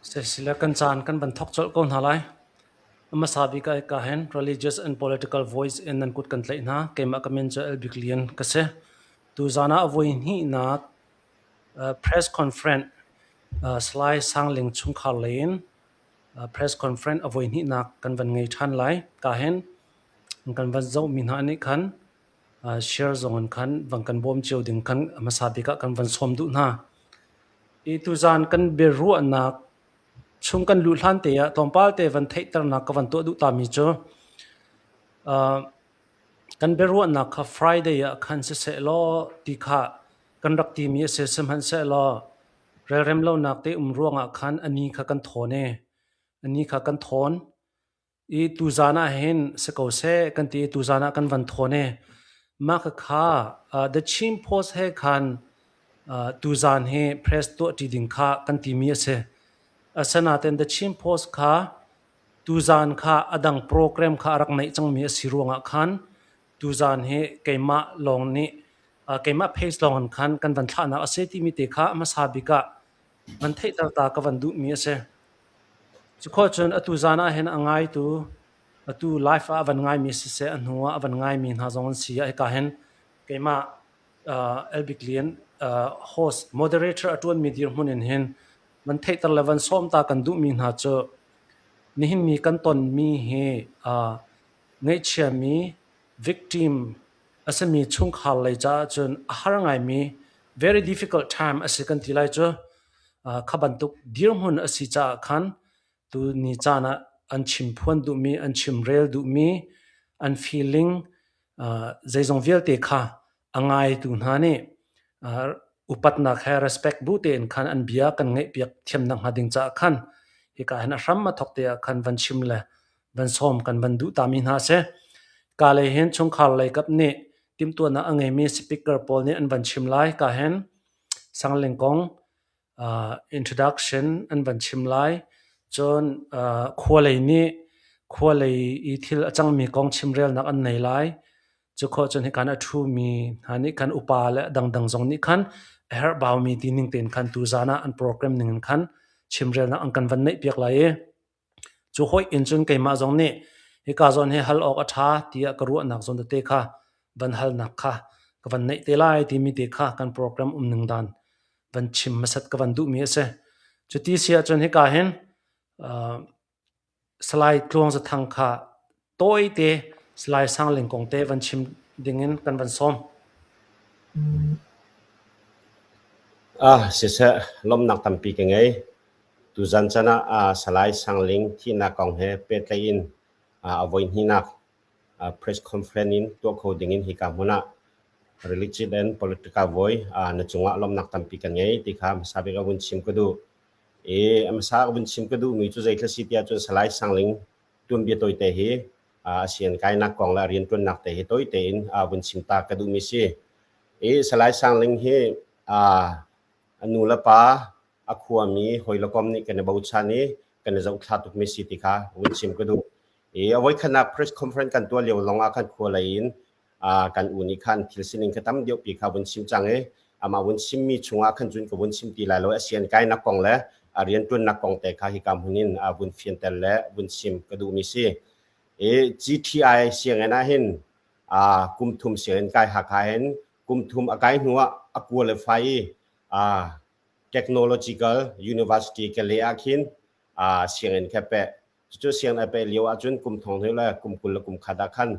Sisile kan caan kan van thawk colh ko hna lai. A hmasa bik ah hika hin Religious and Political Voice in nan kut kan tlaih hna. Keimah ka min cu El Bik Lian ka si. Tuzaan ah a voi hnihnak press conference Salai Sangling chungkhar lei in press conference a voi hnihnak kan van ngei ṭhan lai. Ka hin kan van zohmi hna nih khan share zong in khan van kan bawm cio ding khan a hmasa bik ah kan van sawm duh hna. Hi tuzaan kan biaruahnak chung kan luh hlan te ah tlawmpal te van theihternak ka van tuah duh tami cu kan biaruahnak kha Friday ah khan siseh law ti kha kan rak timi a si. Sihmanhsehlaw relrem lonak te um ruangah khan a ni kha kan thawn i a ni kha kan thawn. I tuzaan ah hin si ko seh kan ti i tuzaan ah kan van thawn i mah khakha The Chin Post he khan tuzaan hi press tuahṭi ding kha kan timi a si. Asinain The Chin Post kha tuzaan kha a dang program kha a rak neih cangmi a si ruangah khan tuzaan hi keimah lawng nih keimah page lawng in khan kan van thlahnak a si timi te kha hmasa bik ah van theihter ta ka van duhmi a si. Cukhawh cun atu zaan ah hin a ngaitu atu live ah a van ngaimi siseh a hnu ah a van ngaimi hna zong an si ah hika hin keimah Elbik Lian host moderator a ṭuanmi dirhmun in hin van theihter le van sawm ta kan duhmi hna cu nihin mi kan tonmi hi ngaihchiami victim a simi chungkhar lei caah cun a har ngaimi very difficult time a si kan ti lai cu. Kha bantuk dirhmun a si caah khan tuni caan ah an chim phuan duhmi, an chimrel duhmi, an feeling zeizong vialte kha a ngaitu hna nih upatnak he respect bu tein khan an bia kan ngaihpiak thiam nakhnga ding caah khan hika hin a hram a thawk te ah khan van chim le van sawm kan van duh tami hna a si. Ka lei hin chungkhar lei kap nih timhtuahnak a ngeimi speaker pawl nih an van chim lai. Ka hin Sangling kong introduction an van chim lai. Cun khua lei nih khua lei i thil a cangmi kong chimrelnak an nei lai. Cu khawh cun hikan a ṭhumi hna nih khan upa le dangdang zong nih khan a herhbaumi ti ning tein khan tuzaan ah an program ning in khan chimrelnak an kan van neihpiak lai i Cu hawih in cun keimah zong nih hika zawn hi hal awk a ṭha tiah ka ruahnak zawn tete kha van halnak kha ka van neih te lai timi te kha kan program umning dan van chim hmasat ka van duhmi a si. Cuti si ahcun hika hin Salai Tluang Za Thang kha tawite Salai Sang Ling kong te van chim dingin kan van sawm. Ah, siseh, lawmhnak tampi ka ngei. Tuzan chan ah Salai Sang Ling thihnak kong he pehtlaih in a voihnihnak press conference in tuah kho ding in hika hmun ah religion and political voi na cungah lawmhnak tampi kan ngei ti kha hmasa bik ah vun chim ka duh. I hmasa ka vun chim ka duhmi cu zeithil si tiah cun Salai Sang Ling tuanbia tawite hi a sian kainak kong le a rianṭuannak te hi tawite in vun chim ta ka duhmi si. I Salai Sang Ling hi a nu le pa a khuami hawilekom nih kan i bochan i kan i zohthla tukmi si ti kha vun chim ka duh. I a voikhatnak press conference kan tuah lio lawng ah khan khua lei in kan u nih khan thil sining kha tam deuh pi kha vun chim cang i amah vun chimmi chungah khan cun ka vun chim ti lai lo. A sian kainak kong le a rianṭuannak kong te kha hika hmun in vun fianter le vun chim ka duhmi si. I GTI sianginn ah hin kum thum sianginn kai Hakha hin Kum thum a kai hnu ah a qualify i Technological University Kalay ah khin sianginn kha peh. Cucu sianginn a peh lio ahcun kum thong hnih le kum 20 le kum khat ah khan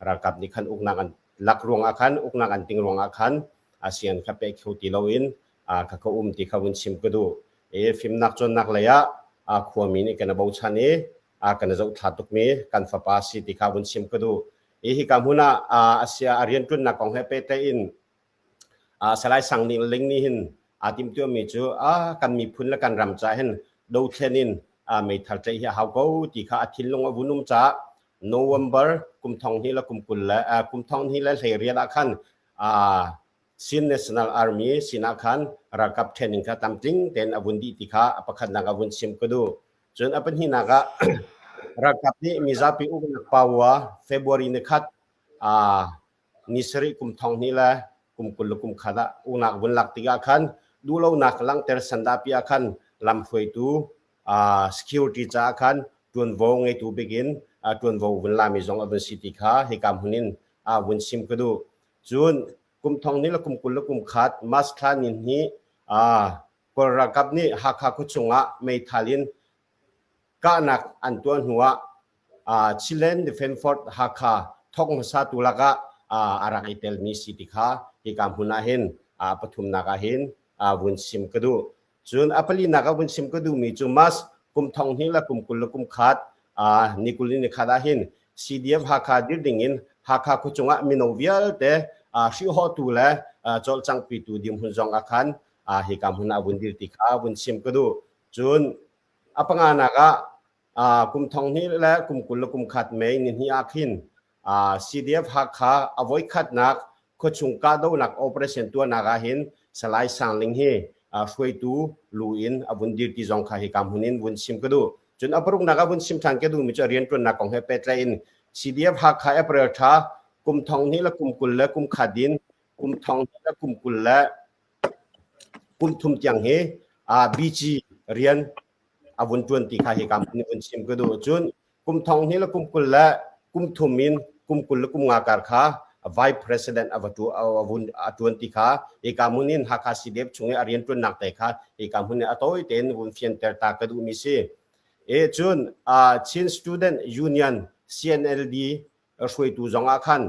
ralkap nih khan uknak an lak ruangah khan uknak an ting ruangah khan sianginn kha peh kho ti loin kha ka um ti kha vun chim ka duh. I fimnak cawnnak lei ah khuami nih kan i bochan i kan i zohthla tukmi kan fapa si ti kha vun chim ka duh. I hika hmun ah a rianṭuannak kong he pehtlaih in Salai Sang Ning Ling nih hin aa timhtuahmi cu kan miphun le kan ram caah hin dothlen in meithal tlaih hi a hau ko ti kha a thinlung a vun um caah November kum thong hnih le kum 20 le kum thong hnih le 18 ah khan Chin National Army sinah khan ralkap training kha tlamtling tein a vun dih ti kha a pakhatnak a vun chim ka duh. Cun a pahnihnak ah ralkap nih mizapi uknak power February ni khat ni sarih kum thong hnih le kum 20 le kum khat ah uknak vun lak tikah khan duhlonak langhter sandahpi ah khan lamhruaitu security caah khan ṭuanvo ngeitu bik in ṭuanvo vun lami zong a vun si ti kha hika hmun in vun chim ka duh. Cun kum thong hnih le kum 20 le kum khat March thla ni hnih Kawl ralkap nih Hakha khuachung ah meithal in kahnak an tuah hnu ah Chilean Defence Force Hakha thawk hmasatu lakah a rak i telmi si ti kha hika hmun ah hin pathumnak ah hin vun chim ka duh. Cun a palinak ah vun chim ka duhmi cu March kum thong hnih le kum 20 le kum khat ni 20 ni khat ah hin CDF Hakha dir ding in Hakha khuachung ah mino vialte hrihhawhtu le cawlcanghpitu dirhmun zong ah khan hika hmun ah vun dir ti kha vun chim ka duh. Cun a panganak ah kum thong hnih le kum 20 le kum khat May ni hnih ah khin CDF Hakha a voikhatnak khuachung kahdohnak operation tuahnak ah hin Salai Sang Ling hi hruaitu lu in a vun dir ti zong kha hika hmun in vun chim ka duh. Cun a paruknak ah vun chim ṭhan ka duhmi cu a rianṭuannak kong he pehtlaih in CDF Hakha April thla kum thong hnih le kum 20 le kum khat in kum thong hnih le kum 20 le kum thum tiang hi BG rian a vun ṭuan ti kha hika hmun in vun chim ka duh. Cun kum thong hnih le kum 20 le kum thum in kum 20 le kum nga kar kha vice president a va tu a vun a tuan ti kha hika hmun in Hakha CDF chung i a rian tuannak te kha hika hmun in a tawi tein vun fianter ta ka duhmi si. E cun Chin Student Union CNLD hruaitu zong ah khan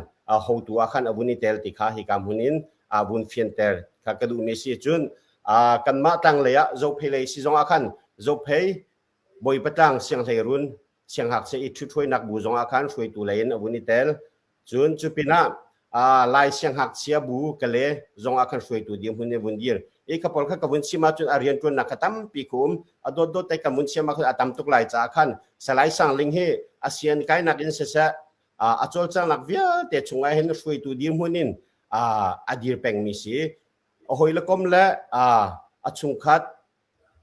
hotu ah khan a vun i tel ti kha hika hmun in a vun fianter kha ka duhmi si. Cun kanmah tlanglei ah Zophei lei si zong ah khan Zophei Bawipa tlang sianghleirun sianghngakchia i ṭhithruainak bu zong ah khan hruaitu lei in a vun i tel. Cun cu pinah Lai sianghngakchia bu Kale zong ah khan hruaitu dirhmun in vun dir. I ka pawl kha ka vun chim ahcun a rianṭuannak kha tampi ka um. A dawtdawt te kan vun chim ah khan a tam tuk lai caah khan Salai Sang Ling hi a sian kainak in siseh a cawlcanghnak vialte chungah hin hruaitu dirhmun in a dir pengmi si. A hawile kom le a chungkhat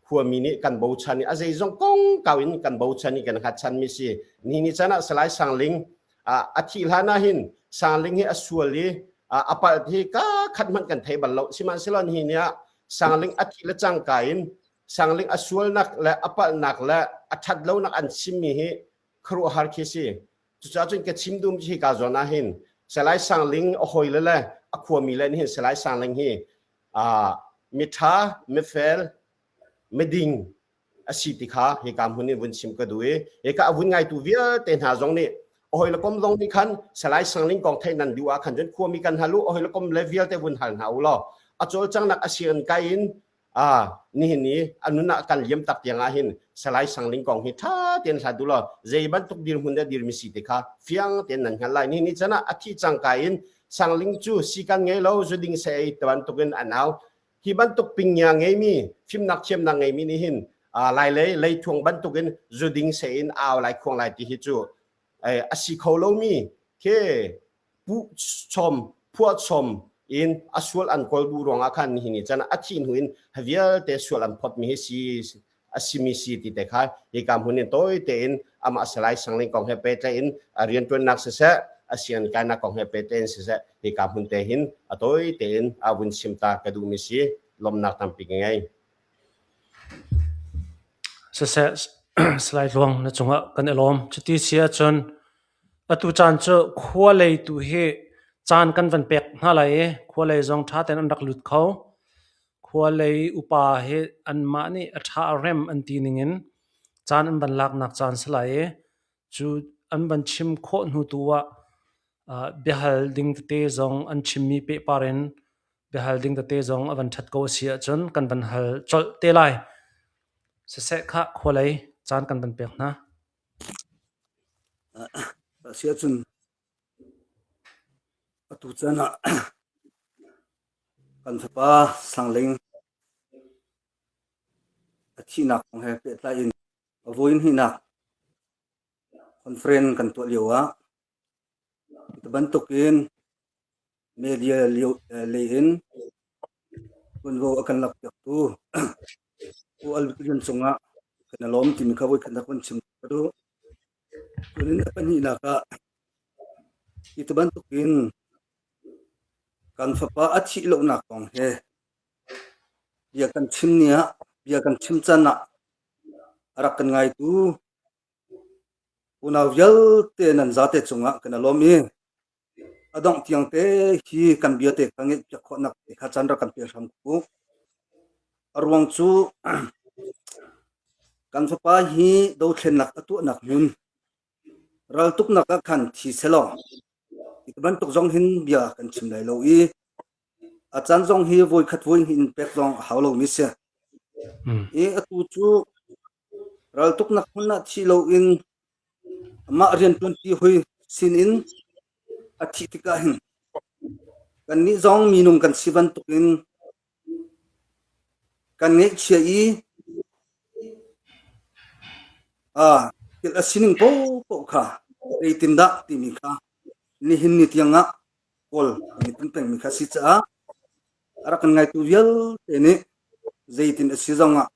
khuami nih kan bochan i a zeizong kongkau in kan bochan i kan hngatchanmi si. Ni ni chan ah Salai Sang Ling a thih hlan ah hin Sang Ling hi a sual i a palh hi ka khat hmanh kan thei bal lo. Sihmanhsehlaw nihin ni ah Sang Ling a thih le cangka in Sang Ling a sualnak le a palhnak le a ṭhat lonak an chimmi hi khuaruahhar khi si. Cucaah cun ka chim dum hi ka zawn ah hin Salai Sang Ling a hawile le a khuami le nih hin Salai Sang Ling hi miṭha, mifel, miding a si ti kha hika hmun in vun chim ka duh i hika a vun ngaitu vialte hna zong nih a hawile kom zong nih khan Salai Sangling kong theih nan duh ah khan cun khuami kan hal u a hawile kom le vialte vun hal hna u law a cawlcanghnak a sian kai in nihin i a nun ah kan liam tak tiang ah hin Salai Sangling kong hi ṭha tein hlat u law zei bantuk dirhmun dah dirmi si ti kha fiang tein nan hngalh lai. Nihin ni chan ah a thih cangka in Sangling cu sikan ngei lo zuding se ei ti bantukin an au. Hi bantuk pingia ngeimi fimnak thiamnak ngeimi nih hin lailei leithuang bantukin zuding se in au lai khuang lai ti hi cu a si kho lomi khi puhchom phuahchom in a sual an kawl duh ruangah khan nihin ni chan a thih hnu in vialte sual an phawtmi hi si a simi si ti te kha hika hmun in tawi tein amah Salai Sangling kong he pehtlaih in a rianṭuannak siseh a sian kainak kong he pehtlaih in siseh hika hmun te hin a tawi tein a vun chim ta ka duhmi si lawmhnak tampi ka ngei. Siseh Salai Tluang na cungah kan i lawm. Cuti si ahcun Atu caan cu khua lei tu hi Caan kan van pek hna lai i khua lei zong ṭha tein an rak lut kho. Khua lei upa hi anmah nih a ṭha a rem an ti ningin caan an van laknak caan si lai i cu an van chim khawh hnu tu ah biahal ding tete zong an chimmi pehpar in biahal ding tete zong a van ṭhat ko a si ahcun kan van hal colh te lai. Siseh khah khua lei caan kan van pek hna. A si ahcun atu caan ah kan fapa Sangling a thihnak kong he pehtlai in a voi hnihnak conference kan tuah lio ah Cu bantukin media lei in ṭuanvo a kan lakpiaktu Pu Al Lian cungah kan i lawm timi kha voikhat nak van chim ka duh. Cun in a pahnihnak ah hi ti bantukin kan fapa a thih lonak kong he bia kan chim ni ah bia kan chim can ah a rak kan ngaitu Unau vialte nan zate cungah kan i lawm i a dongh tiang te hi kan bia te kha ngeihpiak khawhnak te kha caan rak kan pe hram ku. A ruang cu kan fapa hi dothlennak a tuahnak hmun raltuknak ah khan thi selaw hi bantuk zong hin bia kan chim lai lo i A caan zong hi voikhat voihnih in pek zong a hau lomi si. I atu cu raltuknak hmun ah thi loin amah rianṭuanpi hoi sinin a thih tikah hin kannih zong minung kan si bantukin kan ngaihchia i thil a sining paohpaoh kha zeitindah timi kha nihin ni tiangah kawl kan i tim pengmi kha a si caah a rak kan ngaitu vialte nih zeitin a si zongah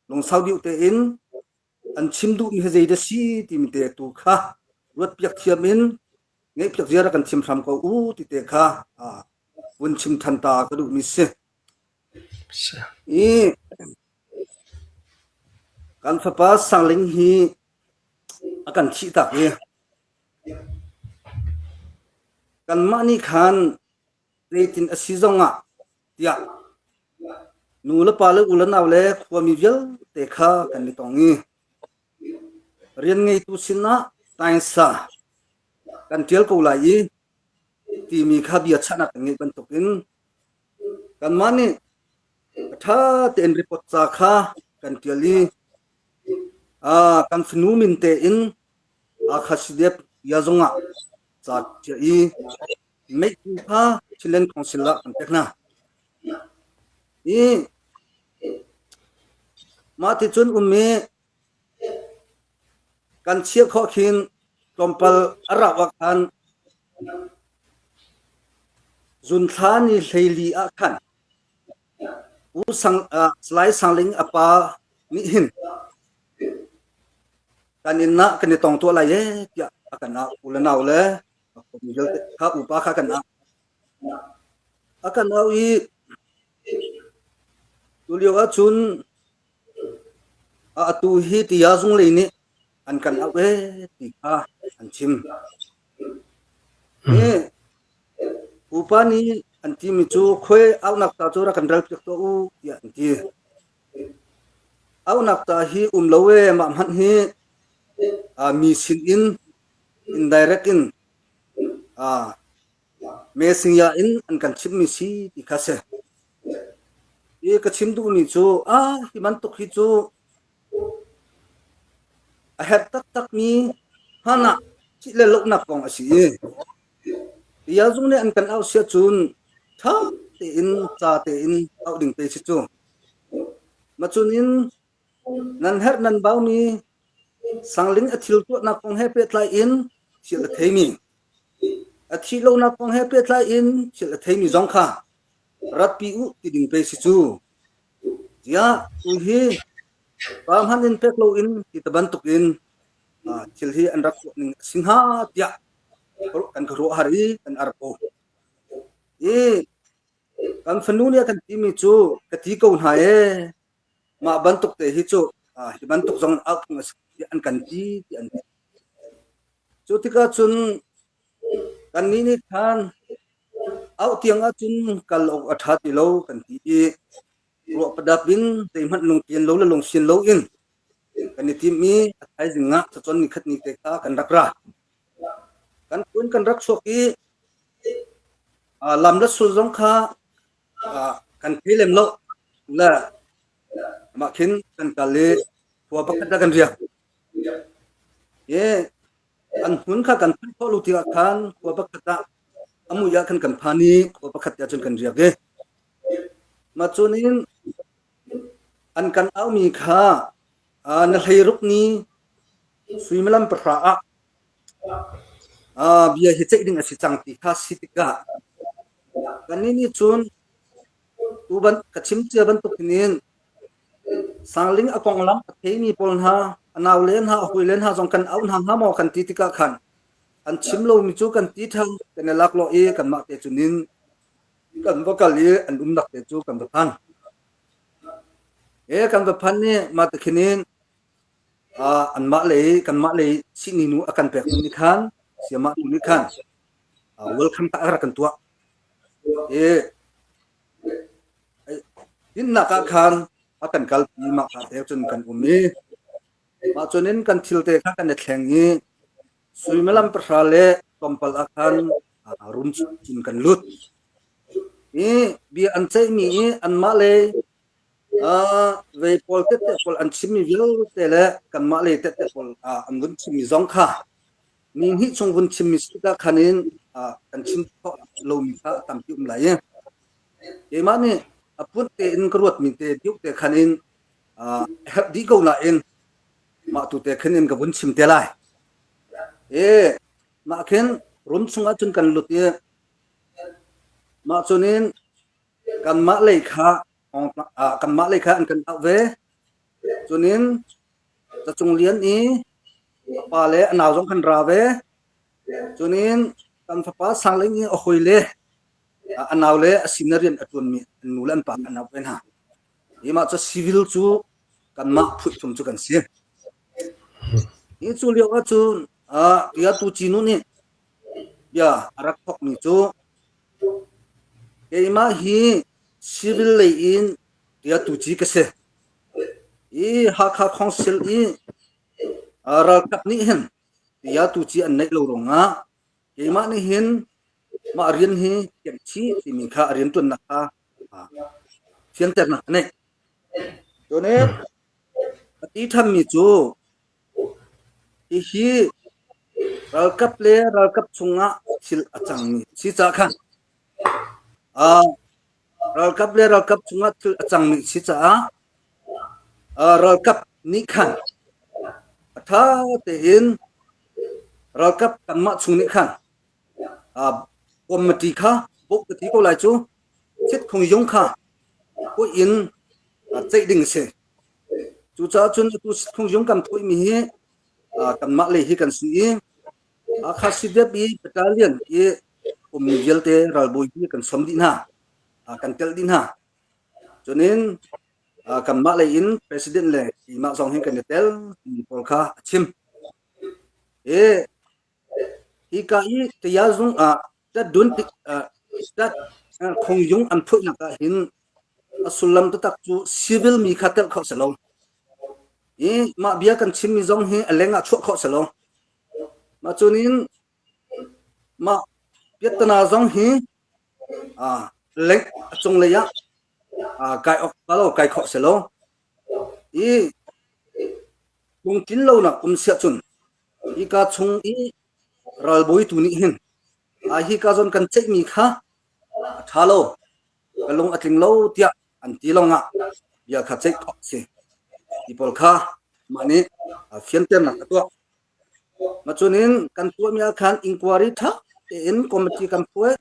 lungsau deuh tein an chim duhmi hi zeidah si timi te tu kha ruatpiak thiam in ngeihpiak ziar kan chim hram ko u ti te kha vun chim than ta ka duhmi si. I kan fapa Sangling hi a kan thih tak i Kanmah nih khan zeitin a si zongah tiah nu le pa le u le nau le khuami vialte kha kan i tong i rian ngeitu sinah taingsa kan ṭial ko lai i timi kha bia chahnak kan ngeih bantukin kanmah nih a ṭha tein report ca kha kan ṭial i kan fanu min tein Hakha CDF bia zongah ca ṭial i meihtu kha Chinland Council ah kan pek hna. I mah ti cun um i kan chiah khawh khin tlawmpal a rauh ah khan zunthla ni hleili ah khan Pu Sang, Salai Sangling a pa nih hin kan inn ah kan i tong tuah lai ee tiah a kan au. U le nau le mi vialte kha upa kha kan au. A kan au i tulio ahcun atu hi tiah zunglei nih an kan auh ee ti kha an chim. Hi upa nih an timi cu khuai auhnak ta cu rak kan ralpiak tuah u tiah an ti. Auhnak ta hi um lo ee mah hmanh hi mi sin in indirect in mesingya in an kan chimhmi si ti kha si. Hi ka chim duhmi cu ah hi bantuk hi cu a herh taktakmi hlan ah thih le lohnak kong a si i Tialzung nih an kan auh si ahcun ṭha tein ca tein auh ding te si cu. Macun in nan herh nan baumi sangling a thil tuahnak kong he pehtlai in thil a theimi a thih lonak kong he pehtlai in thil a theimi zong kha ratpi u ti ding pe si cu. Tiah tu hi pa hmanh in pek loin ti ta bantukin thil hi an rak tuah ning a si hnga tiah kan ka ruah har i kan ar ko. I kan fanu nih a kan timi cu ka ti ko hna ee mah bantuk te hi cu hi bantuk zong in auh phung a si tiah an kan ti ti an ti. Cu tikah cun kannih nih khan. Auh tiang ahcun kal awk a ṭha ti lo kan ti i ruah padap in zeihmanh lungtlian lo le lungsian lo in kan i tim i a thaizing ah cacawn nikhat ni te kha kan rak ra. Kan ṭuan kan rak chuak i lam le sul zong kha kan thei lem lo le mah khin kan kal i khua pakhat ah kan riak. I an hmun kha kan phanh khawh lo tikah khan khua pakhat ah a mui ah khan kan phan i khua pakhat te ah cun kan riak i mah cun in an kan aumi kha na hleiruk ni suimilam pahra ah bia hi ceih ding a si cang ti kha si tikah kannih nih cun tu ban ka chim cia bantuk in Sangling a konglam a theimi pawl hna, a naule hna, a hawile hna zong kan auh hna hnga maw kan ti tikah khan an chim lomi cu kan ti ṭhan, kan i laklawh i kanmah te cun in kan va kal i an umnak te cu kan va phan. E kan va phan i mah ti khin in anmah lei kanmah lei sihni nu a kan pek nu nih khan siamah nu nih khan welcome ta a rak kan tuah. E Dinnak ah khan a kan kalpi mah ka te cun kan um i mah cun in kan thil te kha kan i thleng i suimilam pahra le tlawmpal ah khan room cun kan lut. I bia an ceihmi i anmah le vei pawl tette pawl an chimmi vialte le kanmah le tette pawl an vun chimmi zong kha ni hnih chung vun chimmi si tikah khan in kan chim khawh lomi kha a tampi um lai i keimah nih a punh tein ka ruatmi te deuh te khan in herh dih ko nain mah tu te khin in ka vun chim te lai. E mah khin room chungah cun kan lut i mah cun in kanmah lei kha kanmah lei kha an kan auh ve. Cun in Cacung Lian i a pa le a nau zong kan ra ve. Cun in kan fapa Sangling i a hawi le a nau le a sin rian a ṭuanmi an nu le an pa an auh ve hna. Hi mah cu civil cu kanmah phuhthum cu kan si. Hi cu lio ah cun bia tu Cinu nih bia a rak thawkmi cu keimah hi civil lei in bia tu ci ka si. Hi Hakha Council i ralkap nih hin bia tu ci an neih lo ruangah keimah nih hin mah rian hi kemh chih timi kha a rianṭuannak kha fianternak a neih. Cun a ti ṭhanmi cu hihi ralkap le ralkap chungah thil a cangmi si caah khan ralkap le ralkap chungah thil a cangmi si caah ralkap nih khan a ṭha tein ralkap kanmah chung nih khan committee kha bawk ka ti ko lai cu thitkhung yung kha pawih in ceih ding a si. Cucaah cun atu thitkhung yung kan phawihmi hi kanmah lei hi kan si i Hakha CDF i battalion i ummi vialte ralbawi hi kan sawm dih hna, kan telh dih hna. Cunin kanmah lei in president le keimah zong hin kan i tel timi pawl kha a chim. I Hika i tayazung ah tat-dun tat khongyung an phoihnak ah hin a sullam taktak cu civil mi kha telh kho si lo. I mah bia kan chimmi zong hi a leng ah chuah khawh si lo. Mah cunin mah piattana zong hi leng a cunglei ah kai awk lo kai khawh si lo. I lungtlin lonak um siah cun Hika chung i ralbawitu nih hin hika zawn kan ceihmi kha a ṭha lo, ka lung a tling lo tiah an ti lawngah bia kha ceih khawh a si. Ti pawl kha mah nih fianternak a tuah. Mah cunin kan tuahmi ah khan inquiry ṭha tein committee kan phuai.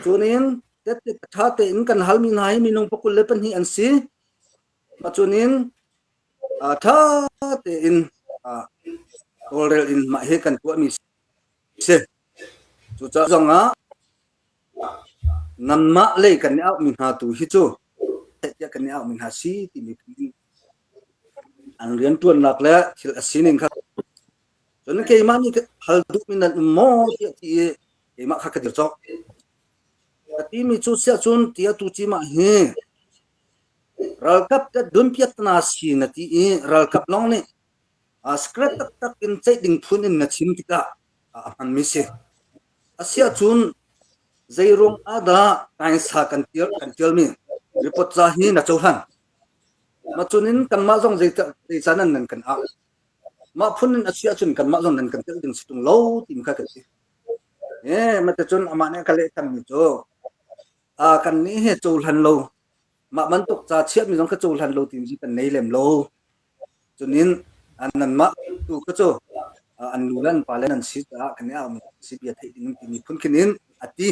Cunin tette ṭha tein kan halmi hna hi minung pakul le pahnih an si. Mah cunin ṭha tein tawlrel in mah hi kan tuahmi si. Cucaah zongah nanmah lei kan i auhmi hna tu hi cu tiah kan i auhmi hna si timi an rianṭuannak le thil a sining kha cun keimah nih hal duhmi nan um maw tiah ti i keimah kha ka dir cawk. Ka timi cu siah cun ti atu cimah hi ralkap ka dunpiatna si na ti i ralkap lawng nih secret taktak in ceih ding phun in na chim tikah a hmanmi si. Asiahcun zeiruang ah dah kainsa kan tial kan tialmi report ca hi na cohlan? Mah cunin kanmah zong zeica nan nan kan au? Mah phun in a si ahcun kanmah zong nan kan telh ding si tung lo timi kha kan ti. Eh, mah cun amah nih a ka leh cangmi cu kan nih hi cohlan lo mah bantuk ca chiahmi zong kha cohlan lo timi kan nei lem lo. Cunin nanmah tu kha cu an nu le an pa le nan si caah kan i aumi si bia theih ding timi phun khin in a ti.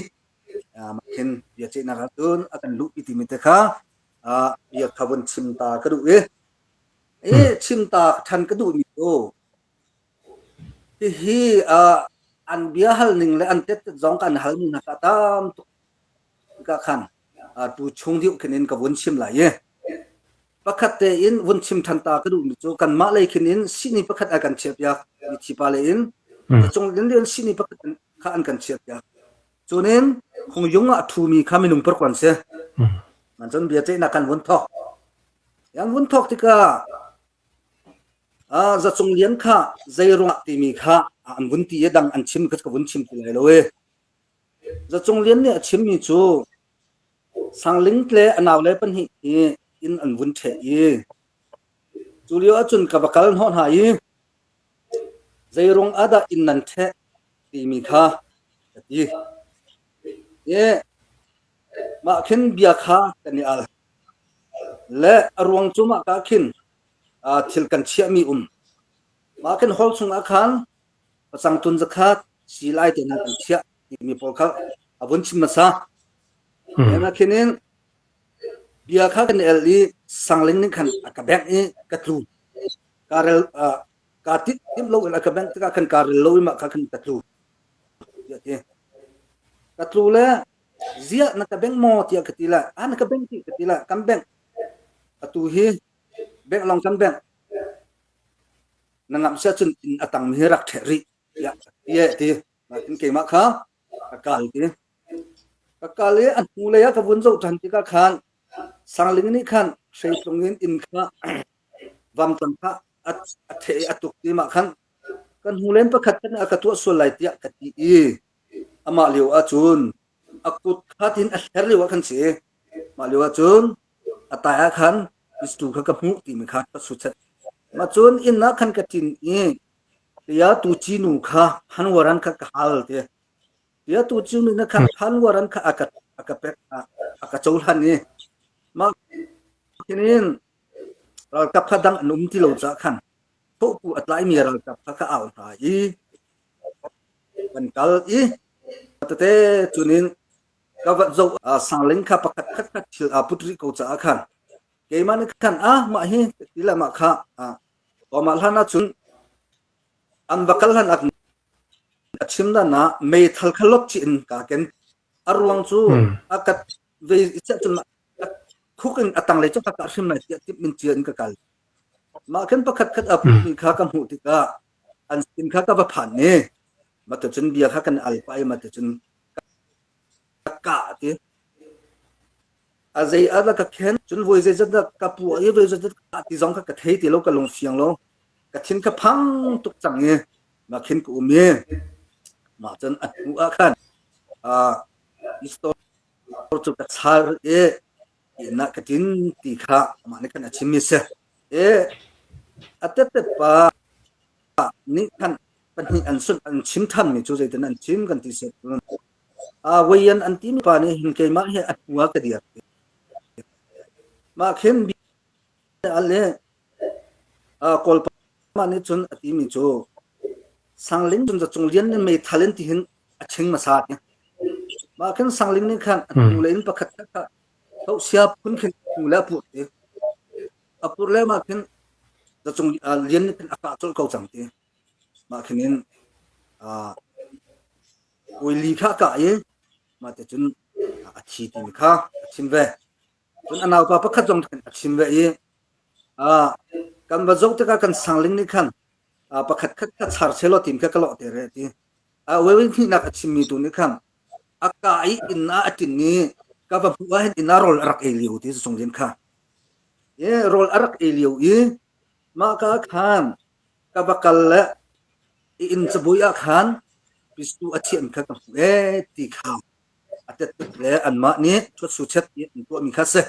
Mah khin bia ceihnak ahcun a kan luhpi timi te kha bia kha vun chim ta ka duh i i chim ta ṭhan ka duhmi cu hihi an bia hal ning le an tettet zong kan halmi hna kha tam tuk tikah khan tu chung deuh khin in ka vun chim lai i pakhat tein vun chim ṭhan ta ka duhmi cu kanmah lei khin in sihni pakhat a kan chiahpiak mithi pa lei in cung in sihni pakhat kha an kan chiahpiak cunin khungyung ah a ṭhumi kha minung parkuan si man cun bia ceihnak kan vun thawk yan vun thawk tikah Zacung Lian kha zeiruangah timi kha an vun ti i dang an chim kha ka vun chim ti lai lo i Zacung Lian nih a chimmi cu Sangling le a naule pahnih hi inn an vun ṭheh i cu lio ahcun ka va kal hnawh hna i zeiruang ah dah inn nan ṭheh timi kha ka ti. I mah khin bia kha kan i al. Le a ruang cu mah ka khin thil kan chiahmi um. Mah khin hall chungah khan pacang tun zakhat silai te hna kan chiah timi pawl kha a vun chim hmasa. Ena khin in bia kha kan el i sangling nih khan a ka bengh i ka tlu. Ka rel ka tit tim lo in a ka bengh tikah khan ka rel lo i mah kha khan ka tlu. Tiah ti. Ka tlu le ziah na ka bengh maw tiah ka ti le a na ka bengh ti ka ti le kan bengh. Atu hi bengh long kan bengh. Na ngamh sia cun inn a tangmi hi rak ṭheh rih tiah ti ti. Nain keimah kha ka kal ti. Ka kal i a hnulei ah ka vun zoh ṭhan tikah khan Sangling nih khan hreitlung in inn kha vamtlang kha a ṭheh i a tuk ti mah khan kan hnulen pakhat khan a ka tuah sual lai tiah ka ti i amah lio ahcun a kut kha tin a hler lio ah khan si. Mah lio ahcun a tai ah khan pistol kha ka hmuh timi kha ka suchet. Mah cun inn ah khan ka ṭin i Tia tu ci nu kha phanwaran kha ka hal te. Tia tu ci nu na kha phanwaran kha a ka a ka pek a ka cohlan i mah khin ralkap kha dang an um ti lo caah khan thohpu a tlaimi ralkap kha ka au hna i kan kal i tete cunin ka va zoh sangling kha pakhat khat khat thil aa put rih ko caah khan keimah nih khan ah mah hi ti le mah kha mah hlan ahcun an va kal hlan ah a chim dan ah meithal kha lop chih in kaa ken. A ruang cu a ka ve chiah cun khuk in a tanglei cu ka kah hrim lai tiah timh in cia in ka kal. Mah khin pakhat khat a putmi kha ka hmuh tikah an sin kha ka va phan i mah cun bia kha kan al pah i mah cun ka kah ti. A zei ah dah ka khen cun voi zeizat dah ka puah i voi zeizat ka ti zong kha ka thei ti lo ka lung fiang lo ka thin kha phang tuk cang i mah khin ka um i mah cun a hnu ah khan pistol cu ka char i inn ah ka ṭin ti kha amah nih khan a chimmi si. I a tettet pa nih khan pahnih an sun an chim ṭhanmi cu zeitin an chim kan ti si cun Wayan an timi pa nih hin keimah hi a hnu ah ka dir. Mah khin bia le Kawl pa nih cun a timi cu Sangling cun Zacung Lian nih meithal in tihin a ching hmasa ti. Mah khin Sangling nih khan a hnu le in pakhat kha sia phun khin hnu le a purh ti. A purh le mah khin Zacung Lian nih khin a kah colh ko cang ti. Mah khin in Oili kha a kah i mah te cun a thi timi kha a chim ve. Cun a naupa pakhat zong khan a chim ve i kan va zoh tikah kan sangling nih khan pakhat khat kha char selaw tim kha ka lawh te re ti. A wewe hnihnak a chimmi tu nih khan a A ka i inn ah a ṭin i ka va hmuh ahhin inn ah rawl a rak ei lio ti Zacung Lian kha. I rawl a rak ei lio i mah ka khan ka va kal le i inn cabuai ah khan pistu a thiam kha ka hmuh ee ti kha a tet tuk le anmah nih ṭhuat-suchet i an tuahmi kha si.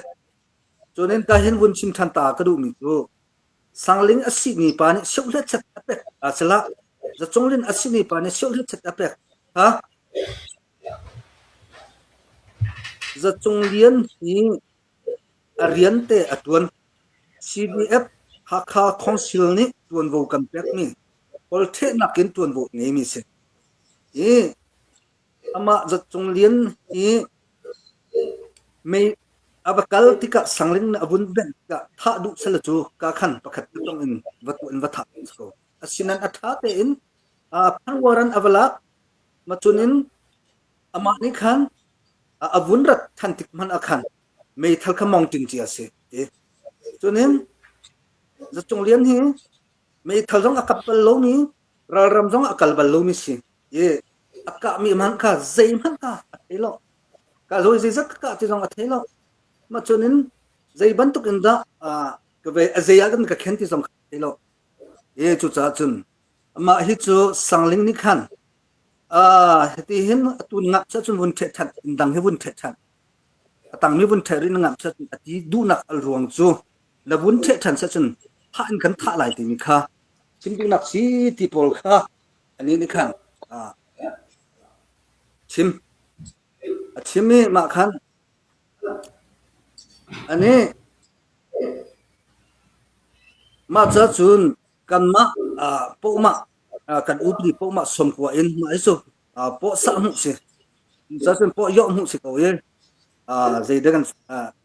Cun in ka hin vun chim ṭhan ta ka duhmi cu Sangling a sihmi pa nih siohlet a pek a sila Zacunglin a sihmi pa nih siohlet a pek ha Zacunglian hi a rian te a ṭuan. CDF Hakha Council nih ṭuanvo kan pekmi kawlṭhehnak in ṭuanvo a ngeimi si. I Amah Zatcunglian hi mei a va kal tikah sangling nih a vun benh tikah thah duh sela cu ka khan pakhat tong in va tuah in va thah si ko. Asinain a ṭha tein phanwaran a va lak. Macun in amah nih khan a vun rat than tik hmanh ah khan meithal kha mong ṭing cia a si. Cun in Zatcunglian hi meithal zong a kap bal lomi ralram zong a kal bal lomi si. I a kahmi hmanh kha zeihmanh kha a thei lo. Ka zawi zeizat ka kah ti zong a thei lo. Mah cun in zei bantuk in dah ka ve a zei ah kan ka khen ti zong kha a thei lo. E cucaah cun amah hi cu sangling nih khan hiti hin atu ngak cha cun vun ṭheh ṭhan inn dang hi vun ṭheh ṭhan a tangmi vun ṭheh rih na ngak cha cun a ti duhnak al ruang cu na vun ṭheh ṭhan sa cun thah in kan thah lai timi kha chim duhnak si ti pawl kha Anih nih khan chim a chim i mah khan anih mah ca cun kanmah pohmah kan upadi pohmah sawmkua in mah hi cu pawh sah hmuh si ca cun pawh yoh hmuh si ko i zeidah kan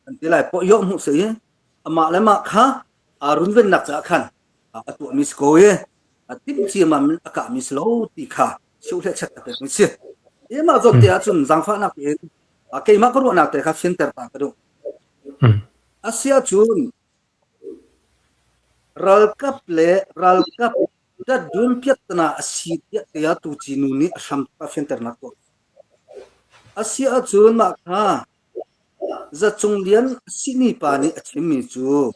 kan ti lai pawh yoh hmuh si i amah le mah kha aa runvennak caah khan a tuahmi si ko i a timh ciammam in a kahmi si lo ti kha cheuhle chet a pekmi si. Mah zawn te ahcun zaangfahnak tein keimah ka ruahnak te kha fianter ta ka duh. Asiahcun ralkap le ralkap dat piattana a si tiah tiah tuci nu nih a hram a fianternak tuah. Asiahcun mah kha Zacung Lian a sihni pa nih a chimmi cu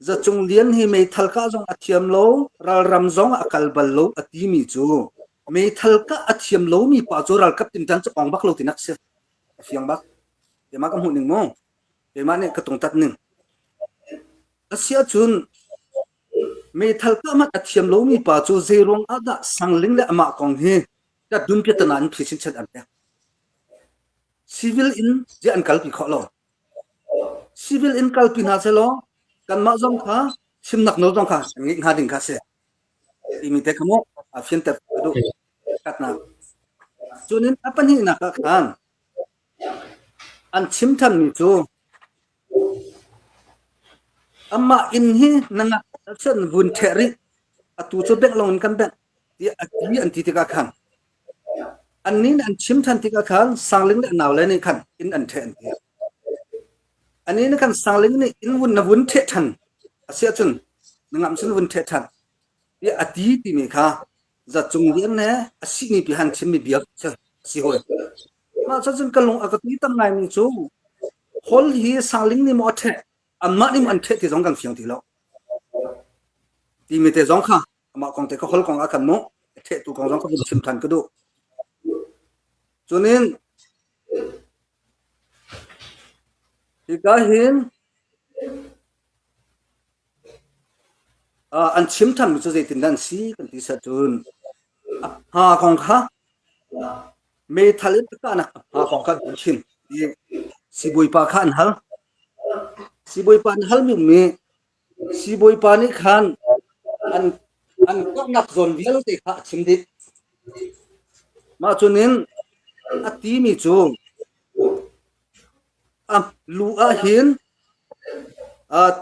Zacung Lian hi meithal kah zong a thiam lo, ralram zong a kal bal lo a timi cu meithal kah a thiam lomi pa cu ralkap tinṭan cu ong bak lo tinak si. A fiang bak. Keimah ka hmuh ning mu. Keimah nih ka tungtat ning. Asiahcun meithal kah hmanh a thiam lomi pa cu zeiruang ah dah Sangling le amah kong hi tat dun piatana in phi chinchin an pek. Civil in ziah an kalpi khawh lo. Civil in kalpi hna sehlaw kanmah zong kha chimnak nawl zong kha kan ngeih hnga ding kha a si. Timi te kha mu a fianter ka duh. Pakhatnak. Cun in a pahnihnak ah khan an chim thanmi cu amah inn hi na ngak cun vun ṭheh rih atu cu bengh lawng in kan bengh tiah a ti an ti tikah khan Annih nih an chim ṭhan tikah khan Sangling le a naule nih khan inn an ṭheh an ti. Annih nih khan Sangling nih inn vun na vun ṭheh ṭhan a si ahcun na ngamh cun vun ṭheh ṭhan tiah a ti timi kha Zacung Lian he a sihni pi han chimmi bia a si hawi. Mah cun ka lung a ka ti tam ngaimi cu hol hi Sangling nih maw a ṭheh anmah nih maw an ṭheh ti zong kan fiang ti lo. Timi te zong kha amah kong te ka hol kong ah khan mu ṭhehtu kong zong ka vun chim ṭhan ka duh. Cunin hika hin an chim ṭhanmi cu zeitindah an si kan ti seh cun a hma kong kha meithal in kahnak a hma kong kha an chim i sibawipa kha an hal. Sibawipa an halmi mi Siibawipa nih khan an an kahnak zawn vialte kha a chim dih. Mah cun in a timi cu a lu ah hin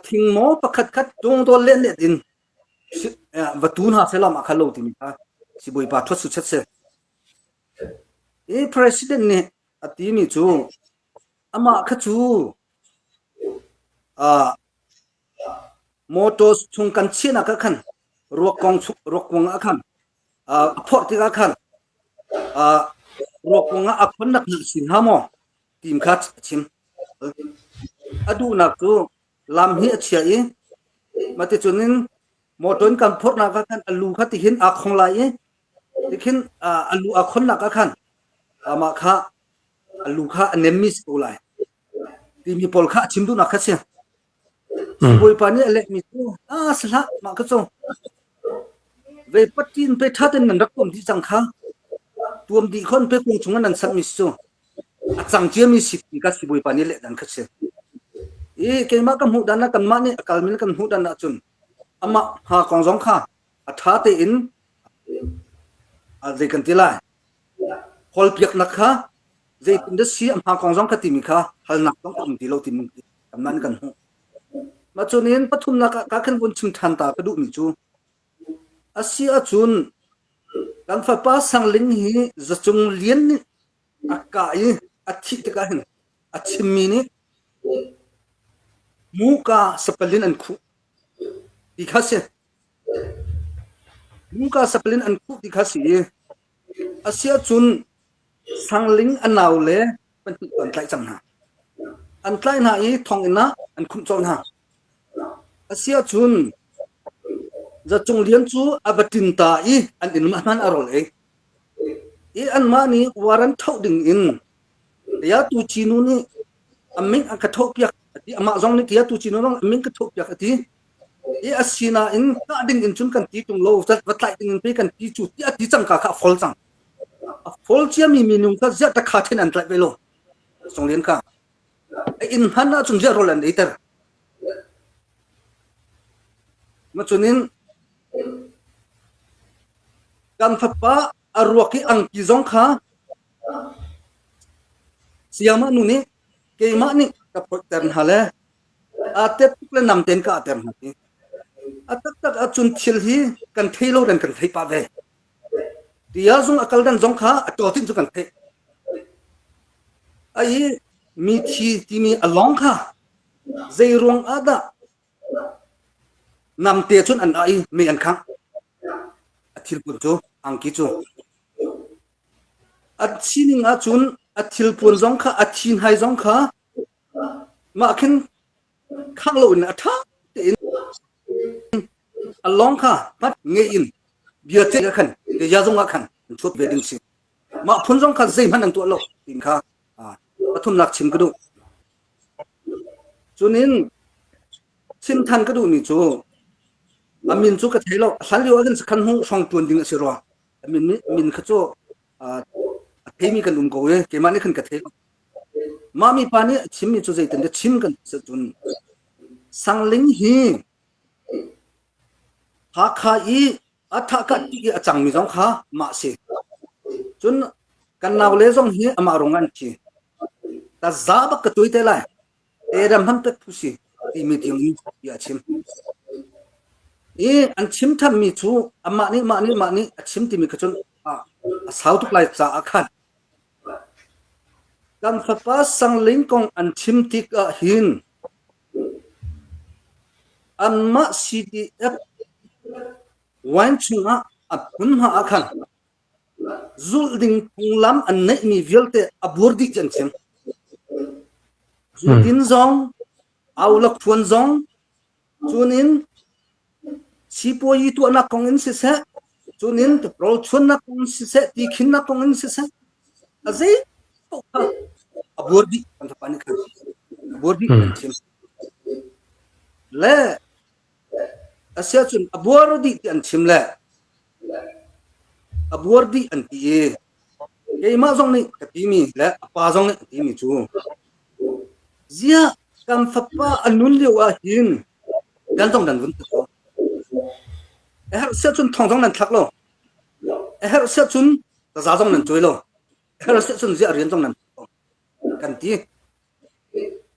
thing maw pakhat khat tungdawl lehlet in va tu hna seh law mah kha lo timi kha siibawipa ṭhuat su chet si. I president nih a timi cu amah kha cu Motor chung kan chiahnak ah khan ruak kong ruak kuang ah khan a phorh tikah khan. Ruak kong ah a khonnak hna si hnga maw tim kha a chim. A duhnak cu lam hi a chia i maticun in motor in kan phorhnak ah khan a lu kha tihin aa khong lai i tikhin a lu aa khonnak ah khan amah kha a lu kha a nemmi si ko lai timi pawl kha a chim duhnak kha si. Bawipa nih a lehmi cu ah si hlah mah ka cu ve patin pe ṭha tein nan rak tuam dih cang kha tuam dih khon pe kung chungah nan sanhmi si cu a cang ciami si ti ka si Bawipa nih leh dan kha si. I keimah ka hmuh dan ah kanmah nih a kalmi kan hmuh dan ahcun amah ha kong zong kha a ṭha tein zei kan ti lai hawlpiaknak kha zeitin dah si a hma kong zong kha timi kha halnak zong a um ti lo timi kanmah nih kan hmuh. Mah cunin pathumnak ah ka khan vun chim ṭhan ta ka duhmi cu a si ahcun kan fapa Sangling hi zacung lian nih a kah i a thih tikah hin a chimmi nih muka sapalin an khuh ti kha si. Muka sapalin an khuh ti kha si i a si ahcun Sangling a nau le pahnih an tlaih cang hna. An tlaih hna i thonginn ah an khumh colh hna. A si ahcun Zacung Lian cu a va ṭin ta i an inn hmanh a rawl ei. I anmah nih warrant ṭhoh ding in Tiah Tuci nu nih a min a ka ṭhohpiak a ti. Amah zong nih tiah Tuci nu zong a min ka ṭhohpiak a ti. I a sinain kah ding in cun kan ti ṭung lo, va tlaih ding in pei kan ti cu tiah a ti cangka kha a fol cang. A fol ciami minung kha ziah takha then an tlaih ve lo. Song Lian kha. A inn hman ahcun ziah rawl an eiter. Macunin kan fapa a ruak i angki zong kha sayamah nu nih keimah nih ka phoihter hna le aa tet tuk le nam tein ka ater hna ti. A taktak ahcun thil hi kan thei lo dan kan thei pah ve. Tia zung a kal dan zong kha a tawtin cu kan theih. A i mi thi timi a lawng kha zei ruang ah dah namte cun an ah i mei an khangh. A thilpuan cu angki cu. A sining ahcun a thilpuan zong kha a thi hnai zong kha mah khin khangh loin a ṭha tein a lawng kha hmat ngei in bia ceih ah khan ya zong ah khan an chuak ve ding si. Mah phun zong kha zeihmanh an tuah lo tin kha pathumnak chim ka duh. Cunin chim than ka duhmi cu a min cu ka thei lo. Hlan lio ah khan sakhan hung hrawng tuan ding a si rua. A min min kha cu a theimi kan um ko i keimah nih khan ka thei lo. Mah mipa nih a chimmi cu zeitin dah chim kan ti cun Sangling hi Hakha i a thah ti i a cangmi zong kha mah si. Cun kan naule zong hi amah rung an thi. Ta za bak ka tuai te lai. Te ram ham pek phu si timi tiang in bia a chim. I an chim thanmi cu amah nih mah nih mah nih a chim timi kha cun a sau tuk lai caah khan kan fapa Sangling kong an chim tik ah hin anmah CDF wine chungah a hmunhma ah khan Zulh ding phunglam an neihmi vialte a buar dih ti an chim. Zudin zong, aulak phuan zong, cunin sipuayi tuahnak kong in siseh, cunin rawlchuannak kong in siseh, tikhinnak kong in siseh, a zei paoh kha a buar dih kan fapa nih khan a buar dih an chim. Le Asiahcun a buar dih ti an chim le a buar dih an ti i keimah zong nih ka timi le a pa zong nih a timi cu ziah kan fapa a nun lio ah hin kan zong nan vun tuk lo. A herh siahcun thong zong nan thlak lo. A herh siahcun taza zong nan cuai lo. A herh siahcun ziah rian zong nan lo. Kan ti.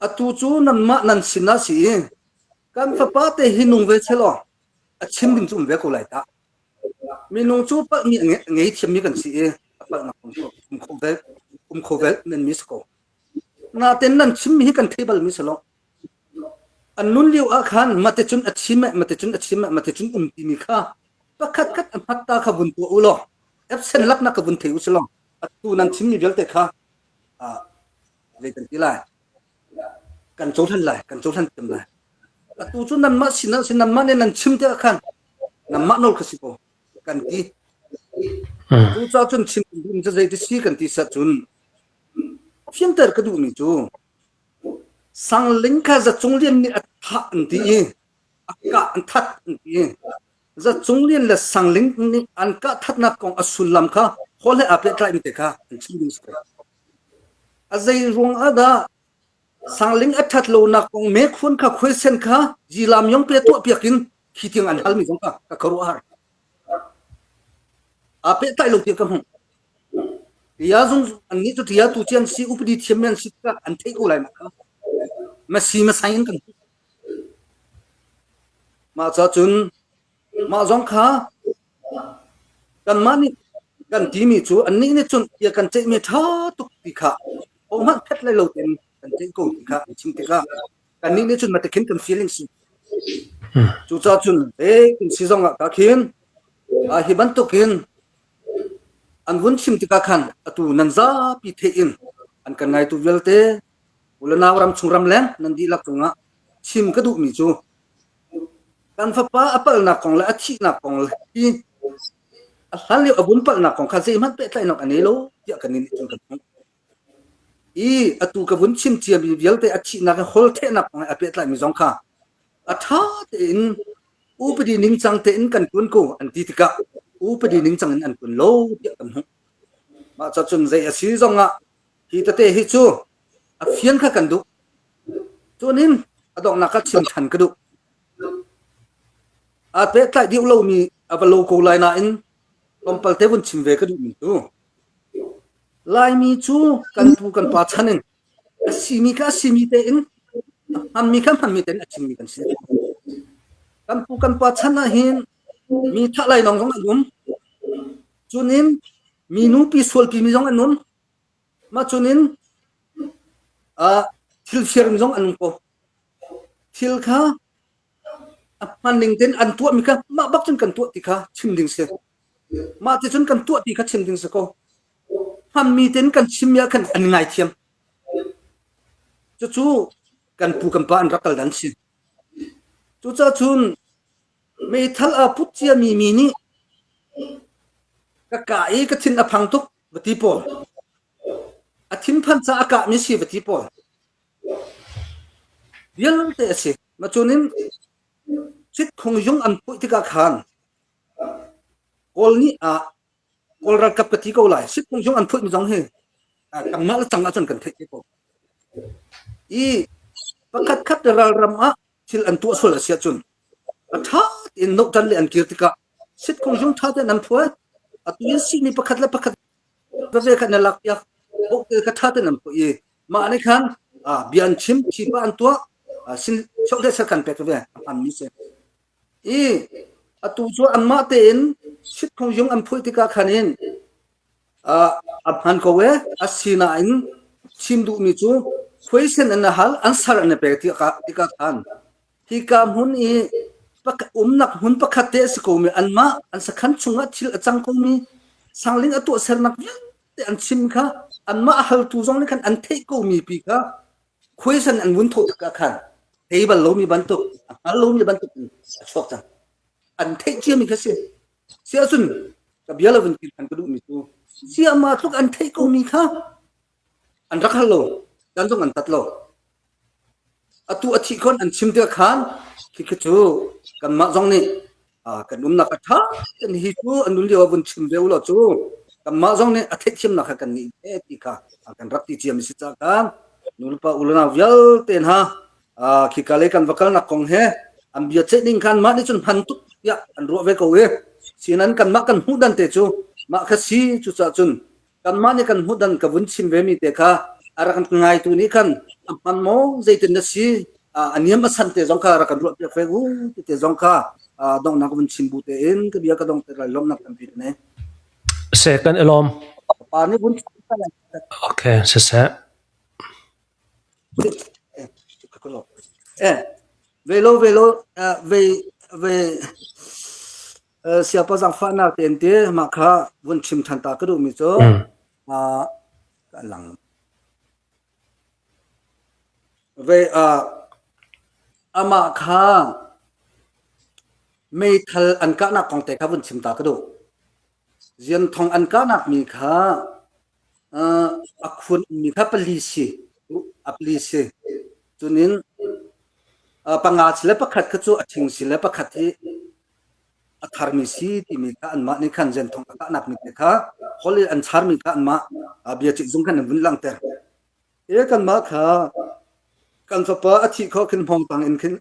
Atu cu nanmah nan sin ah si i kan fapa te hi nung ve selaw a chim ding cu um ve ko lai dah. Minung cu palhmi a ngei thiammi kan si i a palhnak um kho ve um kho ve menmi si ko. Naten nan chimmi hi kan thei balmi si lo. An nun lio ah khan mate cun a chim mate cun a chim mate cun um timi kha pakhat khat a hmatta kha vun tuah u law absent laknak ka vun thei u si law. Atu nan chimmi vialte kha zei kan ti lai? Kan cohlan lai, kan cohlan thiam lai. Atu cu nanmah sin ah sin nanmah nih nan chim tikah khan nanmah nawl kha si ko kan ti. Cucaah cun chim duhmi cu zeiti si kan ti sah cun fianter ka duhmi cu Sangling kha Zacung Lian nih a thah an ti i a kah an that an ti i Zacung Lian le Sangling nih an kah thatnak kong a sullam kha hawl he aa pehtlaimi te kha an chim ding si ko. A zei ruang ah dah Sangling a ṭhat lonak kong mekhun kha khuaisen kha zilam yong pe tuahpiak in khi tiang an halmi zong kha ka khuaruahhar. Aa pehtlaih lo tiah ka hmuh. Tia zung annih cu tia tu cian si upadi thiam men si tikah an theih ko lai mak kha. Masi masai in kan hmuh. Mah ca cun mah zong kha kanmah nih kan timi cu annih nih cun tia kan ceihmi ṭha tuk ti kha hohmanh phet lai lo tein kan ceih ko ti kha an chim tikah kannih nih cun matikhin kan feeling si. Cucaah cun kan si zong ah ka khin hi bantukin an vun chim tikah khan atu nan zapi theih in an kan ngaitu vialte u le nau ram chung ram leng nan dihlak cungah chim ka duhmi cu kan fapa a palhnak kong le a thihnak kong le hi a hlan lio a vun palhnak kong kha zeihmanh pehtlaihnak a nei lo tiah kan nih cun kan hmuh. I atu ka vun chim ciami vialte a thihnak i holthehnak kong he a pehtlaimi zong kha a ṭha tein upadi ningcang tein kan ṭuan ko an ti tikah upadi ningcang in an ṭuan lo tiah kan hmuh. Mah ca cun zei a si zongah hi tete hi cu a fian kha kan duh. Cun in a donghnak ah chim ṭhan ka duh. Aa pehtlaih dih lomi a va lo ko lai nain tlawmpal te vun chim ve ka duhmi cu Laimi cu kan pu kan pa chan in a simi kha a simi tein a hmanmi kha hmanmi tein a chimmi kan si. Kan pu kan pa chan ah hin mi thah lainawng zong an um. Cunin mi nupi sualpi mi zong an um. Mah cunin thil firmi zong an um ko. Thil kha a hman ning tein an tuahmi kha mah bak cun kan tuah ti kha chim ding si. Mah ti cun kan tuah ti kha chim ding si ko. Hmanmi tein kan chimmi ah khan an ngaithiam. Cucu kan pu kan pa an rak kal dan si. Cucaah cun meithal aa put ciami mi nih ka kah i ka thin a phang tuk va ti pawl. A thinphan caah a kahmi si va ti pawl. Vialte a si. Ma cunin Sitkhung zung an puih tikah khan Kawl nih ah Kawl ralkap ka ti ko lai. Sitkhung zung an phuihmi zong hi kanmah le cang ahcun kan theih te ko. I pakhat khat ralram ah thil an tuah sual a si ahcun a ṭha tein nohṭan le an kir tikah sitkhung zung ṭha tein an phuai. Atu in sihni pakhat le pakhat veve kha na lak piak bawhte kha ṭha tein an phuah i mah nih khan bia an chim thipa an tuah sin chokhle sel kan pek ve a hmanmi si. I atu cu anmah tein sitkhung zung an phuih tikah khan in a hman ko e asinain chim duhmi cu khuaisen an hal an sar an i pek tikah khan hika hmun i umnak hmun pakhat te a si komi anmah an sakhan chungah thil a cang komi sangling a tuahsernak vialte an chim kha anmah a haltu zong nih khan an theih komi pi kha khuaisan an vun thawh tikah khan thei bal lomi bantuk a hngal lomi bantuk in a chuak cang an theih ciami kha si si ahcun ka bia lo vun kir than ka duhmi cu siama tluk an theih komi kha an rak hal lo dan zong an tat lo Atu a thih khon an chim tikah khan khikhi cu kanmah zong nih kan umnak a ṭha kan hi cu a nun lio ah vun chim ve ulaw cu kanmah zong nih a theihthiamnak kha kan nih ve ti kha kan rak ti ciami si caah khan nulepa ulenau vialte hna khika lei kan va kalnak kong he an bia ceih ning khan mah nih cun hman tuk tiah an ruah ve ko i sinan kanmah kan hmuh dan te cu mah kha si cucaah cun Kanmah nih kan hmuhdan ka vun chim vemi te kha a rak ngaitu nih khan a hman maw zeitin na si a niam a san te zong kha rak kan ruah piak ve u ti te zong kha donghnak vun chim bu tein ka bia ka dong te lai lawmnak tampi ka nei. Se kan ilawm. Pa nih vun Okay, siseh. Eh, ve lo ve lo ve ve Siapa zaangfahnak tein ti mah kha vun chim ṭhan ta ka duhmi cu. Uh, lang. Ve uh, amah kha meithal an kahnak kong te kha vun chim ta ka duh. Zianthong an kahnak mi kha uh, a khun mi kha pali si. A pali si. Cunin uh, panga si le pakhat kha cu a thing si le pakhat hi a tharmi si timi kha anmah nih khan zenthong a kahnak mi te kha hol in an charmi kha anmah bia zung khan an vun langhter. E kanmah kha kan fapa a thih khawh khin hmawng tang in khin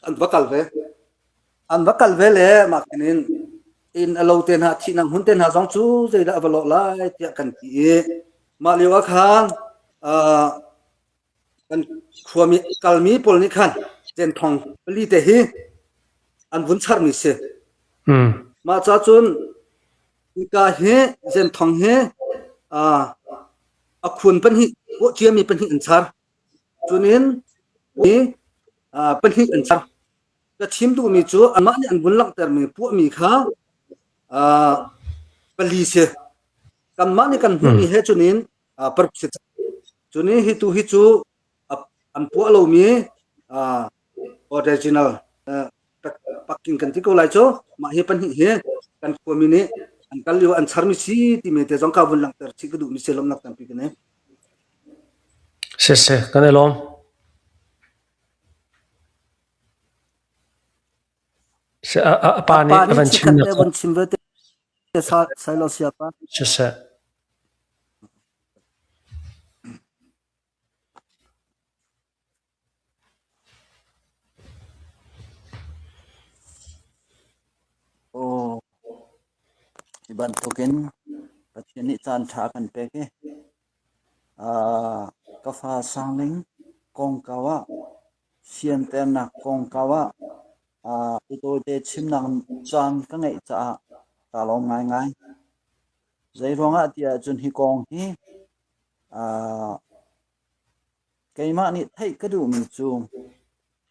an va kal ve. An va kal ve le mah khin in inn a lo te hna thihnak hmun te hna zong cu zeidah a va lawh lai tiah kan ti i mah lio ah khan Kan khuami kalmi pawl nih khan centhong pali te hi an vun charmi si. Mah ca cun hika hi zenthong hi uh, a khun pahnih ciami pahnih an char. Cunin hi uh, pahnih an char. Ka chim duhmi cu anmah nih an vun langhtermi puahmi kha uh, pali si. Kanmah nih kan hmuhmi he cunin paruk si cun hi tu hi cu an puah lomi original pakking kan ti ko lai cu mah hi pahnih hi kan khuami nih an kal lio an charmi si timi te zong ka vun langhter chih ka duhmi si lawmnak tampi ka nei. Si si kan i lawm. A pa nih a van chim te vun chim ve te sailo sia pa. Siseh. Aw, hi bantukin Pathian nih caan ṭha a kan pek i uh, ka fa Sangling kongkau ah fianternak kongkau ah uh, i tawite chimnak caan ka ngeih caah kaa lawm ngaingai. Zeiruangah tiah cun hi kong hi uh, keimah nih theih ka duhmi cu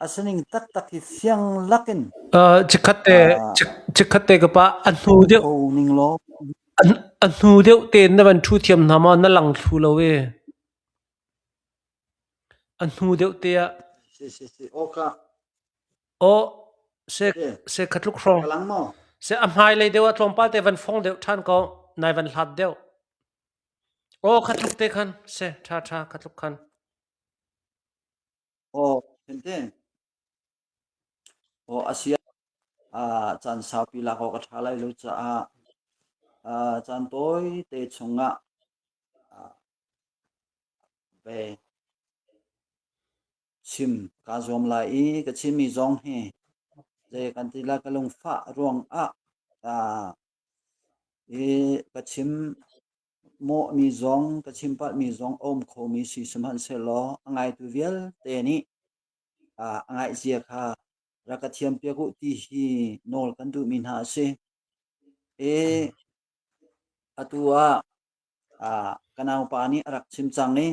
a sining taktak hi fiang lakin Uh, chikkhat te chikkhat te ka pa a hnu deuh kho ning law a hnu deuh te na van thu thiam hna ma na lang thlu lo e A hnu deuh te ah. Si si si aw ka. Aw se se kha tluk hrawng. Ka lang maw? Se a hmailei deuh ah tlawmpal te van fong deuh ṭhan ko. Nai van hlat deuh. Aw kha tluk te khan se ṭha ṭha kha tluk khan. Aw khin te. Aw a si ah caan saupi lak awk a ṭha lai lo caah caan tawi te chungah ve. Chim kaa zuam lai i ka chimmi zong hi zei kan ti lai ka lungfah ruangah uh, i ka chim mawhmi zong ka chim palhmi zong a um khomi si sihmanhsehlaw a ngaitu vialte nih uh, a ngaihzia kha rak ka thiampiak u ti hi nawl kan duhmi hna a si. I atu ah Ah, ka naupa nih a rak chim cang i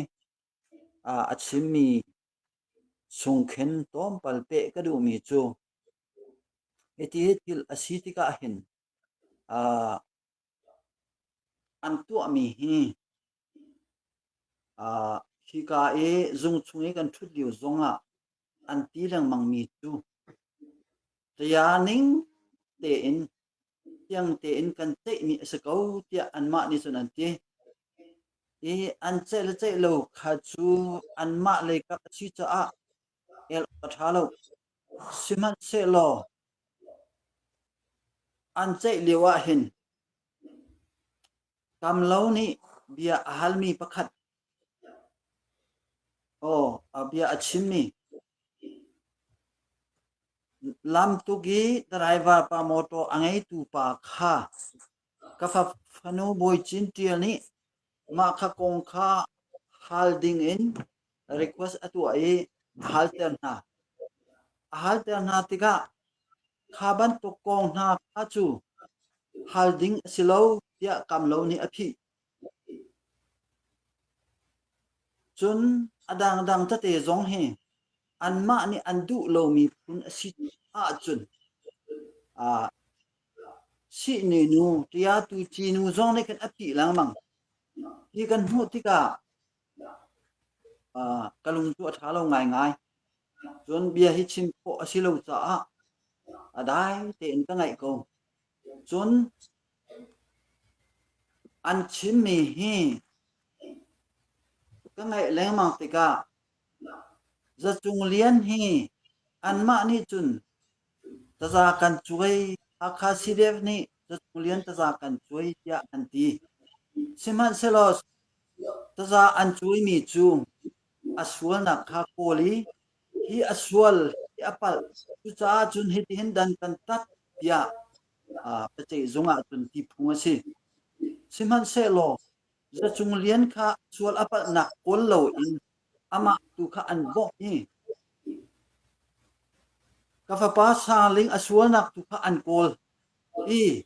ah, a chimmi sungkhen tlawmpal peh ka duhmi cu hiti thil a si tikah hin ah, an tuahmi hi ah, hika i zung chung i kan ṭhut lio zongah an ti lengmangmi cu Saya ning tein Thiang tein kan ceihmi a si ko tiah anmah nih cun an ti. I an ceih le ceih lo kha cu anmah lei kap a si caah el awk a ṭha lo. Sihmanhsehlaw an ceih lio ah hin Kamlo nih bia a halmi pakhat aw a bia a chimmi Lamtuk i driver pa mawṭaw a ngeitu pa kha ka fanu Bawi Cin Ṭial nih mah kha kong kha hal dingin request a tuah i a halter hna. A halter hna tikah kha bantuk kong hna kha cu hal ding a si lo tiah Kamlo nih a phih. Cun a dangdang tete zong hi anmah nih an duh lomi phun a si ahcun uh, sihni nu, tiatu ci nu zong nih khan a phih lengmang. Hi kan hmuh tikah ka lung cu a ṭha lo ngaingai. Cun bia hi chim khawh a si lo caah a dai tein ka ngaih ko. Cun an chimmi hi ka ngaih lengmang tikah Za Cung Lian hi anmah nih cun taza kan cuai, Hakha CDF nih Za Cung Lian taza kan cuai tiah an ti. Sihmanhsehlaw taza an cuaimi cu a sualnak kha kawl i hi a sual, hi a palh, cucaah cun hitihin dan kan tat tiah biaceih zung ah cun ti phung a si. Sihmanhsehlaw Za Cung Lian kha sual a palhnak kawl loin amah tu kha an bawmh i ka fapa Sangling a sualnak tu kha an kawl i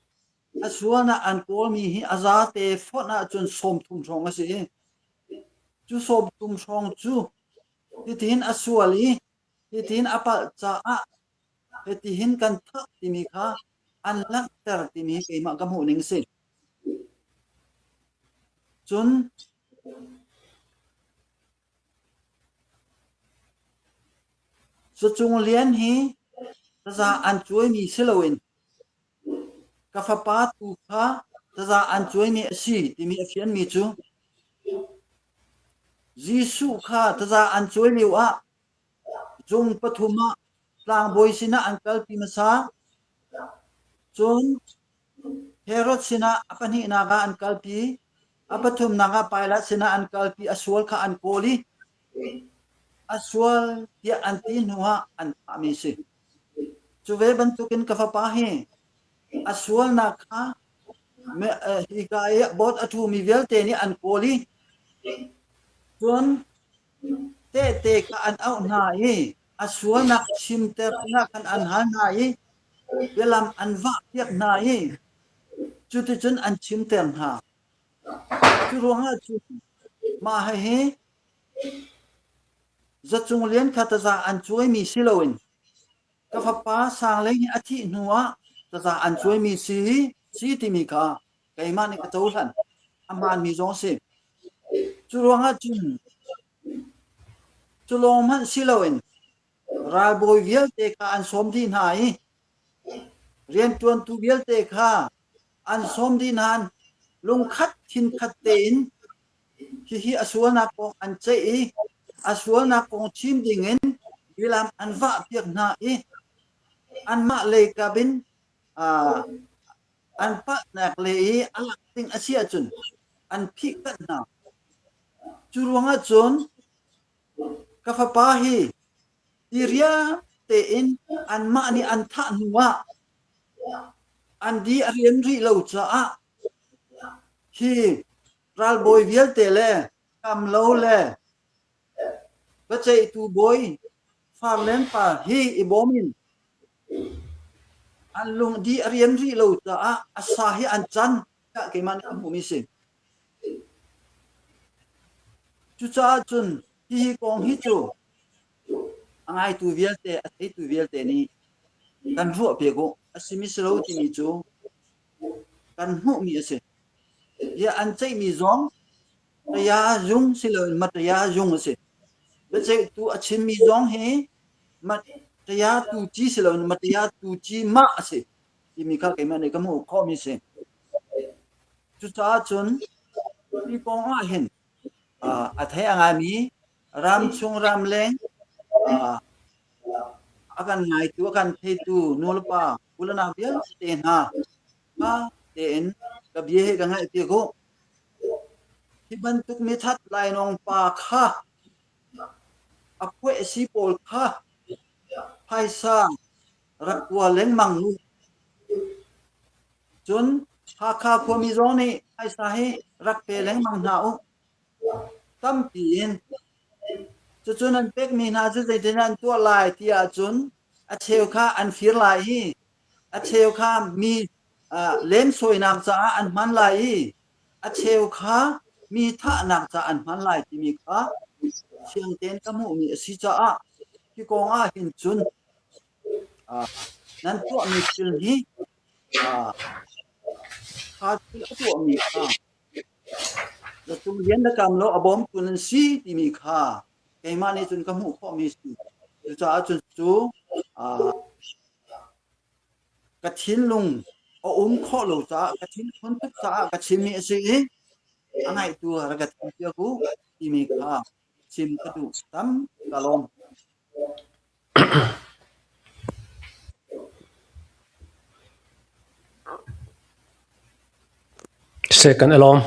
a sualnak an kawlmi hi a zate fonh ahcun 30 hrawng a si i cu 30 hrawng cu hitihin a sual i hitihin a palh caah hitihin kan thah timi kha an langhter timi keimah ka hmuh ning a si. Cun Zacung Lian hi taza an cuaimi si loin ka fapa tu kha taza an cuaimi a si timi a fianmi cu Jesuh kha taza an cuai lio ah zung pathum ah tlangbawi sinah an kalpi hmasa. Cun Herod sinah a pahnihnak ah an kalpi. A pathumnak ah Pilat sinah an kalpi. A sual kha an kawl i a sual tiah an ti hnuah an thahmi a si. Cu ve bantukin ka fapa hi a sualnak kha hika i bawt a ṭhumi vialte nih an kawl i cun tehte kha an auh hna i a sualnak chimter dingah khan an hal hna i bialam an vahpiak hna i cuticun an chimter hna. Cu ruangah cun mah hihi Zacung Lian kha taza an cuaimi si loin ka fapa Sangleng hi a thih hnuah taza an cuaimi si si timi kha keimah nih ka cohlan. A hmaanmi zong a si. Cu ruangah cun cu lawng hmanh si loin ralbawi vialte kha an sawm dih hna i rianṭuantu vialte kha an sawm dih hna. Lungkhat thinkhat tein hihi a sualnak kong an ceih i a sualnak kong chim dingin bilam an vahpiak hna i anmah lei kap in an palhnak le i a lak ding a si ahcun an phihkanh hna. Cu ruangah cun ka fapa hi ti riam tein anmah nih an thah hnuah an di a rian rih lo caah hi ralbawi vialte le kamlo le biaceihtu bawi Farlen pa hi i bawm in an lung di a rian rih lo caah a sa hi an can tiah keimah nih ka hmuhmi si. Cucaah cun hihi kong hi cu a ngaitu vialte, a theitu vialte nih kan ruahpiak u. A simi si lo timi cu kan hmuhmi a si. Bia an ceihmi zong taya zung si loin mataya zung a si. Biaceihtu a chimmi zong hi mataya tu ci si loin mataya tu ci mah a si timi kha keimah nih ka hmuh khawhmi a si. Cucaah cun hi kong ah hin a thei a ngaimi ramchung ramleng a kan ngaitu a kan theitu nulepa ulanau vialte hna ṭha tein ka bia hi ka ngaihpiak u. Hi bantuk mithat lainawng pa kha a phuahsi pawl kha phaisa rak kua lengmang u. Cun Hakha khuami zong nih phaisa hi rak pe lengmang hna u. Tampi in. Cucu nan pekmi hna cu zeitin an tuah lai ti ahcun a cheu kha an fir lai i a cheu kha mi lemsawinak caah an hman lai i a cheu kha mi thahnak caah an hman lai timi kha fiang tein ka hmuhmi a si caah hi kong ah hin cun nan tuahmi thil hi kha thil a tuahmi kha. Lian le Kam lo a bawmtu nan si timi kha keimah nih cun ka hmuh khawhmi si. Cucaah cun cu ka thinlung a um khawh lo caah ka thinphun tuk caah ka chimmi a si i a ngaihtu rak ka thiam piak u timi kha chim ka duh tam ka lawm. Seh kan i lawm.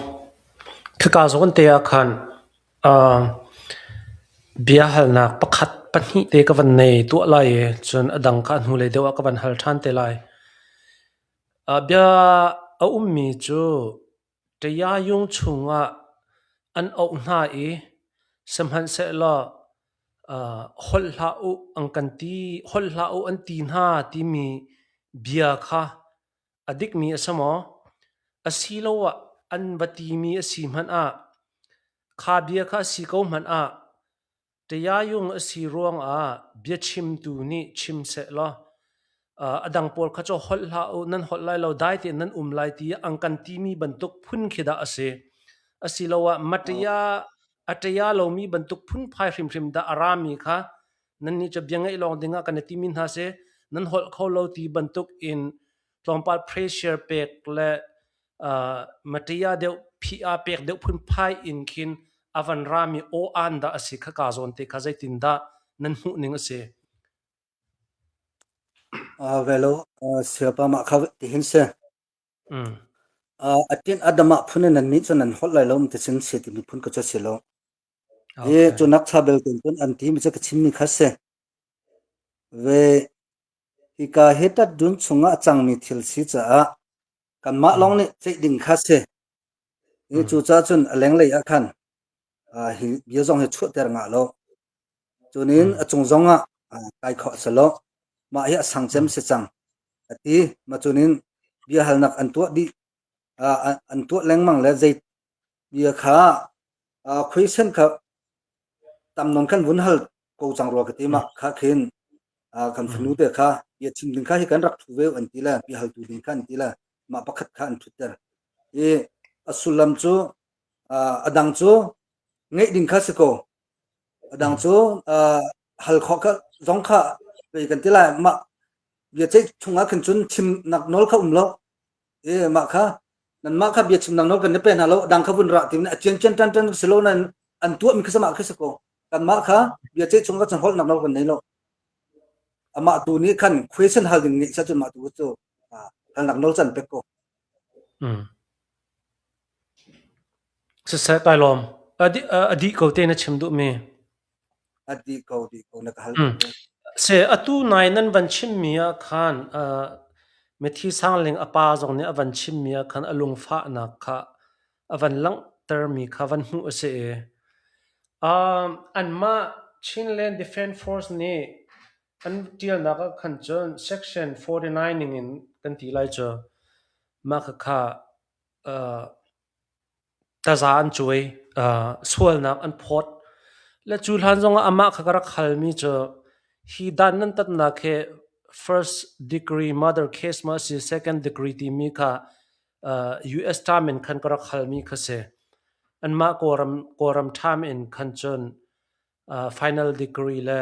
Khika zawn te ah khan bia halnak pakhat pahnih te ka van nei tuah lai i cun a dang kha a hnulei deuh ah ka van hal ṭhan te lai. Bia a ummi cu Ṭayayung chungah an auh hna i sihmanhsehlaw holh hlah u an kan ti, holh hlah u an ti hna timi bia kha a dikmi a si maw? Asiloah an va timi a si hmanh ah, kha bia kha a si ko hmanh ah, Ṭayayung a si ruangah biachimtu nih chim sehlaw a dang pawl kha cu holh hlah u, nan holh lai lo, dai tein nan um lai ti an kan timi bantuk phun khi dah a si. Asiloah mataya a ṭaya lomi bantuk phunphai hrimhrim dah a rami kha nannih cu bia ngaih lawng dingah kan i timi hna si, nan holh kho lo ti bantuk in tlawmpal pressure pek le mataya deuh phiah pek deuh phunphai in khin a van rami aw-aan dah a si kha kaa zawn te kha zeitindah nan hmuh ning a si? Velo siapa mah kha tihin si. Atin adama phun in nan nih cun nan holh lai lo ti sin si ti miphun ka cu si lo. I cu nak cha bel ten cun an ti mi cu ka chim mi kha si. Ve hika hi tat dun chungah a cangmi thil si caah kanmah lawng nih ceih ding kha si. I cucaah cun a lenglei ah khan hi bia zong hi chuahter ngah lo. Cunin a cung zong ah kai khawh si lo. Mah hi a sang cem si cang a ti. Mah cunin bia halnak an tuah dih an tuah lengmang le zei bia kha khuaisen kha tam nawn khan vun hal ko cang rua ka ti mah kha khin kan fanu te kha bia chim ding kha hi kan rak thu ve an ti le bia haltu ding kha an ti le mah pakhat kha an thutter. I a sullam cu a dang cu ngeih ding kha si ko. A dang cu hal khawh kha zong kha pei kan ti lai mah bia ceih chungah khin cun chimnak nawl kha um lo. E mah kha nanmah kha bia chimnak nawl kan ni pe hna lo dang kha vun ra ti a cian cian tan tan si lo nan an tuah mi kha sama kha si ko. Kanmah kha bia ceih chung cun holhnak nawl kan nei lo. Amah tu nih khan question hal ding nih sa cun mah tu cu halnak nawl can pek ko. Siseh kai lawm. A dih ko te na chim duhmi. A dih ko dih ko na ka hal. Se atu nai nan van chimmi ah khan Mithi Sangling a pa zong nih a van chimmi ah khan a lungfahnak kha a van langhtermi kha van hmuh a si i anmah Chinland Defence Force nih an ṭialnak ah khan cun Section 49 ningin kan ti lai cu mah khakha taza an cuai, sualnak an phawt. Le cu hlan zongah amah kha ka rak halmi cu hi dan nan tatnak hi first degree murder case maw a si second degree timi kha US term in khan ka rak halmi kha si. Anmah Kawlram, Kawlram term in khan cun final degree le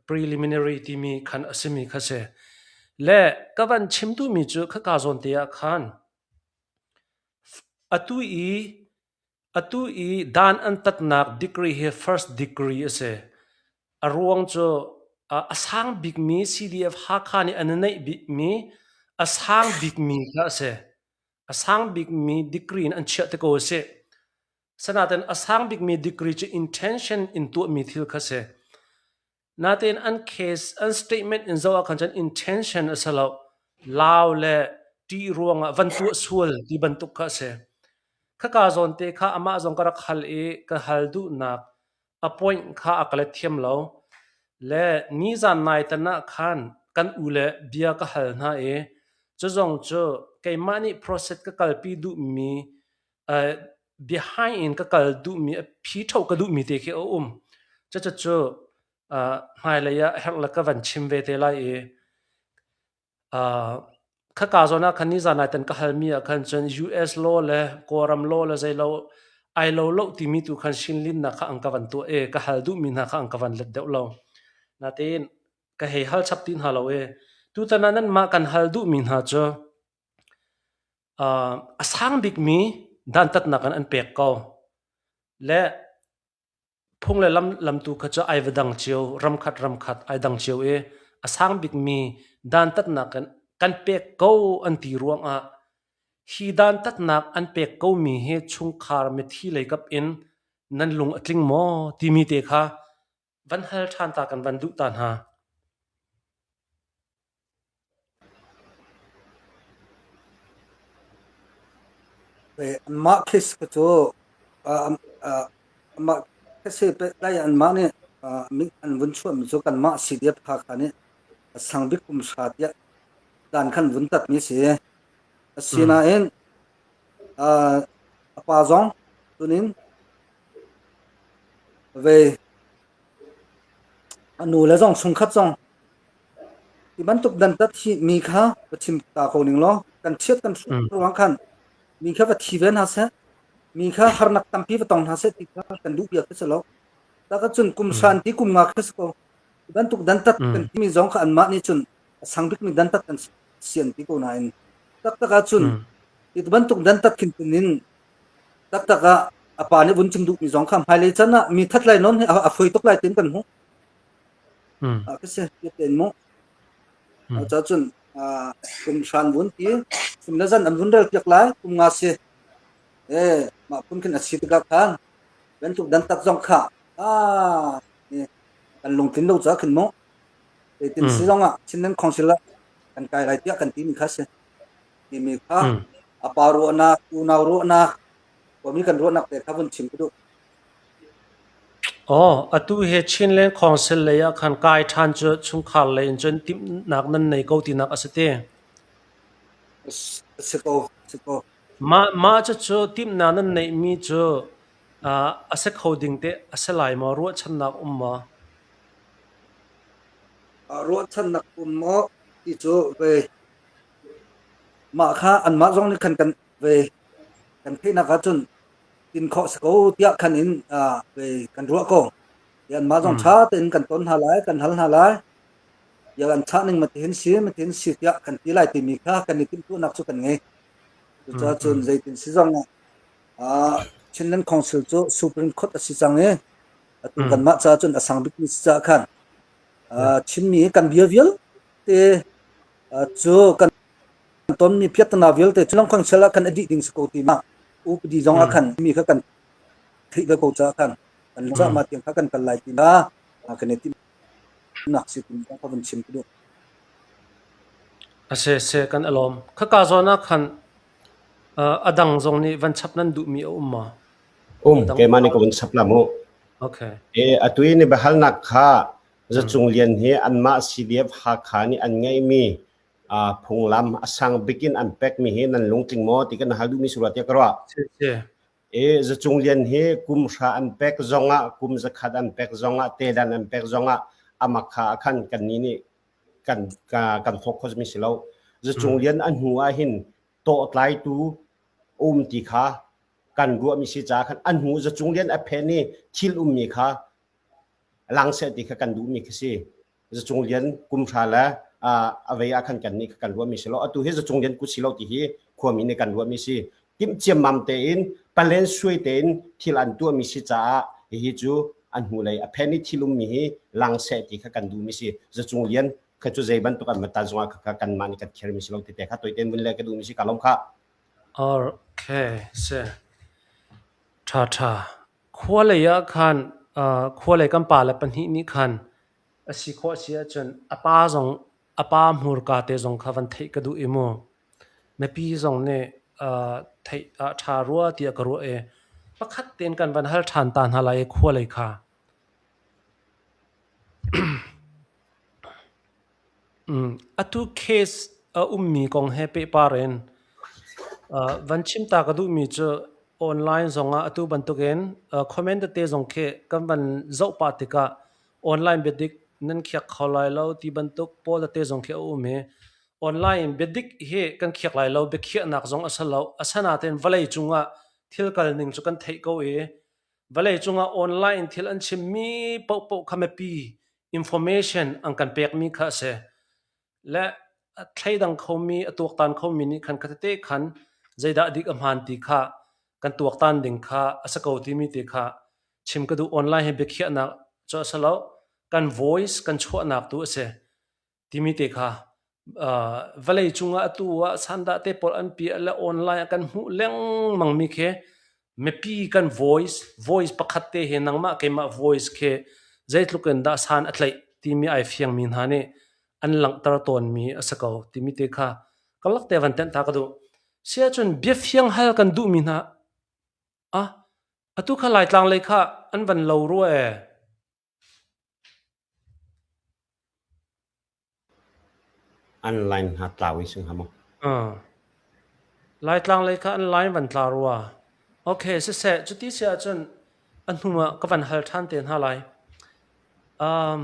preliminary timi khan a simi kha si. Le ka van chim duhmi cu khaka zawn te ah khan Atu i atu i dan an tatnak degree hi first degree a si. A ruang cu a sang bikmi CDF Hakha nih an i neih bikmi a sang bikmi kha a si. A sang bikmi degree in an chiah te ko a si. Sanaten a sang bikmi degree cu intention in tuahmi thil kha si. Natein an case, an statement in zoh ah khan cun intention a si lo. Lau le ṭih ruangah van tuah sual ti bantuk kha a si. Khaka zawn te kha amah zong ka rak hal i ka hal duhnak a point kha a ka let thiam lo. Le nizan nai tan ah khan kan u le bia ka hal hna i cu zong cu keimah nih process ka kalpi duhmi behind in ka kal duhmi a phi ṭho ka duhmi te khi a um. Cucu hmailei ah herh le ka van chim ve te lai i khaka zawn ah khan nizan ai tan ka halmi ah khan cun US law le Kawlram law le zeilo Ai lo lo timi tu khan Shinlinnak kha an ka van tuah i ka hal duhmi hna kha an ka van let deuh lo. Natein ka hei hal chap ti hna lo i tutan ah nanmah kan hal duhmi hna cu uh, a sang bikmi dantatnak in an pek ko. Le phung le lam lamtu kha cu ai va dang cio, ramkhat ramkhat ai dang cio i a sang bikmi dantatnak in kan pek ko an ti ruangah hi dantatnak an pek komi hi chungkhar mithi leikap in nan lung a tling maw timi te kha van hal ṭhan ta kan van duh ta hna. Anmah case kha cu anmah case he pehtlai in anmah nih an vun chuahmi cu kanmah CDF Hakha nih a sang bik kum hra tiah dan khan vun tatmi a si. Asinain a pa zong tunin ve a nu le zong chungkhat zong Hi bantuk dantat hi mi kha va chim ta ko ning law kan chiat kan hruh ruang khan mi kha va thi ve hna seh, mi kha harnak tampi va tong hna seh ti kha kan duh piak khi si lo. Tak cun kum san ti kum nga khi si ko. Hi bantuk dantat kan timi zong kha anmah nih cun a sang bikmi dantat kan si an ti ko nain taktak ahcun hi bantuk dantat khin in taktak ah a pa nih vun chim duhmi zong kha hmailei chan ah mi that lai nawn hi a foi tuk lai tin kan hmuh. Ka si ten mu. Ca cun kum hran vun ti kum le zan an vun rel piak lai kum nga si. E mah phun khin a si tikah khan bantuk dantat zong kha ah kan lungtlin lo ca khin mu. Zeitin si zong ah Chinland Council ah kan kai lai tiah kan timi kha si. Timi kha a pa ruahnak, unau ruahnak, khuami kan ruahnak te kha vun chim ka duh. Aw, atu hi Chinland Council lei ah khan kai ṭhan cu chungkhar lei in cun timhnak nan nei ko tinak a si te. A si ko, si ko. Mah mah cucu timhnak nan neihmi cu uh, a si kho ding teh a si lai maw? Ruahchannak um maw? Ruahchannak um maw ti cu ve mah kha anmah zong nih khan kan ve kan theihnak ahcun tin khawh si ko tiah khan in kan ruah ko. Anmah zong ṭha tein kan ton hna lai, kan hal hna lai. Bia an chah ning matihin si, matihin si tiah kan ti lai timi kha kan i timhtuahnak cu kan ngei. Cucaah cun zeitin si zong ah Chinland Council cu Supreme Court a si cang i atu kanmah caah cun a sang bikmi si caah khan Chinmi kan bia vialte cu kan tonmi piahtana vialte cu Council ah khan a dih ding si ko ti ma upadi zong ah khan mi kha kan theih ve ko caah khan kan cah ma tiang kha kan kal lai ti na kan i timnak si tin kha van chim ka duh. A se se kan alawm. Khaka zawn ah khan a dang zong nih van chap nan duhmi a um ma? Um, keimah nih ka vun chap la mu. Okay. E atu i ni biahalnak kha Zacung Lian hi anmah CDF Hakha nih an ngeihmi phunglam a sang bik in an pekmi hi nan lungtling maw ti kan hal duhmi si rua tiah ka ruah. E Zacung Lian hi kum hra an pek zongah kum zakhat an pek zongah tedan an pek zongah amak kha khan kan ni nih kan kan thawk kho mi si lo. Zacung Lian a hnu ah hin tawhtlaitu um ti kha kan ruahmi si caah khan a hnu Zacung Lian a phen i thil ummi kha lang seh ti kha kan duhmi khi si. Zacung Lian kum hra le a vei ah khan kan nih kan ruahmi si lo. Atu hi Zacung Lian kut si lo ti hi khuami nih kan ruahmi si. Timh ciammam tein palen suai tein thil an tuahmi si caah hihi cu an hnulei a phen i thil ummi hi lang seh ti kha kan duhmi si. Zacung Lian kha cu zei bantuk an matan zongah kha kanmah nih kan khermi si lo ti te kha toiten vun le ka duhmi si ka lawm kha. Okay, si. Ṭha ṭha. Khua lei ah khan khua lei kan pale pahnih nih khan a si khawh a si ahcun a pa zong a pa hmurka te zong kha van theih ka duh i mu. Mipi zong nih theih ah ṭha rua tiah ka ruah i pakhat tein kan van hal ṭhan ta hna lai i khua lei kha. Atu case a ummi kong he pehpar in van chim ta ka duhmi cu online zongah atu bantukin comment tete zong khi kan van zoh pah tikah online biadik nan khiak kho lai lo ti bantuk pawl tete zong khi a um i online in biadik hi kan khiak lai lo biakhiahnak zong a si lo. Asinain vawlei cungah. thil kal ning cu kan theih ko i vawlei cungah online in thil an chimmi paohpaoh kha mipi information an kan pekmi kha a si. Le a thleidang khomi, a tuaktan khomi nih khan kha tete khan zeidah dik a hmaan ti kha kan tuaktan ding kha a si ko timi te kha chim ka duh. Online hi biakhiahnak cu a si lo. Kan voice kan chuahnak tu a si. Timi te kha vawlei cungah atu ah sandah te pawl an piah le online ah kan hmuh lengmang mi khi mipi kan voice voice pakhat te hi nangmah keimah voice khi zeitluk in dah san a tlaih timi ai fiangmi hna nih an langhter tawnmi a si ko timi te kha karlak te van tenh ta ka duh. Si ahcun biafiang hal kan duhmi hna ah atu kha Laitlang lei kha an van lo rua ee. An line hna tlau in si hnga maw? Laitlang lei kha an line van tla rua. Okay, siseh, cuti si ahcun a hnu ah ka van hal ṭhan te hna lai. Um,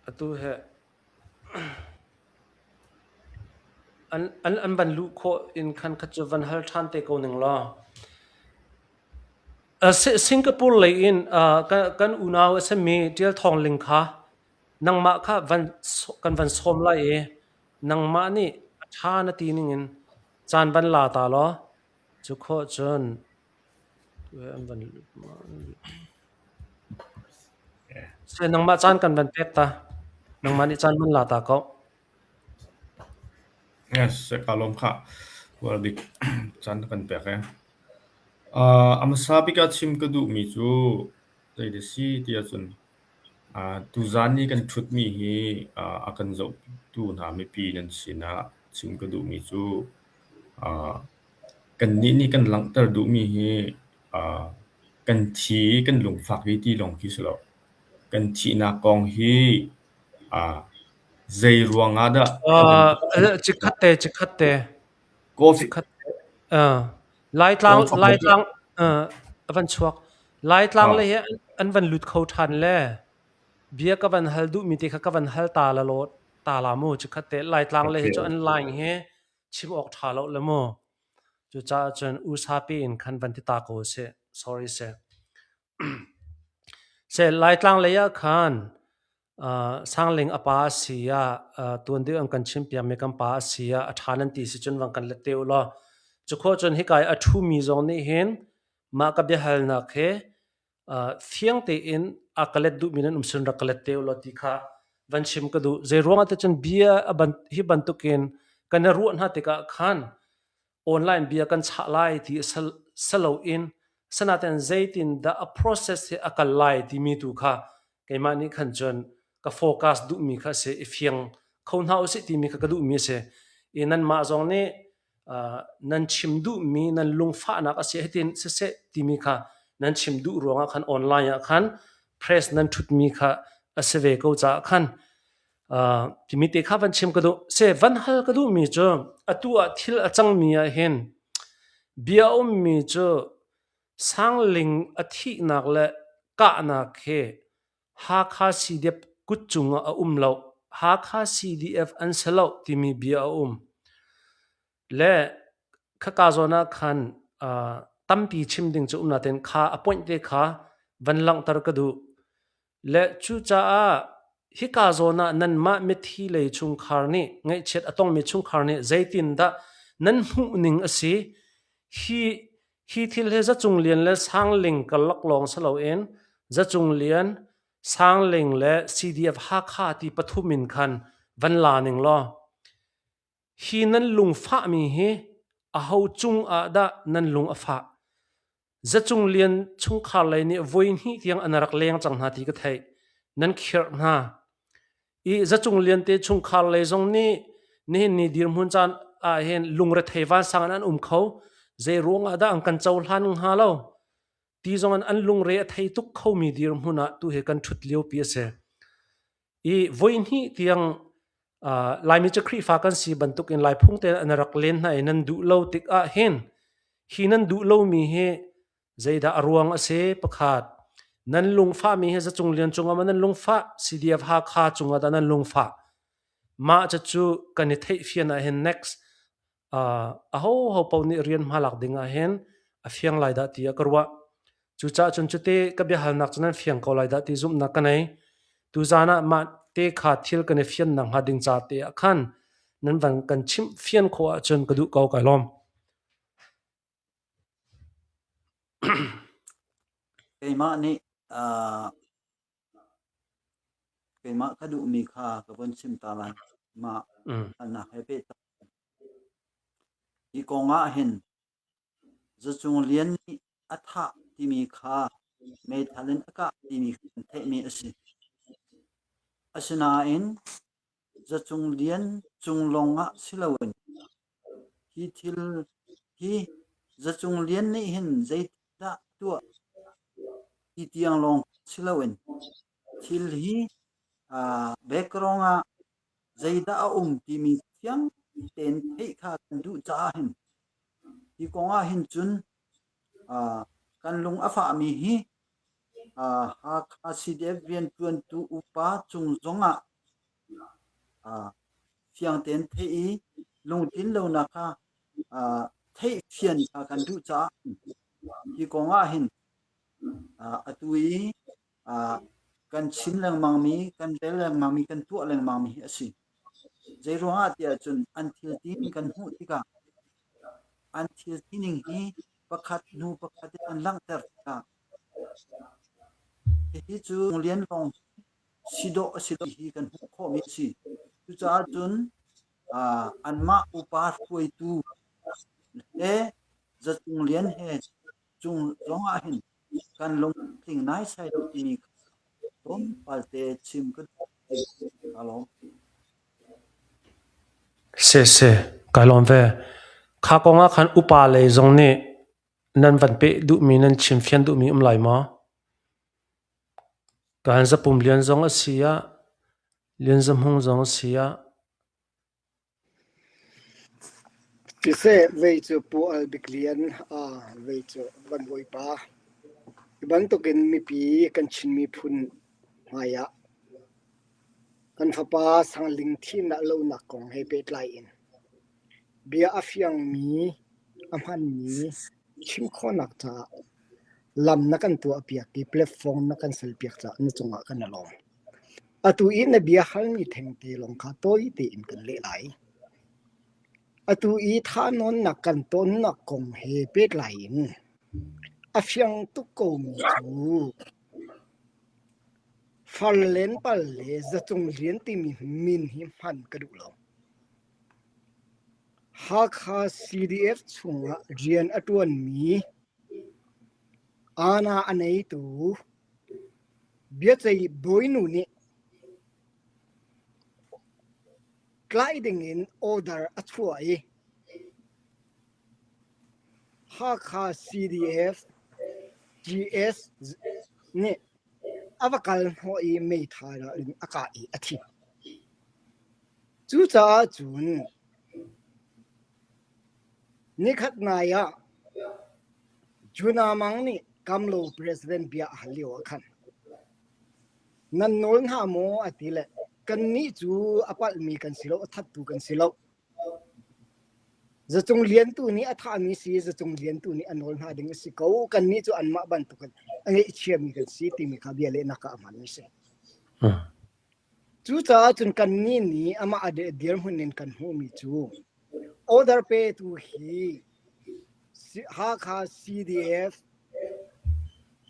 atu he An van luh khawh in khan kha cu van hal ṭhan te ko ning law. Singapore lei in kan unau a simi Ṭial Thawng Ling kha nangmah kha van kan van sawm lai i nangmah nih a ṭha na ti ning in caan van la ta law cu khawh cun an van Nangmah caan kan van pek ta. Nangmah nih caan van la ta ko. Yes, kaa lawm khah. Dik caan na kan pek ee. Uh, a hmasa bik ah chim ka duhmi cu zei dah si ti ahcun uh, tuzaan i kan ṭhutmi hi uh, a kan zohtu hna mipi nan sinah chim ka duhmi cu uh, kannih nih kan langhter duhmi hi uh, kan thi i kan lungfak hi ti lawng khi si lo. Kan thihnak kong hi uh, zei ruangah dah Uh, chikkhat te, chikkhat te. Chikkhat te. Uh, Laitlang, Laitlang, uh, a van chuak. Laitlang le hi an van lut kho ṭhan le bia ka van hal duhmi te kha ka van hal ta la law ta la mu chikkhat te. Laitlang le hi cu an line hi chim awk ṭha lo le mu. Cucaah cun USA pi in khan van ti ta ko sih. Sorry seh. Seh Laitlang lei ah khan uh, Sangling a pa a si ah uh, tuan deuh an kan chimpiakmi kan pa a si ah a ṭha nan ti si cun van kan let te u law. Cukhawh cun hikai a ṭhumi zong nih hin mah ka biahalnak he fiang tein a ka let duhmi nan um sin rak ka let te u law ti kha van chim ka duh. Zei ruangah te cun bia a ban, hi bantukin kan i ruah hna tikah khan online bia kan chah lai ti salo in sanaten zeitin dah a process hi a kal lai timi tu kha keimah nih khan cun ka focus duhmi kha a si i fiang kho hna usih timi kha ka duhmi a si. I nanmah zong nih nan chim duhmi nan lungfahnak a si hitin siseh timi kha nan chim duh ruangah khan online ah khan press nan ṭhutmi kha a si ve ko caah khan timi te kha van chim ka duh. Se van hal ka duhmi cu atu ah thil a cangmi ah hin bia ummi cu Sangling a thihnak le kahnak hi Hakha CDF kut cungah a um lo. Hakha CDF an si lo timi bia a um. Le khaka zawn ah khan uh, tampi chim ding cu um nain kha a point te kha van langhter ka duh. Le cucaah hika zawn ah nanmah mithi lei chungkhar nih ngaihchiat a tongmi chungkhar nih zeitindah nan hmuh ning a si? Hi Hi thil hi Zacung Lian le Sangling karlak lawng si loin Zacung Lian, Sangling le CDF Hakha ti pathum in khan van la ning law hi nan lungfahmi hi aho cung ah dah nan lung a fah? Zacung Lian chungkhar lei nih voi hnih tiang an rak leng cang hna ti ka theih. Nan khirh hna. I Zacung Lian te chungkhar lei zong nih nihin ni dirhmun caan ah hin lungrethei vansang in an um kho. Zei ruang ah dah an kan cohlan hnga lo? Ti zong in an lungre a thei tuk khomi dirhmun ah tu hi kan ṭhut liopi a si. I voi hnih tiang uh, Laimi cu Khrihfa kan si bantukin Laiphung te an rak len hna i nan duh lo tik ah hin hi nan duh lomi hi Zeidah a ruang a si? Pakhat, nan lungfahmi hi Zacung Lian cungah maw nan lungfah? CDF Hakha cungah dah nan lungfah? Mah cucu kan i theihfian ahhin next ahoho paoh nih rian hmalak ding ahhin a fiang lai dah tiah ka ruah. Cucaah cun cute ka biahalnak cu nan fiang ko lai dah ti zumhnak ka nei. Tuzaan ah mah te kha thil kan i fian nakhnga ding ca te ah khan nan van kan chimh fian khawh ahcun ka duh ko kai lawm. Keimah nih keimah ka duhmi kha ka von chim ta lai. Mah halnak he pehtlai. Hi kong ah hin Zacung Lian nih a thah timi kha meithal in a kah timi kan theihmi a si. Asinain Zacung Lian cung lawngah si loin hi thil hi Zacung Lian nih hin zeitindah a tuah ti tiang lawng si loin thil hi background ah zeidah a um timi fiang tein theih kha kan duh caah hin hi kong ah hin cun kan lung a fahmi hi Hakha CDF rianṭuantu upa cung zongah fiang tein theih i lungtlin lonak kha theihfian kha kan duh caah hi kong ah hin atu i kan chim lengmangmi, kan rel lengmangmi, kan tuah lengmangmi hi a si. Zeiruangah tiah cun an thil tining kan hmuh tikah an thil tining hi pakhat hnu pakhat in an langhter tikah hihi cu lian lawng si dawh a si lo hi kan hmuh khawhmi a si. Cucaah cun anmah upa hruaitu he Zatung Lian he cung zong ah hin kan lungtling naisai lo timi kha tlawmpal te chim ka duh. Ka lawm. Si si, kai lawm ve. Kha kong ah khan upa lei zong nih nan van peh duhmi nan chim fian duhmi um lai maw? Kan Zapum Lian zong a si ah, Lian Za Hmung zong a si ah, Siseh vei cu Pu Al Bik Lian vei cu van bawipa. Hi bantukin mipi kan Chin miphun hmai ah kan fapa Sangling thihnak lonak kong he pehtlai in bia a fiangmi, a hmanmi chim khawhnak caah lam na kan tuahpiak i platform na kan serpiak caah na cungah kan i lawm. Atu i na bia halmi thengte lawng kha tawi tein kan leh lai. Atu i thahnawnnak kan tonnak kong he pehtlai in a fiang tuk komi cu Farlenpal le Zacung Lian timi min hi hman ka duh lo. Hakha CDF chungah rian a ṭuanmi aana a neitu Biaceih bawinu nih tlaih dingin order a chuah i Hakha CDF GS nih a va kal hnawh i meithal in a kah i a thi. Cucaah cun nikhat nai ah Juna Mang nih Kamlo president bia a hal lio ah khan nan nawl hna maw a ti le kannih cu a palhmi kan si lo a thattu kan si lo Zacung Lian tu nih a thahmi si Zacung Lian tu nih a nawl hna ding a si ko kannih cu anmah bantukin a ngaihchiami kan si timi kha bia lehnak ah a hmanmi si. Cucaah cun kannih nih amah a dirhmun in kan hmuhmi cu order petu hi Hakha CDF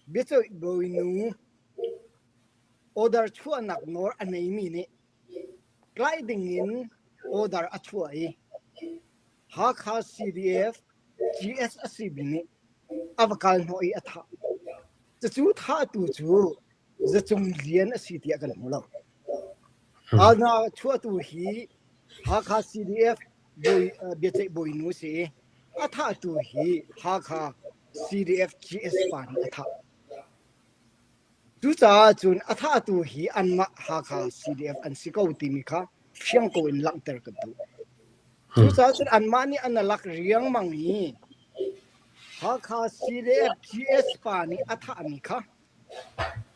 biaceih bawinu order chuahnak nawl a neimi nih tlaih dingin order a chuah i Hakha CDF GS a simi nih a va kal hnawh i a thah. Cucu thahtu cu Zacung Lian a si tiah kan hmu lo. Hna chuahtu hi Hakha CDF bawi, biaceih bawinu si i a thahtu hi Hakha CDF GS pa nih a thah. Cucaah cun a thahtu hi anmah Hakha CDF an si ko timi kha fiang ko in langhter kan duh. Cucaah cun anmah nih an lak riangmang i Hakha CDF GS pa nih a thahmi kha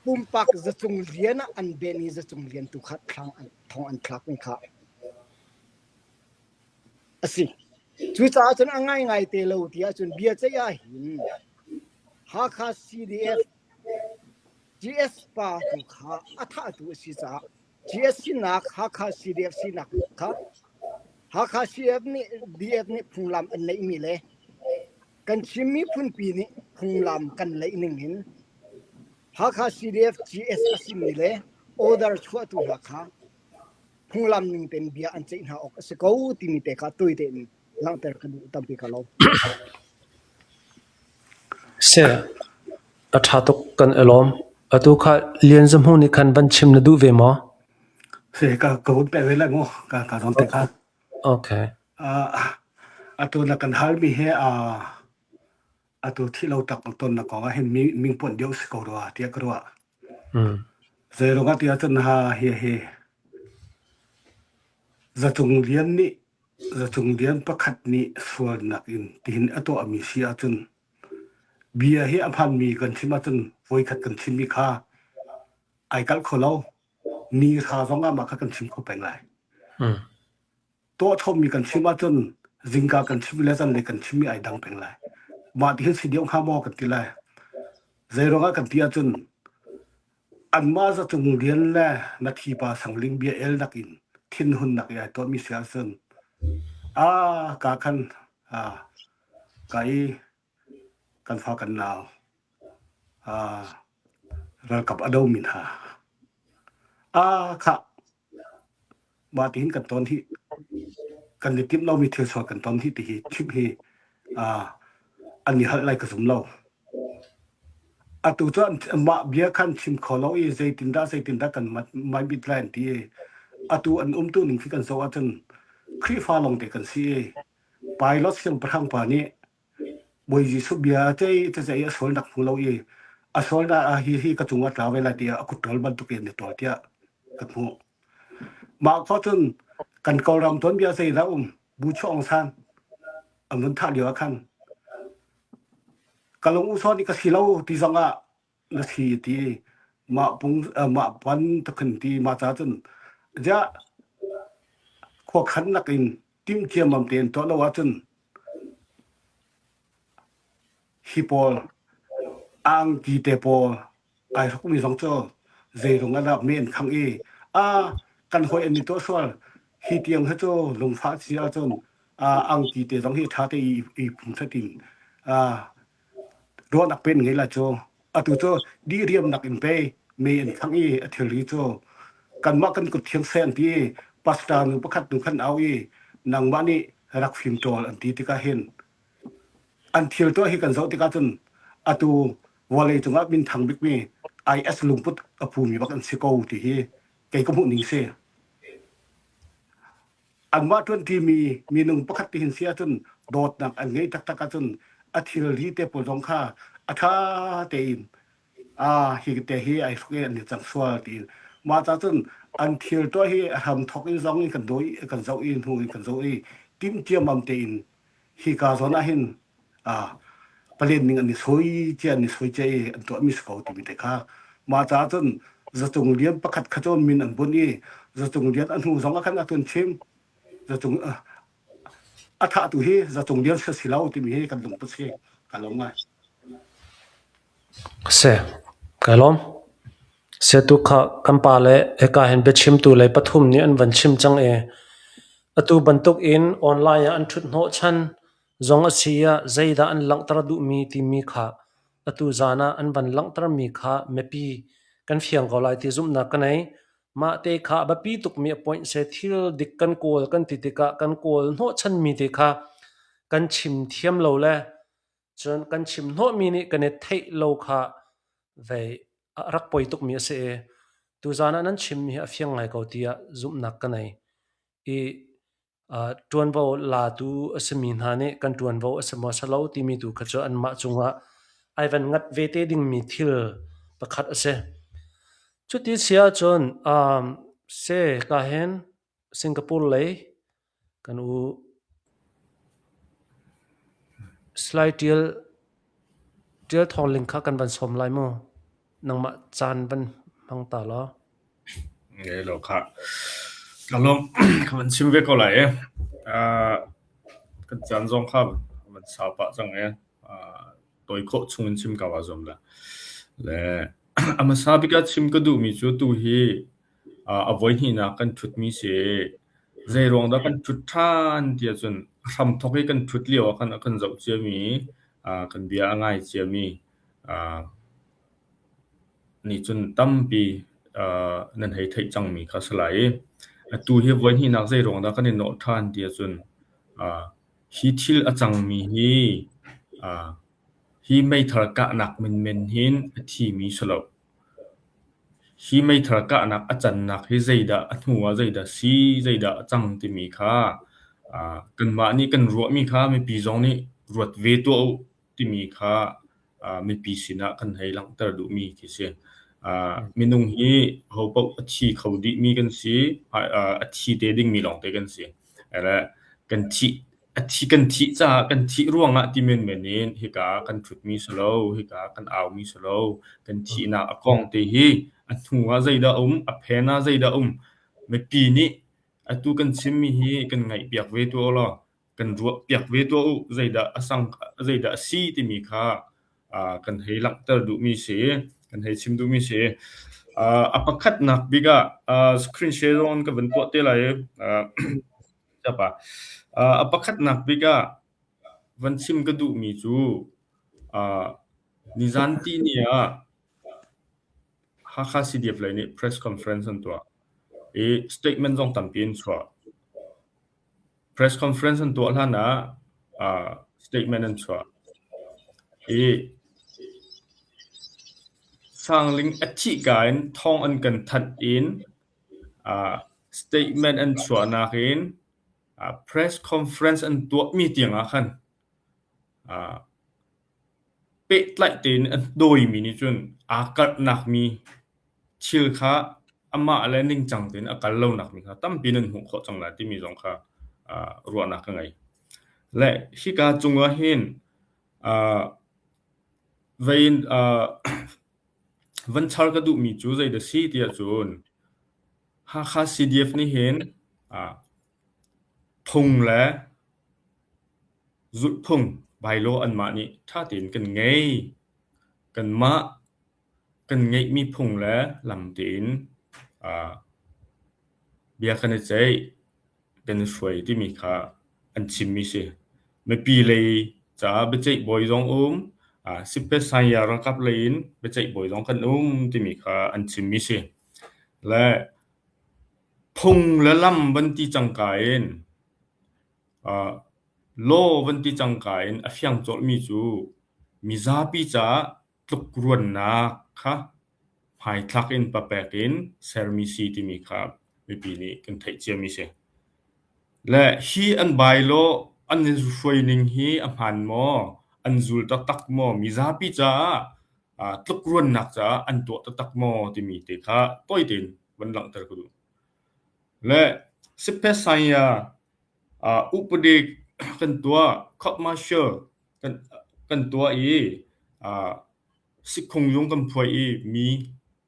Pumpak zacung lian ah an ben i zacung lian tu kha thlang an thong an thlak mi kha. A si. Cucaah cun a ngaingai te lo ti ahcun bia ceih ah hin Hakha CDF GS pa tu kha a thahtu a si caah GS sinak Hakha CDF sinak kha Hakha CF nih DF nih phunglam an neihmi le kan Chin miphunpi nih phunglam kan leih ning in Hakha CDF GS a simi le order chuahtu hna kha phunglam ning tein bia an ceih hna awk a si ko timi te kha tawi tein langhter ka duh tampi ka lo. Seh, a ṭha tuk kan i lawm. Atu kha Lian Za Hmung nih khan van chim na duh ve maw? Si ka ka vun peh ve lai mu ka ka zawn te kha. Okay. Uh, atu na kan hal mi he uh, atu thi lo tak ton na kong ah hin mi ming pon deuh si ko rua tiah ka ruah. Mm. Zeiruang ah tiah cun ha hi hi Zatung Lian nih Zatung Lian pakhat nih sualnak in tihin a tuahmi si ahcun bia hi a hmanmi kan chim ahcun voikhat kan chimmi kha ai kalh kho lo. Ni hra zong ah mah kha kan chim kho peng lai. Mm. Tuahchommi kan chim ahcun zingka kan chim le zanlei kan chimmi ai dang peng lai. Mah ti hin si deuh hnga maw kan ti lai. Zeiruang ah kan ti ahcun anmah zatung rian le na thipa sangling bia el nakin thinhun nak i ai tuahmi si ahcun a ka khan a ka i kan fa kan nau a ralkap a do mi hna a kha Mah tihin kan ton hi kan i timh lomi thil sual kan ton hi ti hi chimh hi uh, an i halh lai ka zum lo. Atu cu mah bia khan chim kho lo i zeitindah zeitindah kan mai bit lai an ti i atu an umtu ning khi kan zoh ahcun Khrihfa lawngte kan si i Pilot siangpahrang pa nih Bawi Jesuh bia cei cei a sualnak hmu lo i a sualnak ah hi hi ka cungah tla ve lai tiah a kut ṭawl bantuk in a ṭawl tiah ka hmuh. Mah khawh cun kan Kawlram tuanbia zeidah um Bu Chuah Aung San an vun thah lio ah khan ka lung u saw nih ka si lo ti zong ah na si ti mah pung mah pan takhin ti mah ca cun ziah khuakhan nakin timh ciammam tein tuah lo ahcun Hi pawl angki te pawl ai hrukmi zong cu zeirung ah dah mi an khangh i a kan hawi an i tuah sual hi tiang hi cu lungfah si ahcun angki te zong hi ṭha te i i phum in ruahnak pen ngei lai cu atu cu diriamnak in pei mei an khangh i a thilri cu kanmah kan kut thiang seh an ti i pastor nu pakhat nu khan au i nangmah nih rak fim ṭawl an ti tikah hin An thil tuah hi kan zoh tikah cun atu vawlei cungah minthang bikmi IS lungput a pumi bak an si ko ti hi kei ka hmuh ning si. Anmah ṭuanṭimi minung pakhat ti hin si ahcun dawtnak an ngei taktak ahcun a thilri te pawl zong kha a ṭha tein ah hi te hi ai hruk i an i cang sual tiin mah ca cun an thil tuah hi a hram thok in zong in kan dawi kan zoh i hnu in kan zoh i timh ciammam tein hika zawn ah hin palen ning an i soi cia an i soi cia i an tuahmi si ko timi te kha mah caah cun zatung lian pakhat kha cu min an bunh i zatung lian a hnu zong ah khan a tun chim zatung a thahtu hi zatung lian si lo timi hi kan lungput si ka lawm ngai. Si, kai lawm. Setu kha kan pa le hika hin biachimtu lei pathum nih an van chim cang i atu bantuk in online ah an ṭhut hnawhchan zong a si ah zeidah an langhter duhmi timi kha atu zan ah an van langhtermi kha mipi kan fiang ko lai ti zumhnak ka nei. Mah te kha a biapi tukmi a point se thil dik kan kawl kan ti tikah kan kawl hnawhchanmi te kha kan chim thiam lo le Cun kan chim hnawhmi nih kan i theih lo kha vei a rak poi tukmi a si i tuzaan ah nan chimmi hi a fiang ngai ko tiah zumhnak ka nei. I uh, ṭuanvo latu a simi hna nih kan ṭuanvo a si maw si lo timi tu kha cu anmah cungah ai van ngat ve te dingmi thil pakhat a si. Cuti si ahcun um, se ka hin Singapore lei kan u Salai Ṭial Ṭial Thawng Ling kha kan van sawm lai mu. Nangmah caan van hmang ta law. Ngei lo khah. Ka lawm ka van chim ve ko lai e. Uh, Kan caan zong kha van sau pah cang e. Tawi khawh chung in chim ko aa zuam la. Le a hmasa bik ah chim ka duhmi cu tu hi a voi hnihnak kan ṭhutmi si. Zei ruang dah kan ṭhut ṭhan ti ahcun a hramthawk i kan ṭhut lio ah khan a kan zoh ciami, kan bia a ngai ciami nih cun tampi nan hei theih cangmi kha a si lai i atu hi voi hnihnak zei ruang dah kan i nawh ṭhan ti ahcun hi thil a cangmi hi hi meithal kahnak menmen hin a thimi si lo. Hi meithal kahnak a cannak hi zeidah a hnu ah zeidah si, zeidah a cang timi kha kanmah nih kan ruahmi kha mipi zong nih ruat ve tuah u timi kha mipi sinah kan hei langhter duhmi khi si. Minung hi hopaoh a thi kho dihmi kan si, a thi te dingmi lawngte kan si. Kan thih a thi kan thih caah kan thih ruangah ti menmen in hika kan ṭhutmi si lo, hika kan aumi si lo. Kan thihnak a kong te hi a hnu ah zeidah a um, a phen ah zeidah a um. Mipi nih atu kan chimmi hi kan ngaihpiak ve tuah u law kan ruahpiak ve tuah u zeidah a sang zeidah a si timi kha kan hei langhter duhmi si kan hei chim duhmi si. A pakhatnak bik ah screen share zong ka van tuah te lai i a pakhatnak bik ah van chim ka duhmi cu nizan tihni ah Hakha CDF lei nih press conference an tuah i statement zong tampi an chuah. Press conference an tuah hlan ah statement an chuah i Sangling a thihka in thawng an kan thanh in statement an chuahnak in press conference an tuahmi tiang ah khan pehtlaih tein an dawimi nih cun aa karhnak mi thil kha amah le ningcang tein a kal lonak mi kha tampi nan hmuh khawh cang lai timi zong kha ruahnak ka ngei. Le hika cungah hin vei in van char ka duhmi cu zeidah si tiah cun Hakha CDF nih hin phung le zulhphung bylaw anmah nih ṭha tein kan ngei. Kanmah kan ngeihmi phung le lam tein bia kan i ceih, kan i hruai timi kha an chimmi si. Mipi lei caah biaceih bawi zong um, siphe-sanya ralkap lei in biaceih bawi zong kan um timi kha an chimmi si. Le phung le lam van ti cangka in Law van ti cangka in a fiang colhmi cu mizapi caah tlukruannak kha hmaithlak in papek in sermi si timi kha mipi nih kan theih ciami si. Le hi an bylaw an i hruaining hi a hmaan maw, an zul taktak maw, mizapi caah tlukruannak caah an tuah taktak maw timi te kha tawi tein van langhter ka duh. Le siphe-sanya upadi kan tuah, court martial kan tuah i sikhungyung kan phuai i mi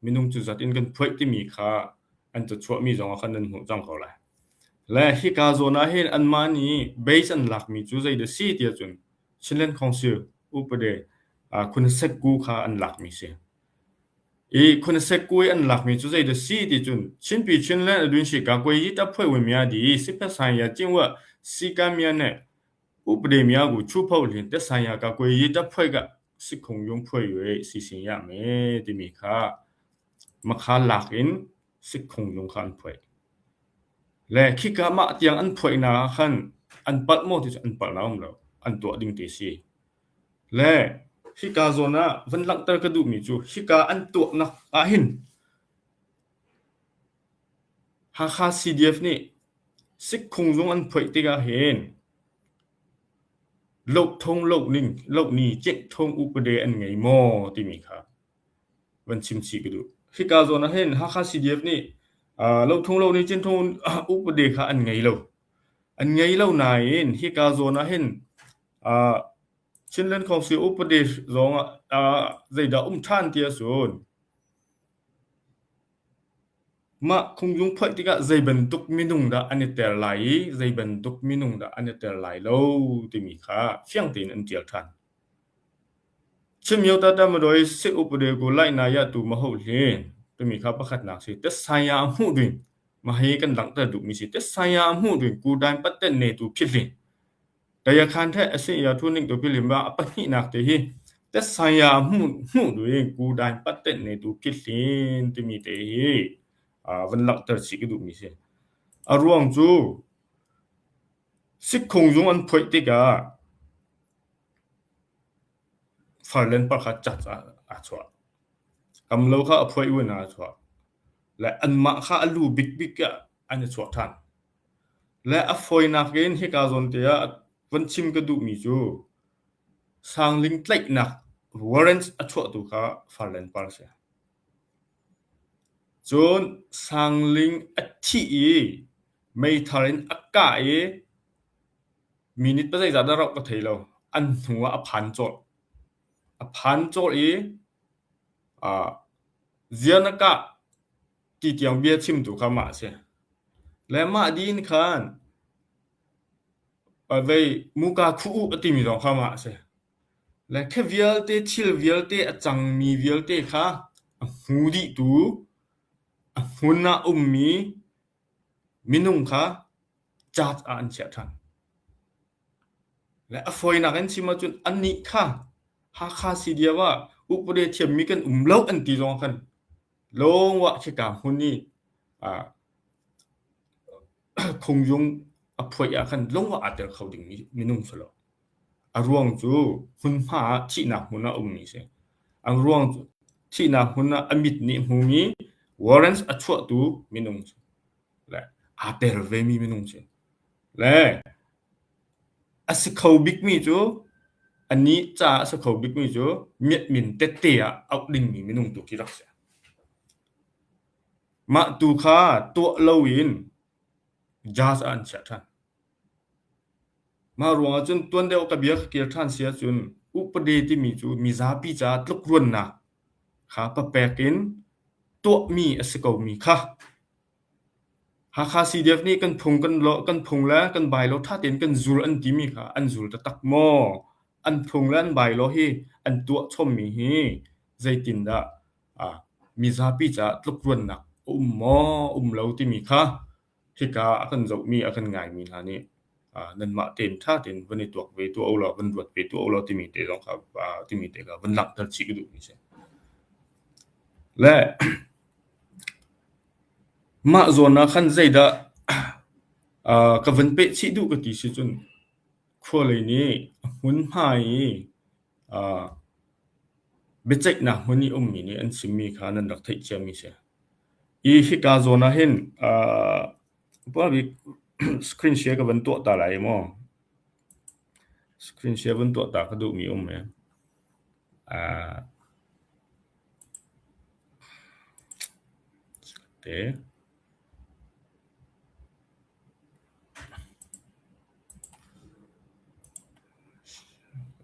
minung cu zat in kan phuaih timi kha an cachuahmi zong ah khan nan hmuh cang ko lai. Le hika zawn ah hin anmah nih base an lakmi cu zeidah si tiah cun Chinland Council upadi Khunasekku kha an lakmi si. I khunasekkuai an lakmi cu zeidah si ti cun Chinpi Chinland adunshi kakwe yi taphoi wemia di siphe ya cingwa sikamia ne upade mia gu chupho lin te sanya kakwe yi taphoi ka sikhung yung phoi yue si sin ya me timi kha makha lak in sikhung yung kha an phoi. Le khika mah tiang an phoi na khan an palh maw ti cu an palh na um lo an tuah ding te si. Le hika zawn ah van langhter ka duhmi cu hika an tuahnak ahhin Hakha CDF nih Sikkhung zung an phoih tikah hin lohthong lohning lohni cenhthong upade an ngei maw timi kha van chim chih ka duh. Hika zawn ah hin Hakha CDF nih lohthong lohni cenhthong upade kha an ngei lo. An ngei lo nain hika zawn ah hin Chinland Council upadi zong ah zeidah um ṭhan ti ahcun. Mah khunglung phoih tikah zei bantuk minung dah an i ter lai i zei bantuk minung dah an i ter lai lo timi kha fiang tein an ṭial ṭhan. Chimyo tata madoi se upade ku lai na ya tu ma ho hle timi kha pakhatnak si te saya hmuh ding ma hi kan langhter duhmi si te saya hmuh ding ku dan patten ne tu phit ling Tayakhan the asin ya thu ning tu philim ba a pahnihnak te hi te saya hmuh hmuh ding ku dan patten ne tu phit hlin timi te hi van langhter chih ka duhmi si. A ruang cu sikkhung zung an phoih tikah farlen pakhat cat ah aa chuah. Kamlo kha a phoih un ah aa chuah. Le anmah kha a lu bikbik ah an i chuah ṭhan. Le a fawinak in hika zawn te ah van chim ka duhmi cu Sangling tlaihnak warrant a chuahtu kha Farlen Par a si. Cun Sangling a thih i meithal in a kah i minute pazeizat dah rauh ka thei lo. An hnu ah a phan cawlh. A phan cawlh i uh, ziar na kah ti tiang bia chimtu kha mah a si. Le mah din khan vei muka khu u a timi zong kha mah a si. Le khi vialte thil vialte a cangmi vialte kha a hmu dihtu, a hmun ah ummi minung kha caat ah an chiah ṭhan. Le a fawinak in chim ahcun annih kha Hakha CDF ah upade thiammi kan um lo an ti zong khan lawngah khika hmun i khungjung a phuaih ah khan lawngah aa tel kho dingmi minung si lo. A ruang cu hmunhma ah thihnak hmun ah a ummi si. A ruang cu thihnak hmun ah a mit nih hmumi warrants a chuahtu minung si. Le aa tel vemi minung si. Le a si kho bikmi cu anih caah a si kho bikmi cu miatmin tette ah auh dingmi minung tu khi rak si. Mah tu kha tuah loin judge ah an chiah ṭhan. Mah ruangah cun tuan deuh ka bia ka kir ṭhan si ahcun upade timi cu mizapi caah tlukruannak kha papek in tuahmi a si komi kha Hakha CDF nih kan phung kan lawh kan phung le kan bylaw ṭha tein kan zul an timi kha an zul taktak maw? An phung le an bylaw hi an tuah chommi hi zeitindah ah mizapi caah tlukruannak a um maw, um lo timi kha hika a kan zohmi a kan ngaimi hna nih nanmah tein ṭha tein van i tuak ve tuah u law van ruat ve tuah u law timi te zong kha timi te kha van langhter chih ka duhmi a si. Le mah zawn ah khan zeidah ka van peh chih duh ka ti si cun khualei nih a hmunhma i biaceihnak hmun i ummi nih an chimmi kha nan rak theih ciami a si. I hika zawn ah hin bik screen share ka van tuah ta lai maw? Screen share van tuah ta ka duhmi um e. Te.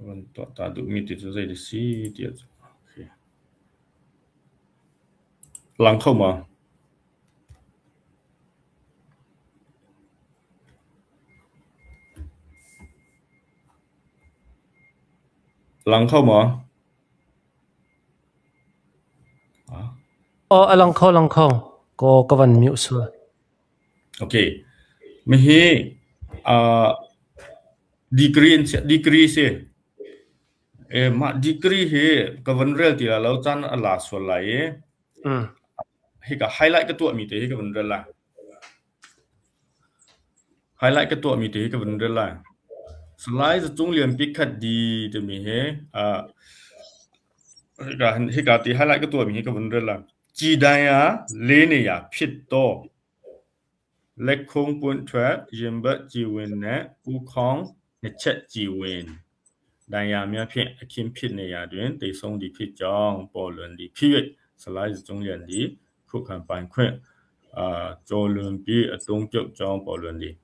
Van tuah ta duhmi ti cu zei dah si ti ahcun okay. Lang kho maw? Lang kho maw? Aw, a lang kho, lang kho. Ko ka van mute sual. Okay. Mihi uh, degree in degree si. E mah degree hi ka van rel ti la lo caan a la sual lai i. Mm. Hika highlight ka tuah mi te hi ka van rel lai. Highlight ka tuah mi te hi ka van rel lai. Salai Zacung Lian Pikhat di timi hi uh, hika hika ti highlight ka tuah mi hi ka van rel lai. Ci dai ah le ne ya phit to လက်ခုံးပွင့်ထွက် ရင်ဘတ်ကြေဝင်နှင့် ဦးခေါင်းနှစ်ချက်ကြေဝင် ဒဏ်ရာများဖြင့် အခင်းဖြစ်နေရာတွင် သေဆုံးသည်ဖြစ်ကြောင်း ပေါ်လွင်သည်ဖြစ်၍စလိုက်ကျုံးလျက်သည် ခုခံပိုင်ခွင့် ကျော်လွန်ပြီး အသုံးပြုကြောင်း ပေါ်လွင်သည်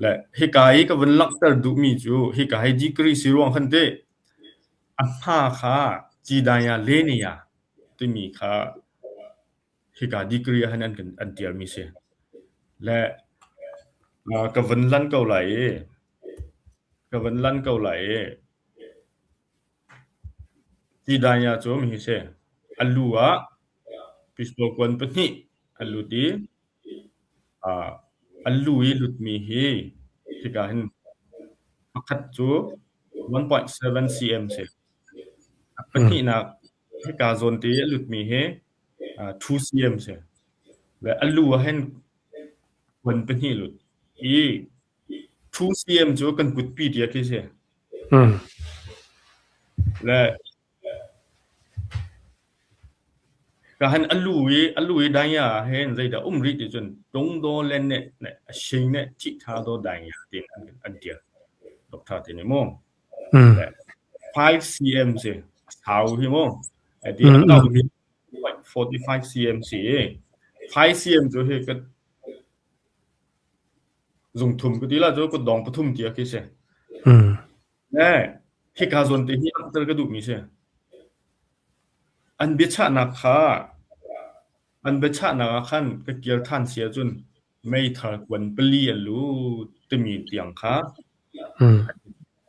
le hika i ka vun langhter duhmi cu hika hi degree si ruang khan teh a hma kha ci daya le ne ya timi kha. Hika degree ah hin an kan an tialmi si. Le ka vun lan ko lai i ka vun lan ko lai i Tidanya cu mihi si. A lu ah pistol kuan pahnih an lut i a lu i lutmi hi hika hin pakhat cu 1.7 cm si. A pahnihnak hika zawn te i a lutmi hi 2 cm si. Le a lu ah hin kuan pahnih lut i 2 cm cu kan kutpi tiah khi si. Le ka han a lu i a lu i dai ah hin zeidah um rih ti cun tungdaw le ne ne a shing ne thih tha daw dai tiin an an tial. Doctor ti nih mu. Le 5 cm si a sau hi mu. Ti a kau hi 45 cm si i 5 cm cu hi ka zungthum ka ti la cu kutdong pathum tia khi si. Le hika zawn te hi langhter ka duhmi si. An biachahnak kha an biachahnak ah khan ka kir ṭhan si ahcun meithal kuan pali a lut timi tiang kha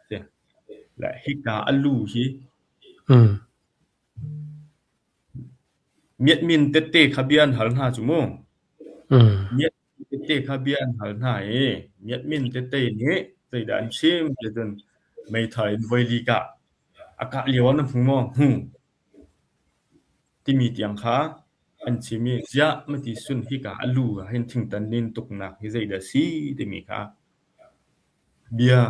si. Le hika a lu hi Miatmin tette kha bia an hal hna cu mu. Miatmin tette kha bia an hal hna i miatmin tette nih zeidah an chim ti cun meithal in voili kah a kah lio ah na hmu maw? Hmu timi tiang kha an chim i ziah mati sun hika a lu ah hin thingtan nin tuknak hi zeidah a si timi kha Bia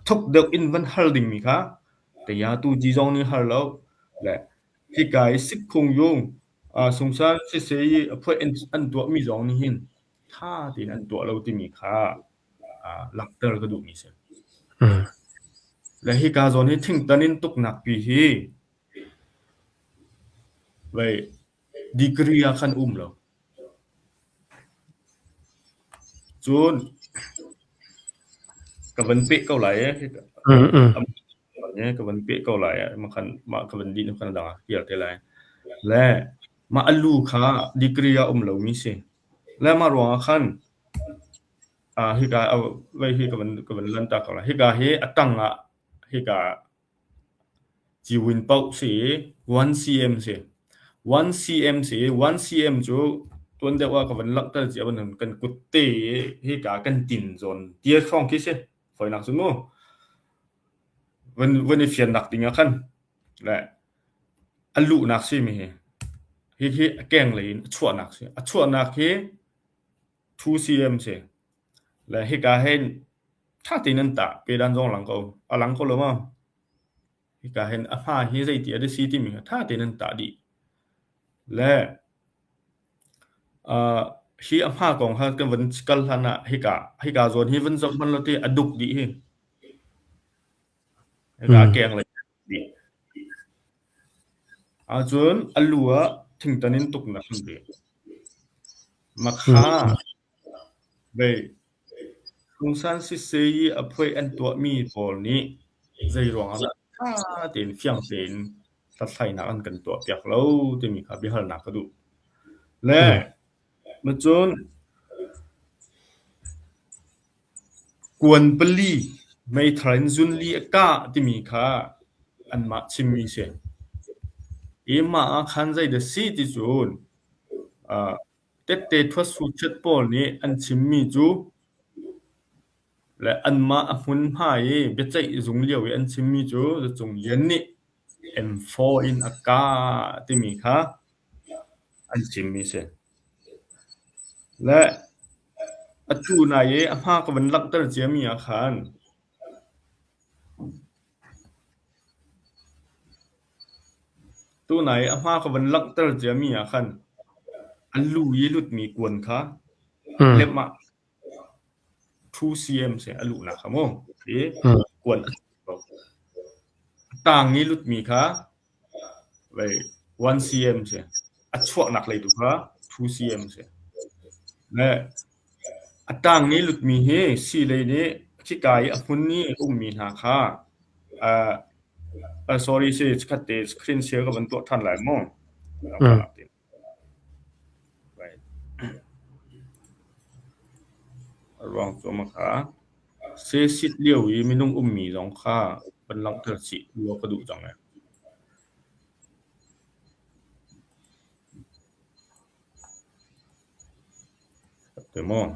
thuk deuh in van hal dingmi kha tayatu ci zong nih har lo le hika i sikkhung yung sungsan siseh i a phuai an tuahmi zong nih hin ṭha tein an tuah lo timi kha langhter ka duhmi a si. Le hika zawn hi thingtan in tuknak pi hi vei degree ah khan um lo. Cun ka van peh ko lai ee. Ka van peh ko lai ee. Mah khan mah ka van dih khan dang ah kir te lai. Le mah a lu kha degree ah um lomi si. Le mah ruang ah khan hika vei hi ka van ka van lan ta ko lai. Hika hi a tang ah hika Ciwin paoh si i one cm si. One cm si i one cm cu tuan deuh ah ka van langhter cia bantuk kan kutte i hika kan tin zawn tial hrawng khi si. Fawinak cu mu. Van, van i fiannak ding ah khan le a luhnak si mi hi. Hihi a keng lei in a chuahnak si. A chuahnak hi 2 cm si. Le hika hin ṭha tein an tah. Pedan zong a lang ko. A lang ko lo maw? Hika hin a hma hi zeiti a si timi kha ṭha tein an tah dih. Le uh, hi a hma kong kha kan van kal hlan ah hika hika zawn hi van zoh hmanh law ti a duk dih hi. Hika keng lei dih. Ahcun a lu ah thingtan in tuknak an ti. Makha Vei, Pungsan siseh i a phuai an tuahmi pawl nih zeiruang ah dah ṭha tein fiang tein hlathlainak an kan tuahpiak lo timi kha biahalnak ka duh. Le macun kuan pali meithal in zunli a kah timi kha anmah chimmi si. I mah ah khan zeidah si ti cun uh, Tette ṭhuatsuchiat pawl nih an chimmi cu le anmah a hmunhma i biaceih zung lio i an chimmi cu Zacung Lian nih M4 in a kah timi kha an chimmi a si. Le atu nai i a hma ka van langhter ciami ah khan Tunai a hma ka van langhter ciami ah khan a lu i lutmi kuan kha lem ah 2 cm si a luhnak kha mu. I kuan a ko. A tang i lutmi kha vei 1 cm si. A chuahnak lei tu kha 2 cm si. Le a tang i lutmi hi sii lei nih khika i a hmun i a ummi hna kha uh, uh, sorry si chikkhat te screen share ka van tuah ṭhan lai mu. A ruang cu ma kha sesit lio i minung ummi zong kha van langhter chih law ka duh cang ee. Te maw?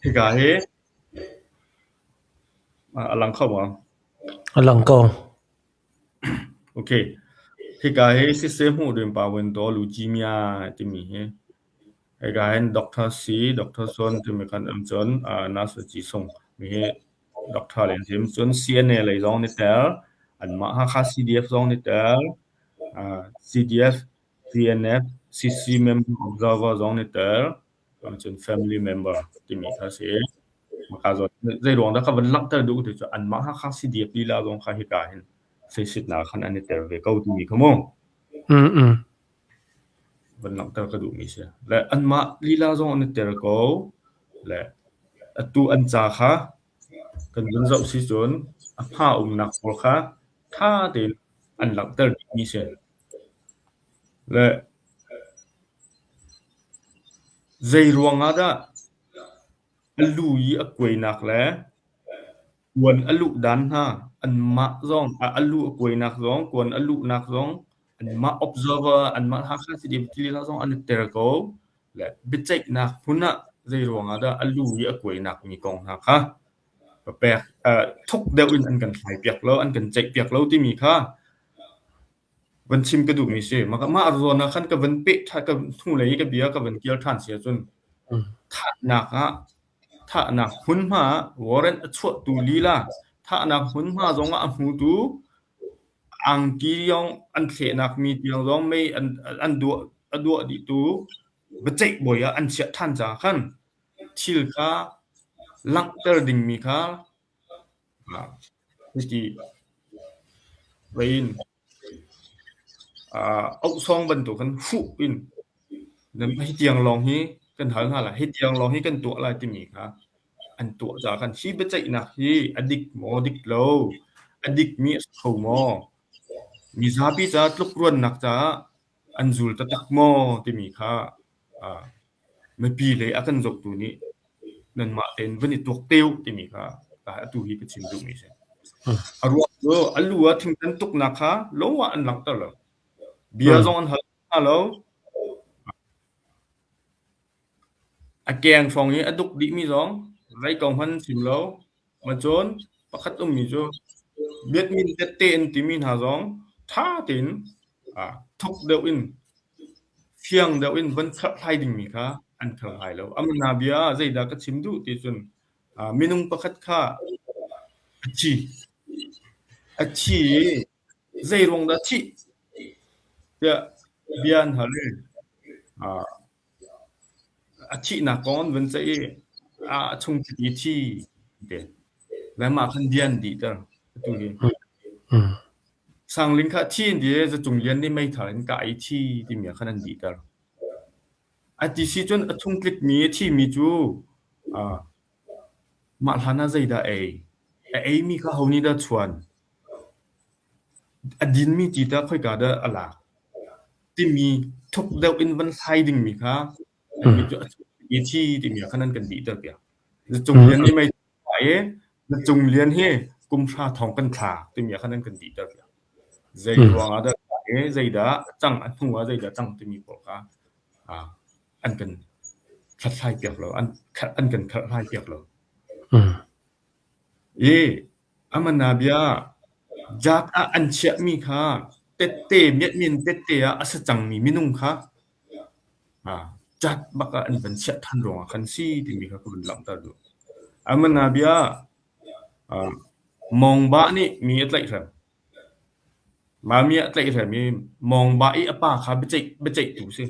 Hika hi a lang kho maw? A lang ko. Okay. Hika hi siseh hmuh ding pa wen taw lu ci mia timi hi hika hin Doctor C, Doctor Son timi kan um cun Nurse Ci Sung mi hi Doctor le an sim. Cun CNA lei zong ni tel, anmah Hakha CDF zong ni tel, CDF, CNF, CC member observer zong ni tel, cun family member timi kha si. Maka zawn zei ruang dah ka van langhter duh ti cu anmah Hakha CDF lila zong kha hika hin seisitnak khan an i tel ve ko timi kha mu. Mm. Van langhter ka duhmi si. Le anmah lila zong an i tel ko. Le atu an ca kha kan vun zoh si cun a hma umnak pawl kha ṭha tein an langhter dihmi si. Le zei ruang ah dah a lu i a kuainak le kuan a luh dan hna anmah zong a lu a kuainak zong kuan a luhnak zong anmah observer anmah Hakha CDF lila zong an i tel ko. Le biaceihnak hmun ah zei ruang ah dah a lu i a kuainak mi kong hna kha papek thuk deuh in an kan thlaipiak lo, an kan ceihpiak lo timi kha van chim ka duhmi si. Mah zawn ah khan ka van peh ṭhan, ka hnulei i ka bia ka van kir ṭhan si ahcun thahnak ah thahnak hmunhma ah warrant a chuahtu lila thahnak hmunhma zongah a hmutu angki zong an thlehnak mi tiang zong mei an an duah a duah dihtu biaceih bawi ah an chiah ṭhan caah khan thil kha langhter dingmi kha hiti in auhsawng bantuk khan hruh in hi tiang lawng hi kan hal hna lai, hi tiang lawng hi kan tuah lai timi kha an tuah caah khan hi biaceihnak hi a dik maw dik lo, a dikmi a si kho maw, mizapi caah tlukruannak caah an zul taktak maw timi kha Mipi lei a kan zohtu nih nanmah tein van i tuak te uh timi kha atu hi ka chim duhmi a si. A ruang cu a lu ah thingtan tuknak kha lo ah an langhter lo. Bia zong an hal hna lo. A keng hrawng i a duk dihmi zong zei ko hmanh an chim lo. Macun pakhat ummi cu biakinn tette an timi hna zong ṭha tein thuk deuh in fiang deuh in van kherhhlai dingmi kha an kherhlai lo. Amana bia ah zeidah ka chim duh ti cun minung pakhat kha a thi. A thi i zei ruang dah thih tiah bia an hal i A thihnak kong an vun ceih i a chung chiti thi ti. Le mah khan bia an dihter atu hi. Sangling kha thi an ti i Zacung Lian nih meithal in kah i thi timi ah khan an dihter. A ti si cun a chung tlikmi a thimi cu mah hlan ah zeidah ei? A eimi kha ho nih dah chuan? A dinmi ti tah khoika dah a lak? Timi thuk deuh in van hlai dingmi kha annih cu a i thi timi ah khan an kan dihter piak. Zacung Lian nih mei i Zacung Lian hi kum hra thong kan thla timi ah khan an kan dihter piak. Zei ruang ah dah i zeidah a cang a hnu ah zeidah cang timi pawl kha an kan hlathlai piak lo, an an kan kherhhlai piak lo. I Amana bia jat ah an chiahmi kha tette miatmin tette ah a si cangmi minung kha jat bak ah an van chiah ṭhan ruangah khan si timi kha ka vun langhter duh. Amana bia mawngba nih mi a tlaihhrem. Mah mi a tlaihhrem i mawngba i a pa kha biaceih biaceihtu si.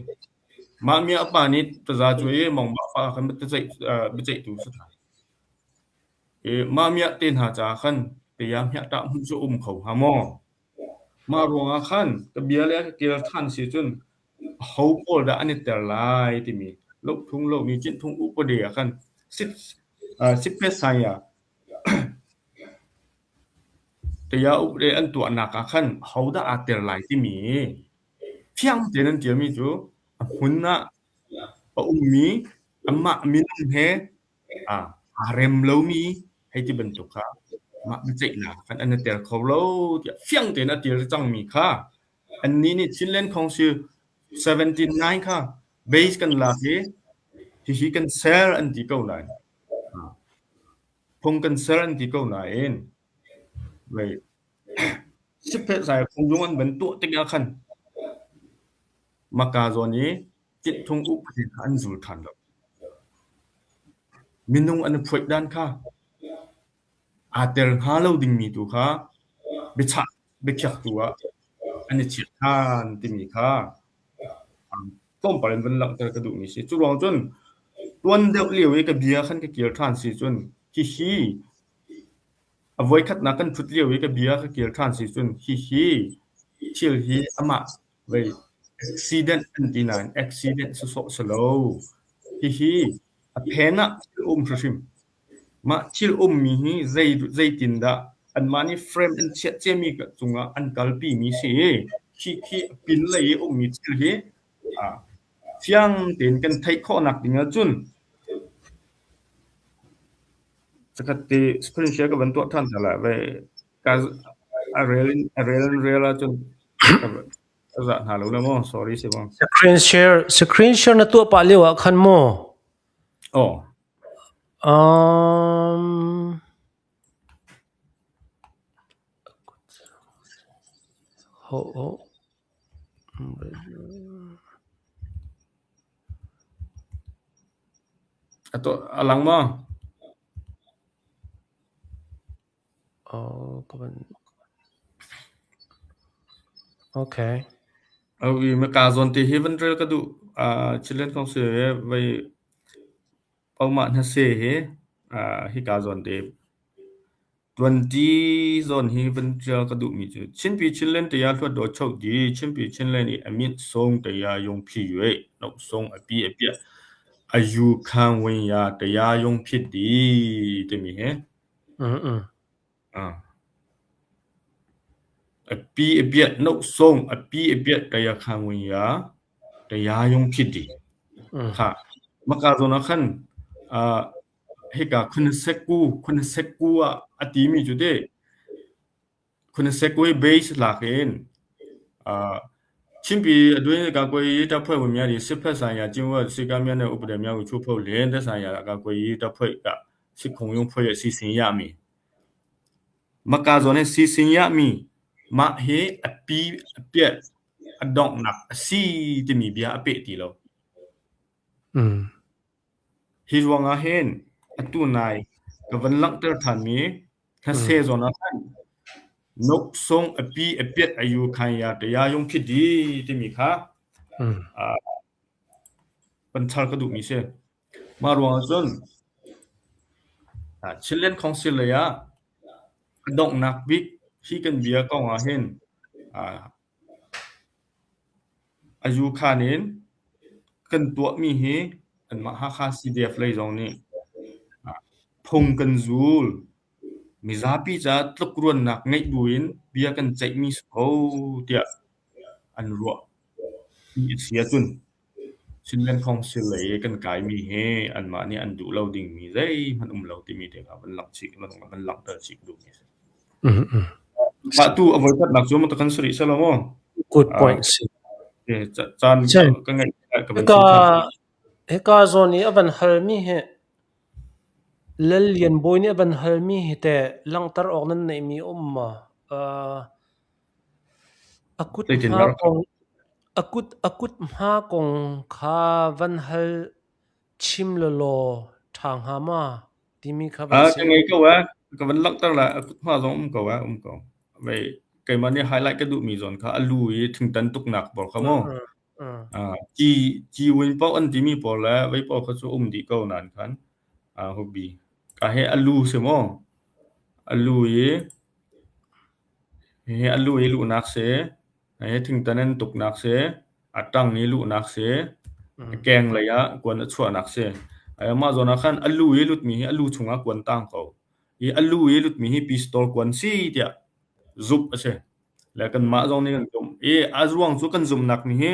Mah mi a pa nih taza cuai i mawngba pa khan biaceihtu si ṭhan. Mah miah te hna caah khan tayahmiah hmun cu a um kho hnga maw? Mah ruangah khan ka bia le ka kel ṭhan si cun aho pawl dah an i ter lai timi lohthung lomi cinhthung upade ah khan siphe saya. Taya upde an tuahnak ah khan hodah aa tel lai timi fiang tein an ṭialmi cu a hmun ah a ummi anmah minung he aa rem lomi hei ti bantuk kha mah biaceihnak khan an i tel kho lo tiah fiang tein a ṭial cangmi kha annih nih Chinland Council 79 kha base kan lak i hihi kan ser an ti ko nain phung kan ser an ti ko nain sipphehzai phungzung an van tuah tikah khan maka zawn i Citthung upadi kha an zul ṭhan lo. Minung an i phuaih dan kha aa tel hnga lo dingmi tu kha biachah biakhiaktu ah an i chiah ṭhan timi kha tlawmpal in van langhter ka duhmi si. Cu ruang cun tuan deuh lio i ka bia khan ka kir ṭhan si cun hihi a voikhatnak kan ṭhut lio i ka bia ka kir ṭhan si cun hihi thil hi amah vei accident an ti nain accident sawsawh si lo. Hihi a phen ah thil um hrimhrim. Mah thil ummi hi zei zeitindah anmah nih frame an chiah ciami cungah an kalpimi si i khi khi a pinlei i ummi thil hi fiang tein kan theih khawhnak ding ahcun Zakhat ti screen share ka van tuah ṭhan hna lai. Vei ka a rel in a rel in rel ahcun ka zah hna lo le maw sorry si maw. Screen share screen share na tuah pah lio ah khan maw? Oh. Um, ho ho. A tuah a lang maw? Oh, ka van Okay. Au i maka zawn te hi van rel ka duh. Uh, Chilean Council he vai Paumah hnase hi uh, hika zawn te Tuanṭi zawn hi van ṭial ka duhmi cu Chinpi Chinland tiah hluatdaw choh di, Chinpi Chinland i a mit sawng tiah yungphi yue, nok sawng a pi a piah, a yu khang win ya tiah yungphit di timi hi. A pi a piah nok sawng a pi a piah tiah khang win ya tiah yungphit di. Kha maka zawn ah khan Hika Khunaseku ah a timi cu teh Khunaseku hi base lak in Chinpi a duin ka koi ta phoi mya di sipha san ya jinwa sika mya ne upade mya u chu pho len ta san ya ka koi ta phoi ka sikhong yung phoi si sin ya mi maka zone si sin ya mi ma hi a pi a piat a donghnak a si timi bia a peh ti lo. Hi ruangah hin atu nai ka van langhter ṭhanmi hnase zawn ah khan noksawng a pi a piat a yu khan ya taya yung phit di timi kha van char ka duhmi si. Mah ruangah cun Chinland Council lei ah a donghnak bik hi kan bia kong ah hin A yukhan in kan tuahmi hi anmah Hakha CDF lei zong nih phung kan zul. Mizapi caah tlukruannak ngeih buin bia kan ceihmi si ko tiah an ruah ti a si ahcun Chinland Council lei i kan kaimi hi anmah nih an duh lo dingmi zeihmanh um lo timi te kha van langh van langhter chih ka duhmi a si. Mah tu a voikhatnak cu maw kan si rih selaw maw? Good point si. Caan ka ngeih ka van chim ṭhan. Hika zawn i a van halmi hi Lal Lian Bawi nih a van halmi hi teh langhter awk nan neihmi a um maw? A kut hma kong a kut a kut hma kong kha van hal chim lawlaw ṭha hnga ma timi kha van si. Ka ngei ko eh. Ka van langhter lai. A kut hma zong um ko eh, um ko. Vei keimah nih highlight ka duhmi zawn kha a lu i thingtan tuknak pawl kha mu. Ci ci win paoh an timi pawl le vei pawl kha cu um dih ko nain khan hobi. Ka he a lu si maw? A lu i Hihi a lu i luhnak si, hihi thingtan in tuknak si, a ṭang i luhnak si, a keng lei ah kuan a chuahnak si. Mah zawn ah khan a lu i lutmi hi a lu chungah kuan tang ko. Hi a lu i lutmi hi pistol kuan si tiah. zumh a si. Le kanmah zong nih kan zumh. I a ruang cu kan zumhnak nih hi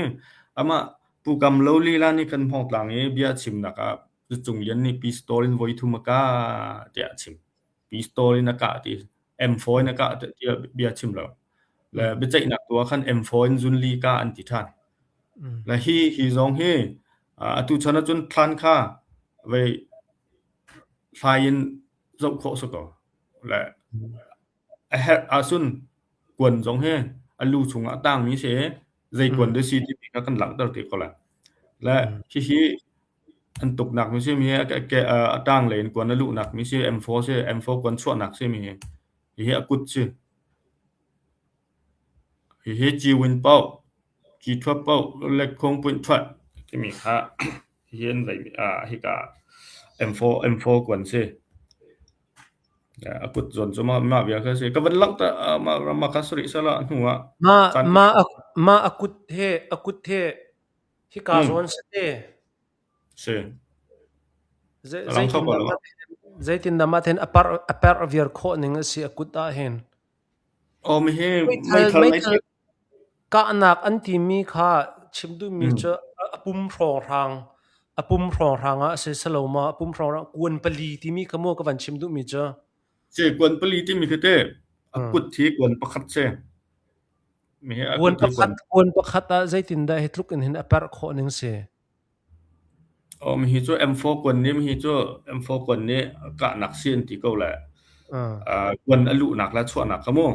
amah Pu Kam Lo lila nih kan Hmawngtlang i bia chimnak ah Cung Lian nih pistol in voi thum a kah tiah a chim. Pistol in a kah ti M4 in a kah tiah bia chim lo. Le biaceihnak tu ah khan M4 in zunli kah an ti ṭhan. Le hi hi zong hi atu chan ahcun thlan kha vei hlai in zoh khawh si ko. Le a herh ahcun kuan zong hi a lu chungah a tangmi si i zei kuan dah si timi kha kan langhter te ko lai. Le hihi an tuknak mi si mi hi a tanglei in kuan a luhnak mi si M4 si M4 kuan chuahnak si mi hi hihi a kut si. Hihi ciwin paoh, cithuap paoh, lekhung punh thuat timi kha hihi an vei hika M4 M4 kuan si. A kut zawn cu mah mah bia kha si. Ka van langhter mah mah kha sari sala hnu ah Mah caan mah a mah a kut he a kut he hika mm zawn si te. si. Zei A lang kho ko zeitindah lo. mah zeitindah mah then a par a per viar khawh ning a si a kut ah hin. Aw mi hi Meithal meithal lei meithal kahnak an timi kha chim duhmi mm cu a pum hrawnghrang a pum hrawnghrang ah a si salo ma a pum hrawnghrang kuan pali timi kha mu ka van chim duhmi cu. Si kuan pali timi khi te a Mm. kut hi kuan pakhat si. Mi hi a Kuan kut hi pakhat kuan kuan pakhat ah zeitindah hi tluk in hin a perh khawh ning si. Aw mihi cu M4 kuan nih mihi cu M4 kuan nih kahnak si an ti ko le Uh. uh, kuan a luhnak le chuahnak kha mu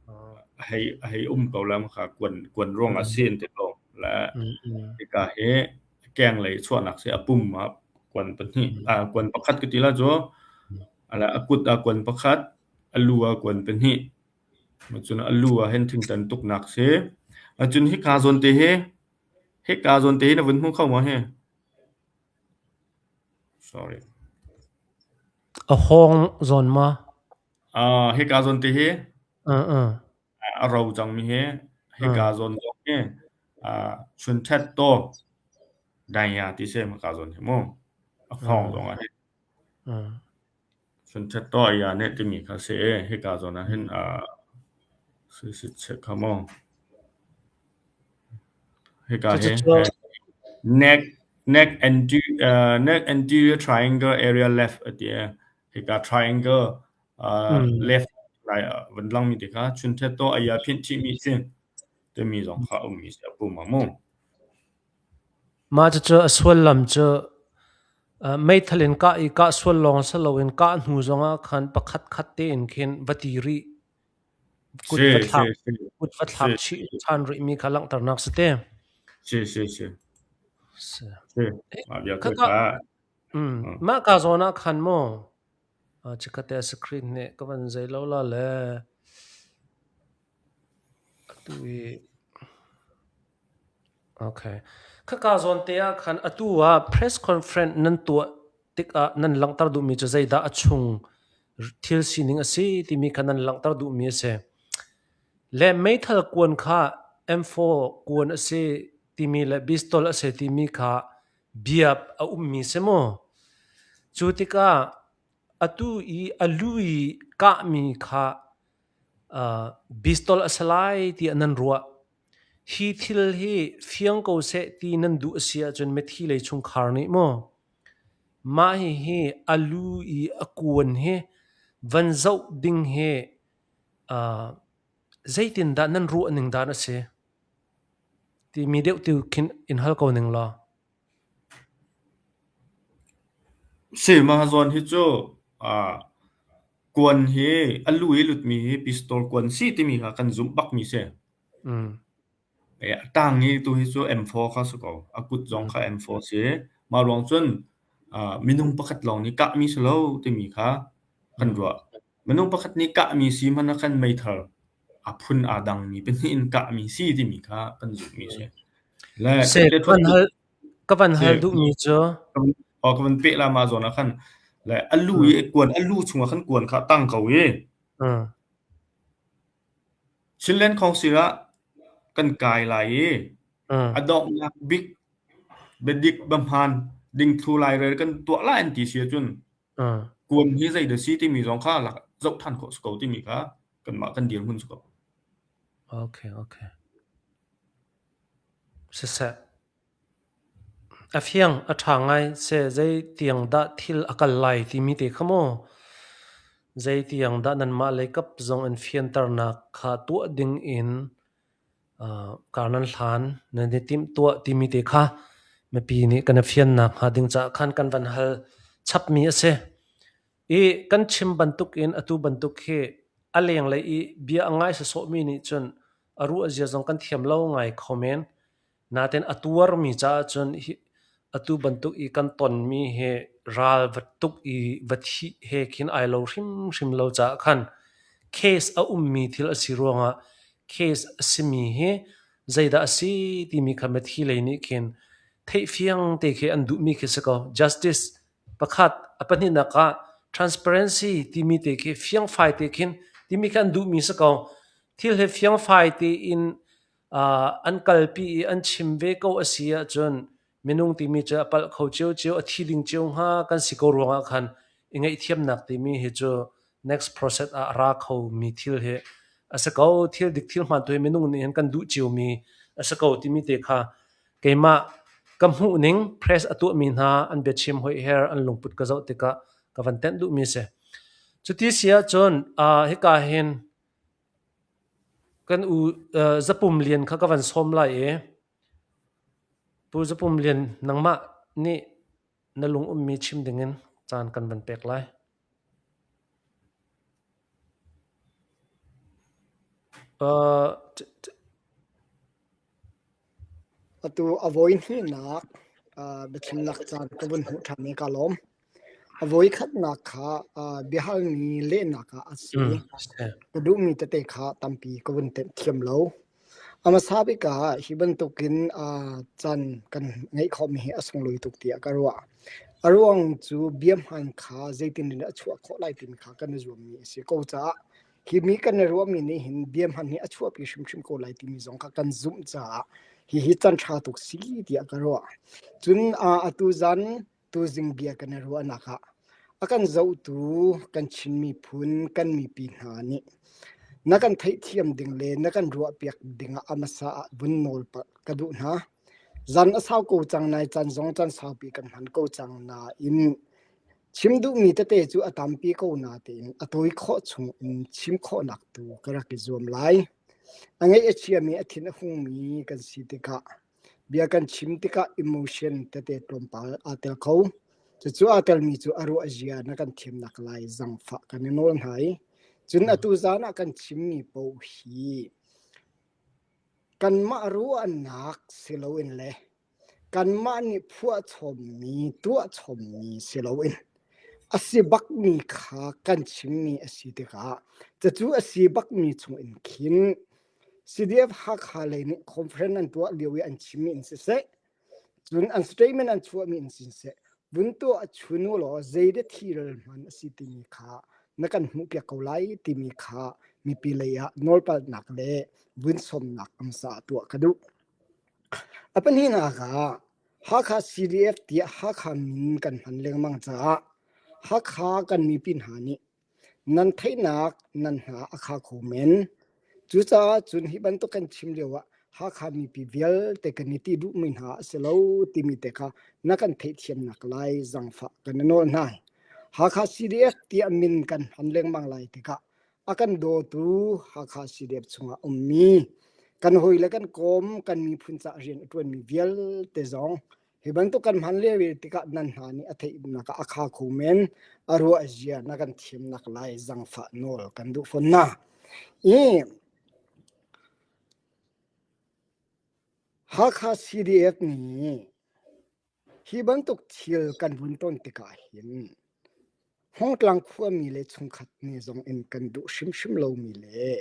Uh. a hei a hei um ko le kha kuan kuan ruang ah Mm. si an ti ko le Mm. Mm. hika hi keng lei chuahnak si a pum ah kuan pahnih Mm. ah kuan pakhat ka ti la cu ala a kut ah kuan pakhat a lu ah kuan pahnih cun a lu ah hin thingtan tuknak si cun hika zawn te hi Hika zawn te hi na vun hmu kho maw hi? Sorry. A hawng zawn ma? Uh, hika zawn te hi Uh, uh. a ro cangmi hi hika Uh. zawn zong hi uh, chunthet to daya ti se hika zawn hi mu. A hawng Uh. zong ah hin Uh. chunthet to aya ne timi kha si i hika zawn ah hin uh, si si che kha mu. Hika hi Cucu neck neck anterior uh, neck anterior triangle area left a ti e. Hika triangle uh, Mm. left lai van lang mi te kha chunthet to aya phit chi mi si timi zong kha um mi si a pum mu. Mah cucu a suallam cu uh, meithal in kah i kah sual lawng si loin kah hnu zongah khan pakhat khat tein khin va ti rih kut Si va thlak si si kut va thlak si chih ṭhan rihmi kha langhternak si te. si si si Si. si mah bia Khaka kha mm, mah ka zawn ah khan mu chikkhat te screen nih ka van zei lo la le atu i Okay. Khaka zawn te ah khan atu ah press conference nan tuah tikah nan langhter duhmi cu zeidah a chung thil sining a si timi kha nan langhter duhmi a si. Le meithal kuan kha M4 kuan a si timi le pistol a si timi kha bia a ummi si mu. Cu tikah atu i a lu i kahmi kha uh, pistol a si lai tiah nan ruah. Hi thil hi fiang ko seh ti nan duh a si ahcun mithi lei chungkhar nih maw mah hihi a lu i a kuan hi van zoh ding hi uh, zeitindah nan ruah ning dan a si timi deuh tu khin in hal ko ning law. Si mah zawn hi cu uh, kuan hi a lu i lutmi hi pistol kuan si timi kha kan zumh bakmi si. Mm. A tang i tu hi cu M4 kha si ko. A kut zong kha M4 si. Mah ruang cun uh, minung pakhat lawng nih kahmi si lo timi kha kan ruah. Minung pakhat nih kahmi si hmanh ah khan meithal a phun aa dangmi pahnih in kahmi si timi kha kan zumhmi si. Le Se, ka van hal, ka van hal duhmi cu Oh, ka van peh la mah zawn ah khan le a lu i kuan a lu chungah khan kuan kha tang ko i Mm. Chinland Council ah kan kai lai i Mm. a donghnak bik biadik biahmaan dingthlu lairel kan tuah lai an ti si ahcun Mm. kuan hi zei dah si timi zong kha lak zoh ṭhan khawh si ko timi kha Kanmah kan dirhmun cu ko. Okay, okay. Siseh. A fiang, a ṭha ngai. Seh zeitiang dah thil a kal lai timi te kha maw? Zeitiang dah nanmah lei kap zong in fianternak kha tuah ding in kar nan hlan, nan i timhtuah timi te kha mipi nih kan i fiannak hnga ding caah khan kan van hal chapmi a si. I kan chim bantukin atu bantuk hi a lenglei i bia a ngai sawsawhmi nih cun a ruah zia zong kan thiam lo ngai kho men. Nain a tuarmi caah cun atu bantuk i kan tonmi hi ral va tuk i va thih he khin ai lo hrimhrim lo caah khan case a ummi thil a si ruangah case a simi hi zeidah a si timi kha mithi lei nih khin theihfiang te khi an duhmi khi si ko. Justice pakhat a pahnihnak ah transparency timi te khi fiangfai te khin timi khi an duhmi si ko. Thil hi fiangfai tein an kalpi i an chim ve ko a si ahcun minung timi cu a palh kho ciocio, a thi ding cio hnga kan si ko ruangah khan i ngaihthiamnak timi hi cu next process ah a ra khomi thil hi a si ko. Thil dik thil hmaan tu hi minung nih hin kan duh ciomi a si ko timi te kha keimah ka hmuh ning press a tuahmi hna an biachim hoiher an lungput ka zoh tikah ka van tenh duhmi a si. Cuti si ahcun hika hin Kan u Zapum Lian kha ka van sawm lai i Pu Zapum Lian nangmah nih na lung ummi chim dingin caan kan van pek lai. Uh, Atu a voi hnihnak biachimnak caan ka vun hmuh ṭhan i kaa lawm. A voikhatnak kha biahalmi lehnak ah a si. Ka duhmi tete kha tampi ka vun tenh thiam lo. A hmasa bik ah hi bantukin caan kan ngeih khawhmi hi a sunglawi tuk tiah ka ruah. A ruang cu bia hmaan kha zeitin in a chuah khawh lai timi kha kan i zuammi a si ko caah Hi mi kan i ruahmi nih hin bia hman hi a chuahpi hrimhrim ko lai timi zong kha kan zumh caah hihi can ṭha tuk si tiah ka ruah. Cun atu zan tuzing bia kan i ruahnak ah a kan zohtu kan Chin miphun kan mipi hna nih na kan theihthiam ding le na kan ruahpiak ding ah a hmasa ah vun nawl ka duh hna. Zan a sau ko cang nai caan zong caan saupi kan hman ko cang nain Chim duhmi tete cu a tampi ko natein a tawi khawh chung in chim khawhnak tu ka rak i zuam lai. A ngaih a chiami a thin a hungmi kan si tikah bia kan chim tikah emotion tete tlawmpal aa tel kho. Cucu aa telmi cu a ruah zia na kan thiamnak lai zangfah kan i nawl hna i cun atu zan ah kan chimmi paoh hi kanmah ruahnak si loin le Kanmah nih phuahchommi, tuahchommi si loin a si bakmi kha kan chimmi a si tikah cucu a si bakmi chungin khin CDF Hakha lei nih conference an tuah lio i an chimmi in siseh, cun an statement an chuahmi in siseh, vun tuah chun u law zeidah thilrel hman a si timi kha na kan hmuhpiak ko lai timi kha mipi lei ah nawlpalhnak le vun sawmnak amsa tuah ka duh. A pahnihnak ah Hakha CDF tiah Hakha min kan hman lengmang caah Hakha kan mipi hna nih nan theihnak nan hna a kha kho men. Cucaah cun hi bantuk kan chim lio ah Hakha mipi vialte kan i ti duhmi hna a si lo timi te kha na kan theihthiamnak lai zangfah kan i nawl hna. Hakha CDF tiah min kan hman lengmang lai tikah a kan dawtu Hakha CDF chungah ummi kan hawi le kan kawm kan miphun ca rian a ṭuanmi vialte zong hi bantuk kan hman le tikah nan hna nih a theihnak ah a kha kho men a ruah zia na kan thiamnak lai zangfah nawl kan duh fawn na i Hakha CDF nih hi bantuk thil kan vun ton tikah hin Hmawngtlang khuami le chungkhat nih zong in kan duh hrimhrim lomi le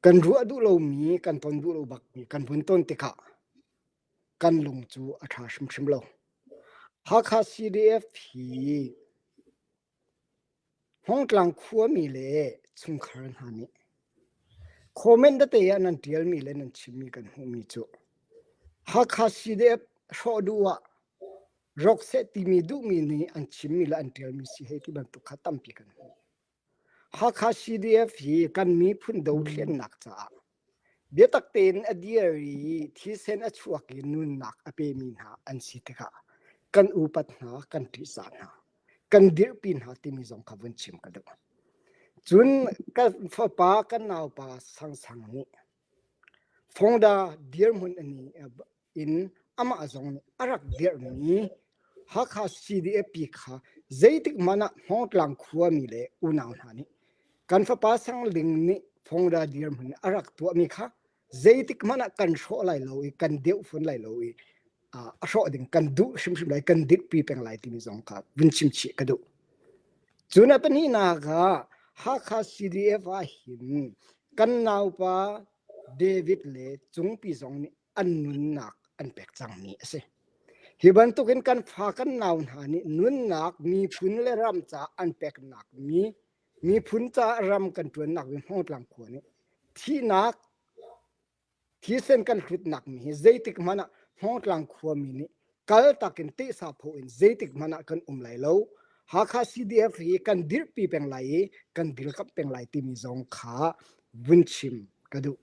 kan ruah duh lomi, kan ton duh lo bakmi kan vun ton tikah kan lung cu a ṭha hrimhrim lo. Hakha CDF hi Hmawngtlang khuami le chungkhar hna nih comment tete ah nan ṭialmi le nan chimmi kan hmuhmi cu Hakha CDF hrawh duh ah rawk seh timi duhmi nih an chimmi le an ṭialmi si hei ti bantuk kha tampi kan hmuh. Hakha CDF hi kan miphun dothlennak caah biatak tein a dir i thisen a chuak i nunnak a pemi hna an si tikah kan upat hna, kan ṭihzah hna, kan dirhpi hna timi zong kha vun chim ka duh. Cun kan fapa, kan naupa Sangsang nih Fongda dirhmun in amah zong nih a rak dirhmi Hakha CDF kha zeitik hmanh ah Hmawngtlang khuami le unau hna nih kan fapa Sang Ling nih Fongda dirhmun a rak tuahmi kha zeitik hmanh ah kan hrawh lai lo i kan deuh fawn lai lo i a hrawh ding kan duh hrimhrim lai kan dirhpi peng lai timi zong kha vun chim chih ka duh. Cun a pahnihnak ah Hakha CDF ah hin kan naupa David le Cungpi zong nih an nunnak an pek cangmi a si. Hi bantukin kan fa kan nau hna nih nunnak miphun le ram caah an peknak mi miphun caah ram kan ṭuannak mi Hmawngtlang khua nih thihnak thisen kan hlutnak mi hi zeitik hmanh ah Hmawngtlang khuami nih kaltak in tehsa pho in zeitik hmanh ah kan um lai lo. Hakha CDF hi kan dirhpi peng lai i kan dirkamh peng lai timi zong kha vun chim ka duh.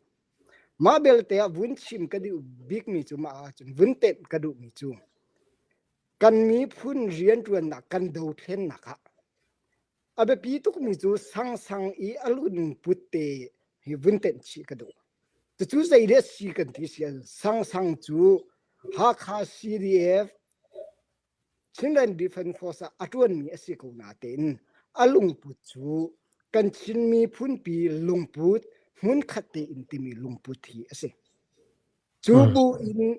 Mah belte ah vun chim ka duh bikmi cu mah ahcun vun tenh ka duhmi cu kan miphun rianṭuannak kan dothlennak ah a biapi tukmi cu sangsang i a lungput te hi vun tenh chih ka duh. Cucu zei le si kan ti si ahcun sangsang cu Hakha CDF Chinland Defence Force ah a ṭuanmi a si ko natein a lungput cu kan Chin miphunpi lungput hmunkhat tein timi lungput hi a si. Cu bu in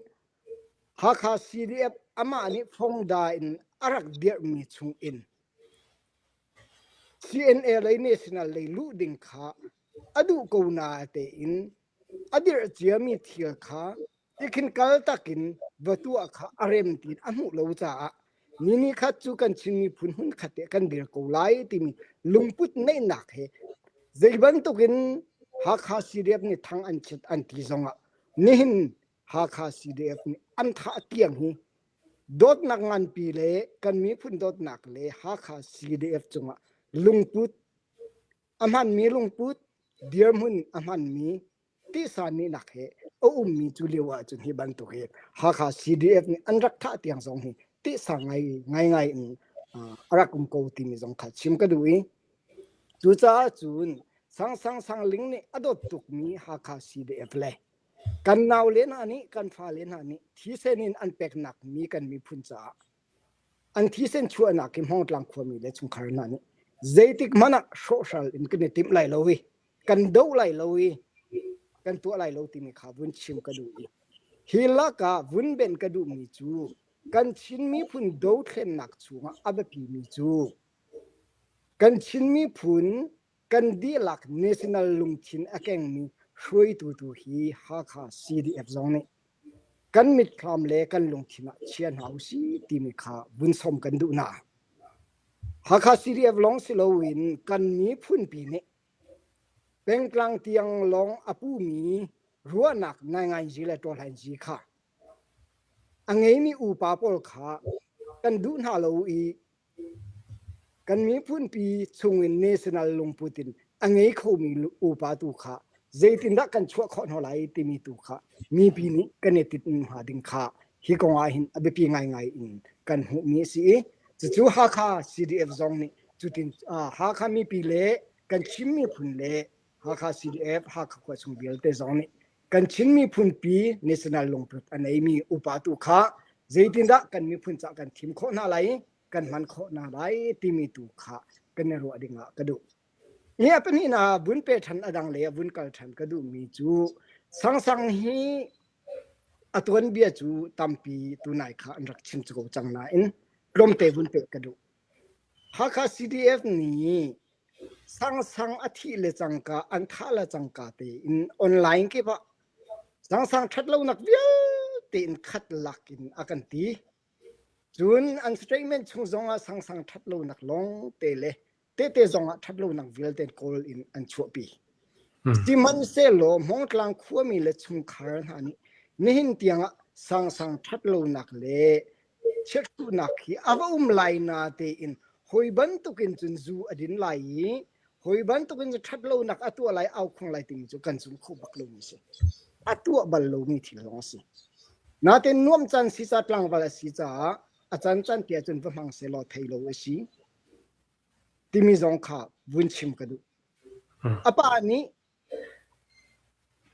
Hakha CDF amah nih fongda in a rak dirhmi chung in CNA lei national lei luh ding kha a duh ko natein a dirh ciami thil kha tikhin kaltak in va tuah kha a rem tiin a hmuh lo caah ni ni khat cu kan Chin miphun hmun khat te kan dir ko lai timi lungput neihnak he zei bantukin Hakha CDF nih thang an chiat an ti zongah nihin Hakha CDF nih an thah tiang hi dawtnak nganpi le kan miphun dawtnak le Hakha CDF cungah lungput a hmanmi lungput dirhmun a hmanmi tisa nihnak he a ummi cu lio ahcun hi bantuk hi Hakha CDF nih an rak thah tiang zong hi tisa ngai ngai ngai in a rak um ko timi zong kha chim ka duh i cucaah cun Sang Sang Sang Ling nih a dawt tukmi Hakha CDF le kan naule hna nih kan fale hna nih thisen in an peknak mi kan miphun caah An thisen chuahnak hi Hmawngtlang khuami le chungkhar hna nih zeitik hmanh ah hrawhhral in kan i timh lai lo i kan doh lai lo i kan tuah lai lo timi kha vun chim ka duh i hi lakah vun benh ka duhmi cu kan Chin miphun dothlennak chungah a biapimi cu kan Chin miphun kan dihlak national lungthin a kengmi hruaitu tu hi Hakha CDF zong nih kan mitthlam le kan lungthin ah chia hna usih timi kha vun sawm kan duh hna. Hakha CDF lawng si loin kan miphunpi nih pengtlang tiang lawng a pumi ruahnak naingainzi le ṭawlhainzi kha a ngeimi upa pawl kha kan duh hna lo i Kan miphunpi chungin national lungput in a ngei khomi upa tu kha zeitindah kan chuah khawh hna lai timi tu kha mipi nih kan i tinh hnga ding kha hi kong ah hin a biapi ngaingai in kan hmuhmi a si i cucu Hakha CDF zong nih cutin Hakha mipi le kan Chin miphun le Hakha CDF Hakha khua chung vialte zong nih kan Chin miphunpi national lungput a neimi upa tu kha zeitindah kan miphun cah kan thim khawh hna lai kan hman khawh hna lai timi tu kha kan i ruah ding ah ka duh. Hi a pahnihnak ah vun pe ṭhan a dang lei ah vun kal ṭhan ka duhmi cu Sangsang hi a tuanbia cu tampi tunai kha an rak chim ko cang nain tlawmte vun peh ka duh. Hakha CDF nih Sangsang a thih le cangka an thah le cangka tein online kip ah Sangsang ṭhatlonak vialte in khat lak in a kan ti. Cun an statement chung zongah sangsang ṭhat lonak lawng te le tehte zongah ṭhat lonak vialte kawl in an chuahpi. Sihmanhsehlaw Hmawngtlang khuami le chungkhar hna nih nihin tiangah sangsang ṭhat lonak le chiathuhnak hi a va um lai na tein hawi bantukin cun zu a din lai i Hawi bantukin ṭhat lonak a tuah lai au khuang lai timi cu kan zum kho bak lomi si. A tuah bal lomi thil zong a si. Natin nuam caan si ca tlangval a si caah a can can te ahcun va hmang sehlaw thei lo a si timi zong kha vun chim ka duh. A pa nih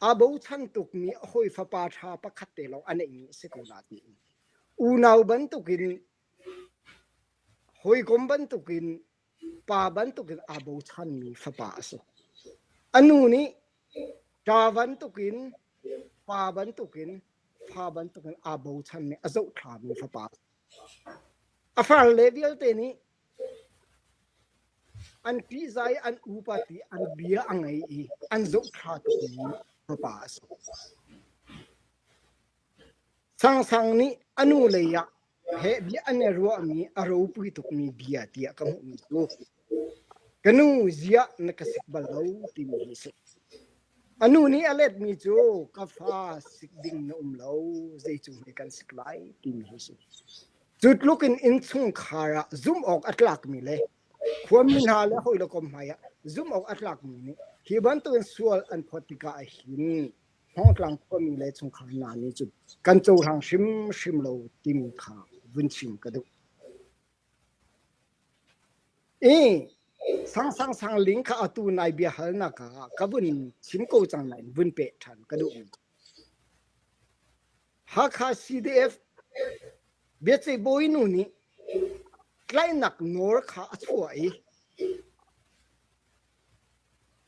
aa bochan tukmi a hawi fapa ṭha pakhat te lawng a neihmi a si ko na tiin unau bantukin hawikom bantukin pa bantukin aa bochanmi fapa a si. A nu nih ṭa bantukin pa bantukin fa bantukin aa bochanmi a zohthlami fapa. A farle vialte nih an ṭihzah i an upat i an bia a ngei i an zohthla tukmi fapa a si. Sangsang nih a nu lei ah he bia an i ruahmi a ropui tukmi bia tiah ka hmuhmi cu ka nu ziah na ka sik bal lo timi hi a si. A nu nih a letmi cu ka fa sik ding na um lo zei cung he kan sik lai timi hi a si. Cu tluk in innchungkhar ah zumh awk a tlakmi le khuami hna le hawi le kom hmai ah zumh awk a tlakmi nih hi bantukin sual an phawt tikah hin Hmawngtlang khuami le chungkhar hna nih cun kan cohlang hrimhrim lo timi kha vun chim ka duh. I sang sang sang ling kha atu nai bia halnak ah ka vun chim ko cang nain vun peh ṭhan ka duh. Hakha CDF biaceih bawi nu nih tlaihnak nawl kha a chuah i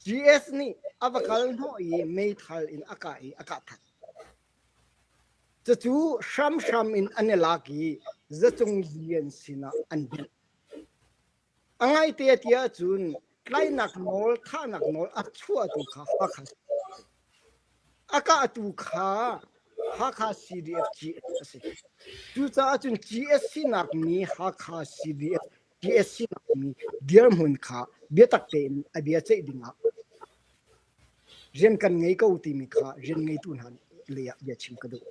GS nih a va kal hnawh i meithal in a kah i a kah that. Cucu hramhram in an i lak i zacung lian sinah an benh. A ngaite ti ahcun tlainak nawl, thahnak nawl a chuahtu kha Hakha a kahtu kha Hakha CDF GS a si. Cucaah cun GS sinak mi Hakha CDF GS sinak mi dirhmun kha biatak tein a bia ceih dingah rian kan ngei ko timi kha rian ngeitu hna lei ah bia chim ka duh.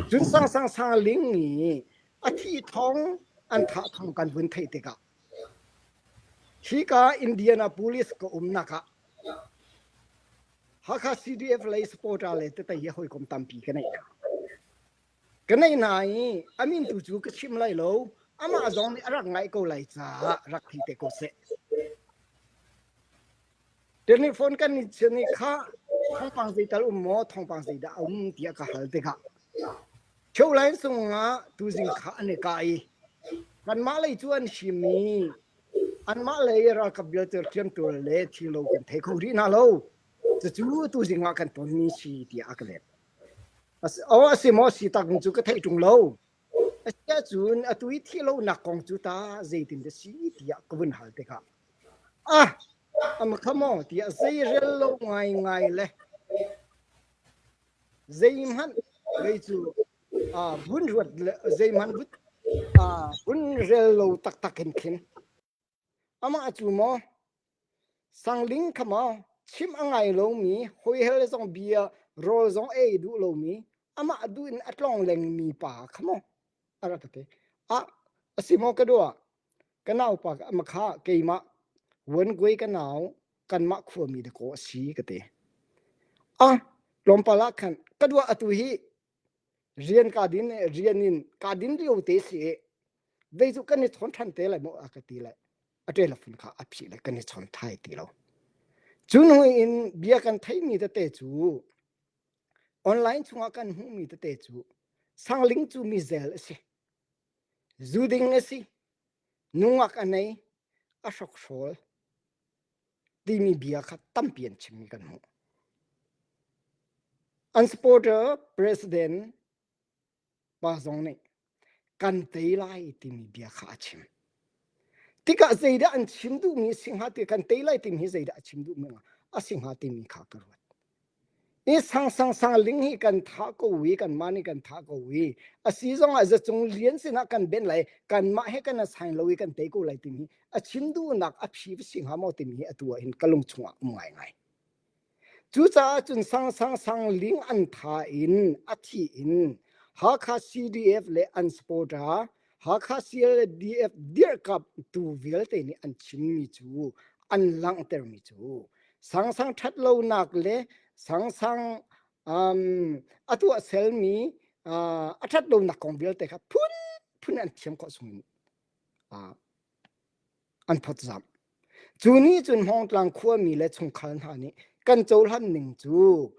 Cun sang sang sang ling i a thi thong an thah thong kan vun theih tikah hika Indianapolis ka umnak ah Hakha CDF lei supporter le tete hi hawikom tampi ka neih hna. Ka neih hna i a min tu cu ka chim lai lo. Amah zong nih a rak ngaih ko lai caah rak thei te ko seh. Telephone kan i chin i kha thawngpang zeital um maw thawngpang zeidah a um tiah ka hal tikah Cholain sungah tuzing kha an i kah i kanmah lei cu an him i anmah lei ralkap vialte hriamtual le thilo kan thei kho rih hna lo. Cucu tuzing ah kan tonmi si tiah a ka let. Aw a si maw si tak cu ka theih ṭung lo. Asiahcun atu i thih lonak kong cu ta zeitin dah si tiah ka vun hal tikah ah ama kha maw tiah zeirel lo ngaingai le zeihmanh vei cu vun ruat le zeihmanh vun rel lo taktak in khin amah cu maw sangling kha maw chim a ngai lomi hawihel zong bia rawl zong ei duh lomi amah duh in a tlong lengmi pa kha maw a rak ti ah a si maw ka dua ka naupa ama kha keimah Wan Gui ka nau kanmah khuami dakaw a si ka ti. Ah tlawmpal ah khan ka dua atu hi rian ka din rian in ka din lio te si i vei cu kan i chawn ṭhan te lai maw a ka ti le a telephone kha a phih le kan i chawn thai ti lo. Cu hnu in bia kan theimi tete cu online chungah kan hmuhmi tete cu Sangling cu mi zel a si. Zu ding a si. Nungak a nei. A hrokhrawl timi bia kha tampi an chimmi kan hmuh. An supporter president pa zong nih kan tei lai timi bia kha a chim. Tikah zeidah an chim duhmi a si hnga ti kan tei lai timi hi zeidah a chim duhmi a si hnga timi kha ka ruat. I sang sang sang ling hi kan thah ko i kanmah nih kan thah ko i a si zongah zacung lian sinah kan ben lai kanmah he kan asain lo i kan tei ko lai timi a chim duhnak a phi va si hnga maw timi hi atu ah hin ka lung chungah um ngaingai. Cucaah cun sang sang sang ling an tha in a thi in Hakha CDF le an supporter Hakha CLDF dirhkamhtu vialte nih an chimmi cu. an langhtermi cu sangsang ṭhat lonak le sangsang um, a tuah selmi uh, a ṭhat lonak kong vialte kha phunphun an thiam khawh chung in uh, an phawtzamh. Cu nih cun Hmawngtlang khuami le chungkhar hna nih kan cohlan ning cu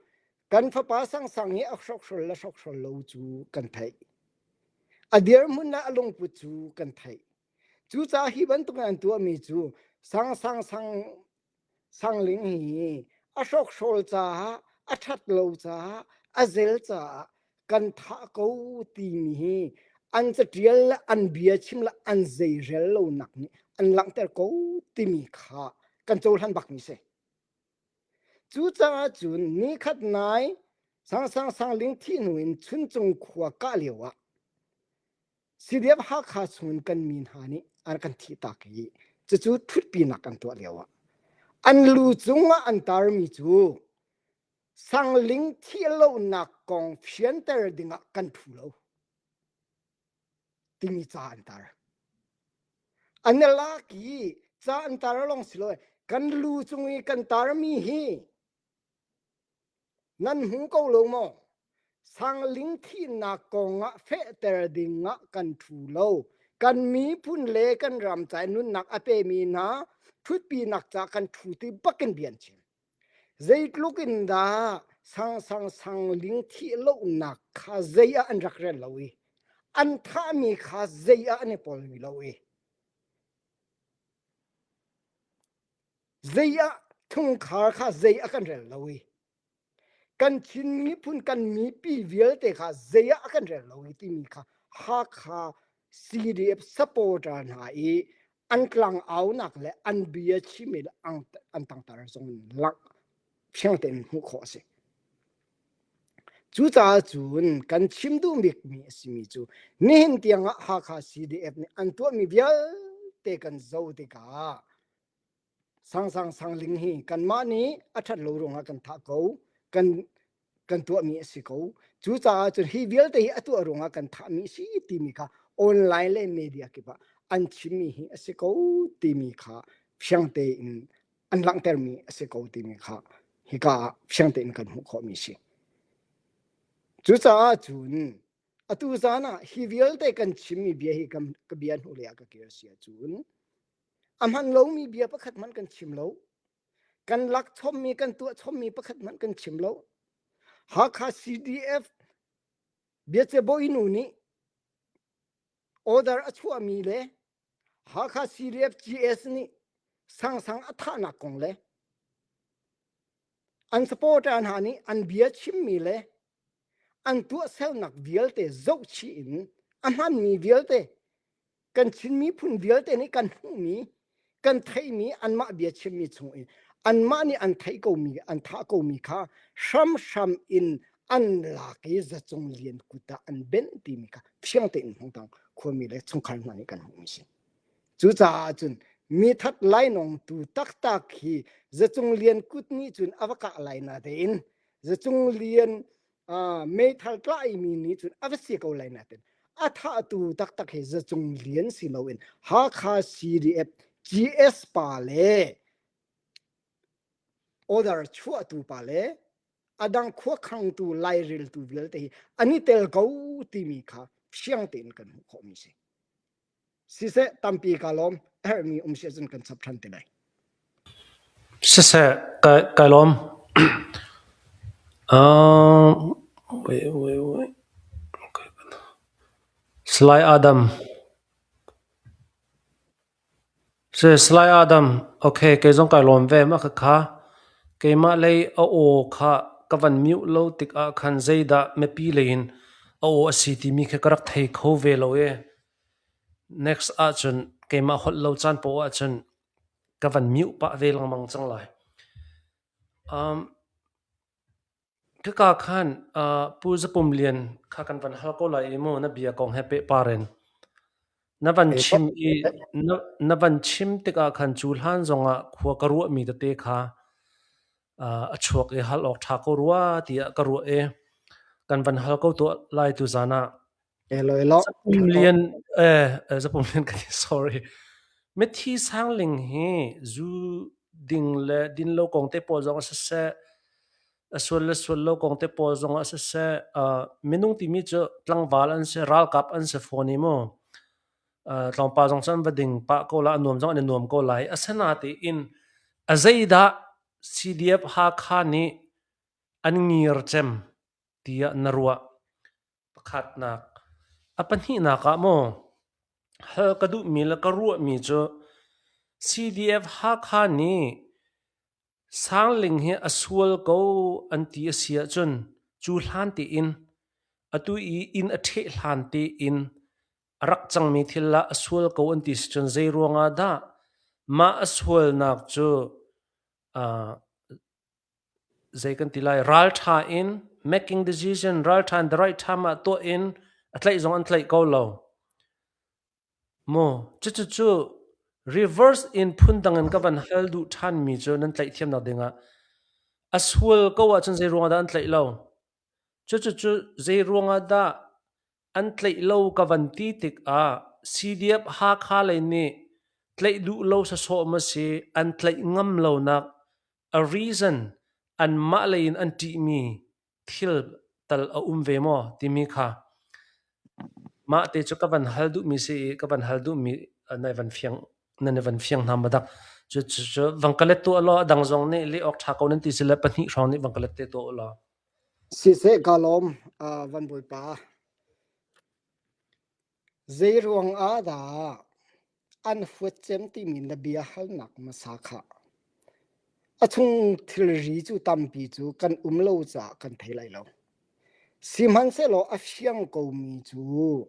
kan fapa Sangsang hi a hrokhrol le hrokhrol lo cu kan theih. A dirhmun le a lungput cu kan theih. Cucaah hi bantuk in an tuahmi cu Sangsang sang Sangling hi a hrokhrawl caah, a ṭhat lo caah, a zel caah kan thah ko timi hi an caṭial le an bia chim le an zeirel lonak nih an langhter ko timi kha kan cohlan bakmi si. Cucaah cun nikhat nai Sangsang Sangling thih hnu in Chuncung khua kah lio ah CDF Hakha chungin kan mi hna nih an kan thihtak i cucu ṭhutpinak an tuah lioah an lu cungah an tarmi cu sangling thih lonak kong fianter dingah kan ṭhu lo timi ca an tar. An i lak i ca an tar lawng si lo kan lu cung i kan tarmi hi Nan hmu ko lo maw? Sangling thihnak kongah fehter dingah kan ṭhu lo. Kan miphun le kan ram ca i nunnak a pemi hna ṭhutpinak ca kan ṭhu ti bakin bia an chim. Zeitluk in dah sangsang sangling thih lonak kha zei ah an rak rel lo i an thahmi kha zei ah an i polmi lo i Zei ah chungkhar kha zei a kan rel lo i kan Chin miphun kan mipi vialte kha zei ah a kan rel lo i timi kha Hakha CDF supporter hna i an tlang aunak le an bia chim i an tangtar zong in langh fiang tein hmuh khawh a si. Cucaah cun kan chim duh bikmi a simi cu nihin tiangah Hakha CDF nih an tuahmi vialte kan zoh tikah Sangsang sangling hi kanmah nih a ṭhat lo ruangah kan thah ko, kan kan tuahmi a si ko. Cucaah cun hi vialte hi a tuah ruangah kan thahmi a si timi kha online le media kip ah an chimmi hi a si ko timi kha fiang tein an langhtermi a si ko timi kha hika ah fiang tein kan hmuh khawhmi a si. Cucaah cun atu zan ah hi vialte kan chimmi bia hi ka bia hnulei ah ka kir si ahcun A hman lomi bia pakhat hmanh kan chim lo. Kan lak chommi, kan tuah chommi pakhat hmanh kan chim lo. Hakha CDF biacebawi nu nih order a chuahmi le Hakha CDF GS nih sangsang a thahnak kong le an supporter hna nih an bia chimmi le an tuahsernak vialte zohchih in a hmanmi vialte kan Chin miphun vialte nih kan hmuhmi kan theihmi anmah bia chimmi chung in anmah nih an theih komi an thah komi kha hramhram in an lak i zacung lian kut ah an benh timi kha fiang tein hmangtang khuami le chungkhar hna nih kan hmuhmi si. Cucaah cun mi that lainawng tu taktak hi zacung lian kut nih cun a va kah lai na tein zacung lian meithal tlaimi nih cun a va si ko lai nain a thahtu taktak hi zacung lian si loin Hakha CDF GS pa le order chuahtu pa le a dang khuakhangtu laireltu vialte hi an i tel ko timi kha fiang tein kan hmuh khawhmi si. Siseh tampi ka lawm a herhmi um si ahcun kan chap ṭhan te lai. Siseh kai kai lawm. Uh, wait, wait, wait. Okay. Salai Adam. Si Salai Adam, okay, kei zong kai lawm ve ma kha keimah lei a aw kha ka van mute lo tikah khan zeidah mipi lei in a aw a si timi kha ka rak thei kho ve lo e. Next ahcun keimah holh lo caan poah ahcun ka van mute pah ve lengmang cang lai. Um, Khika khan uh, Pu Zapum Lian kha kan van hal ko lai i mu na bia kong he pehpar in. Na van chim i na, na van chim tikah khan cu hlan zongah khua ka ruahmi tete kha uh, a chuak i hal awk ṭha ko rua tiah ka ruah i kan van hal ko tuah lai tu zan ah. Elo elo. Zapum Lian eh Zapum Lian ka ti sorry. Mithi Sangling hi zu ding le din lo kong te pawl zong ah siseh, a sual le sual lo kong te pawl zong ah siseh, uh, minung timi cu tlangval an si, ralkap an si fawn i mu. Uh, tlawmpal zong cu an va ding pah ko la, a nuam zong an i nuam ko lai. Asinain a zeidah CDF Hakha nih an ngir cem tiah na ruah? Pakhatnak. A pahnihnak ah maw, hal ka duhmi le ka ruahmi cu CDF Hakha nih Sangling hi a sual ko an ti a si ahcun cu hlan tein atu i inn a ṭheh hlan tein a rak cangmi thil ah a sual ko an ti si cun zei ruangah dah mah a sualnak cu uh, zei kan ti lai ralṭha in making decision ralṭha in the right time ah tuah in a tlaih zong an tlaih ko lo maw cucu reverse in phundang in ka van hal duh ṭhan mi cu nan tlaih thiamnak dingah a sual ko ahcun zei ruangah dah an tlaih lo cucu zei ruangah dah an tlaih lo ka van ti tikah CDF Hakha lei nih tlaih duh lo sawsawh ma si an tlaih ngam lonak a reason anmah lei in an ṭihmi thil tal a um ve maw timi kha mah te cu ka van hal duhmi si i ka van hal duhmi nai van fiang nan i van fiang hna ma dak cu cu vang ka let tuah law a dang zong nih leh awk ṭha ko nan ti si le pahnih hrawng nih vang ka let te tuah law Siseh ka lawm, van Bawipa. Zei ruang ah dah an huat cem timi na bia halnak hmasa kha a chung thilri cu tampi cu kan um lo caah kan thei lai lo. Sihmanhsehlaw a fiang komi cu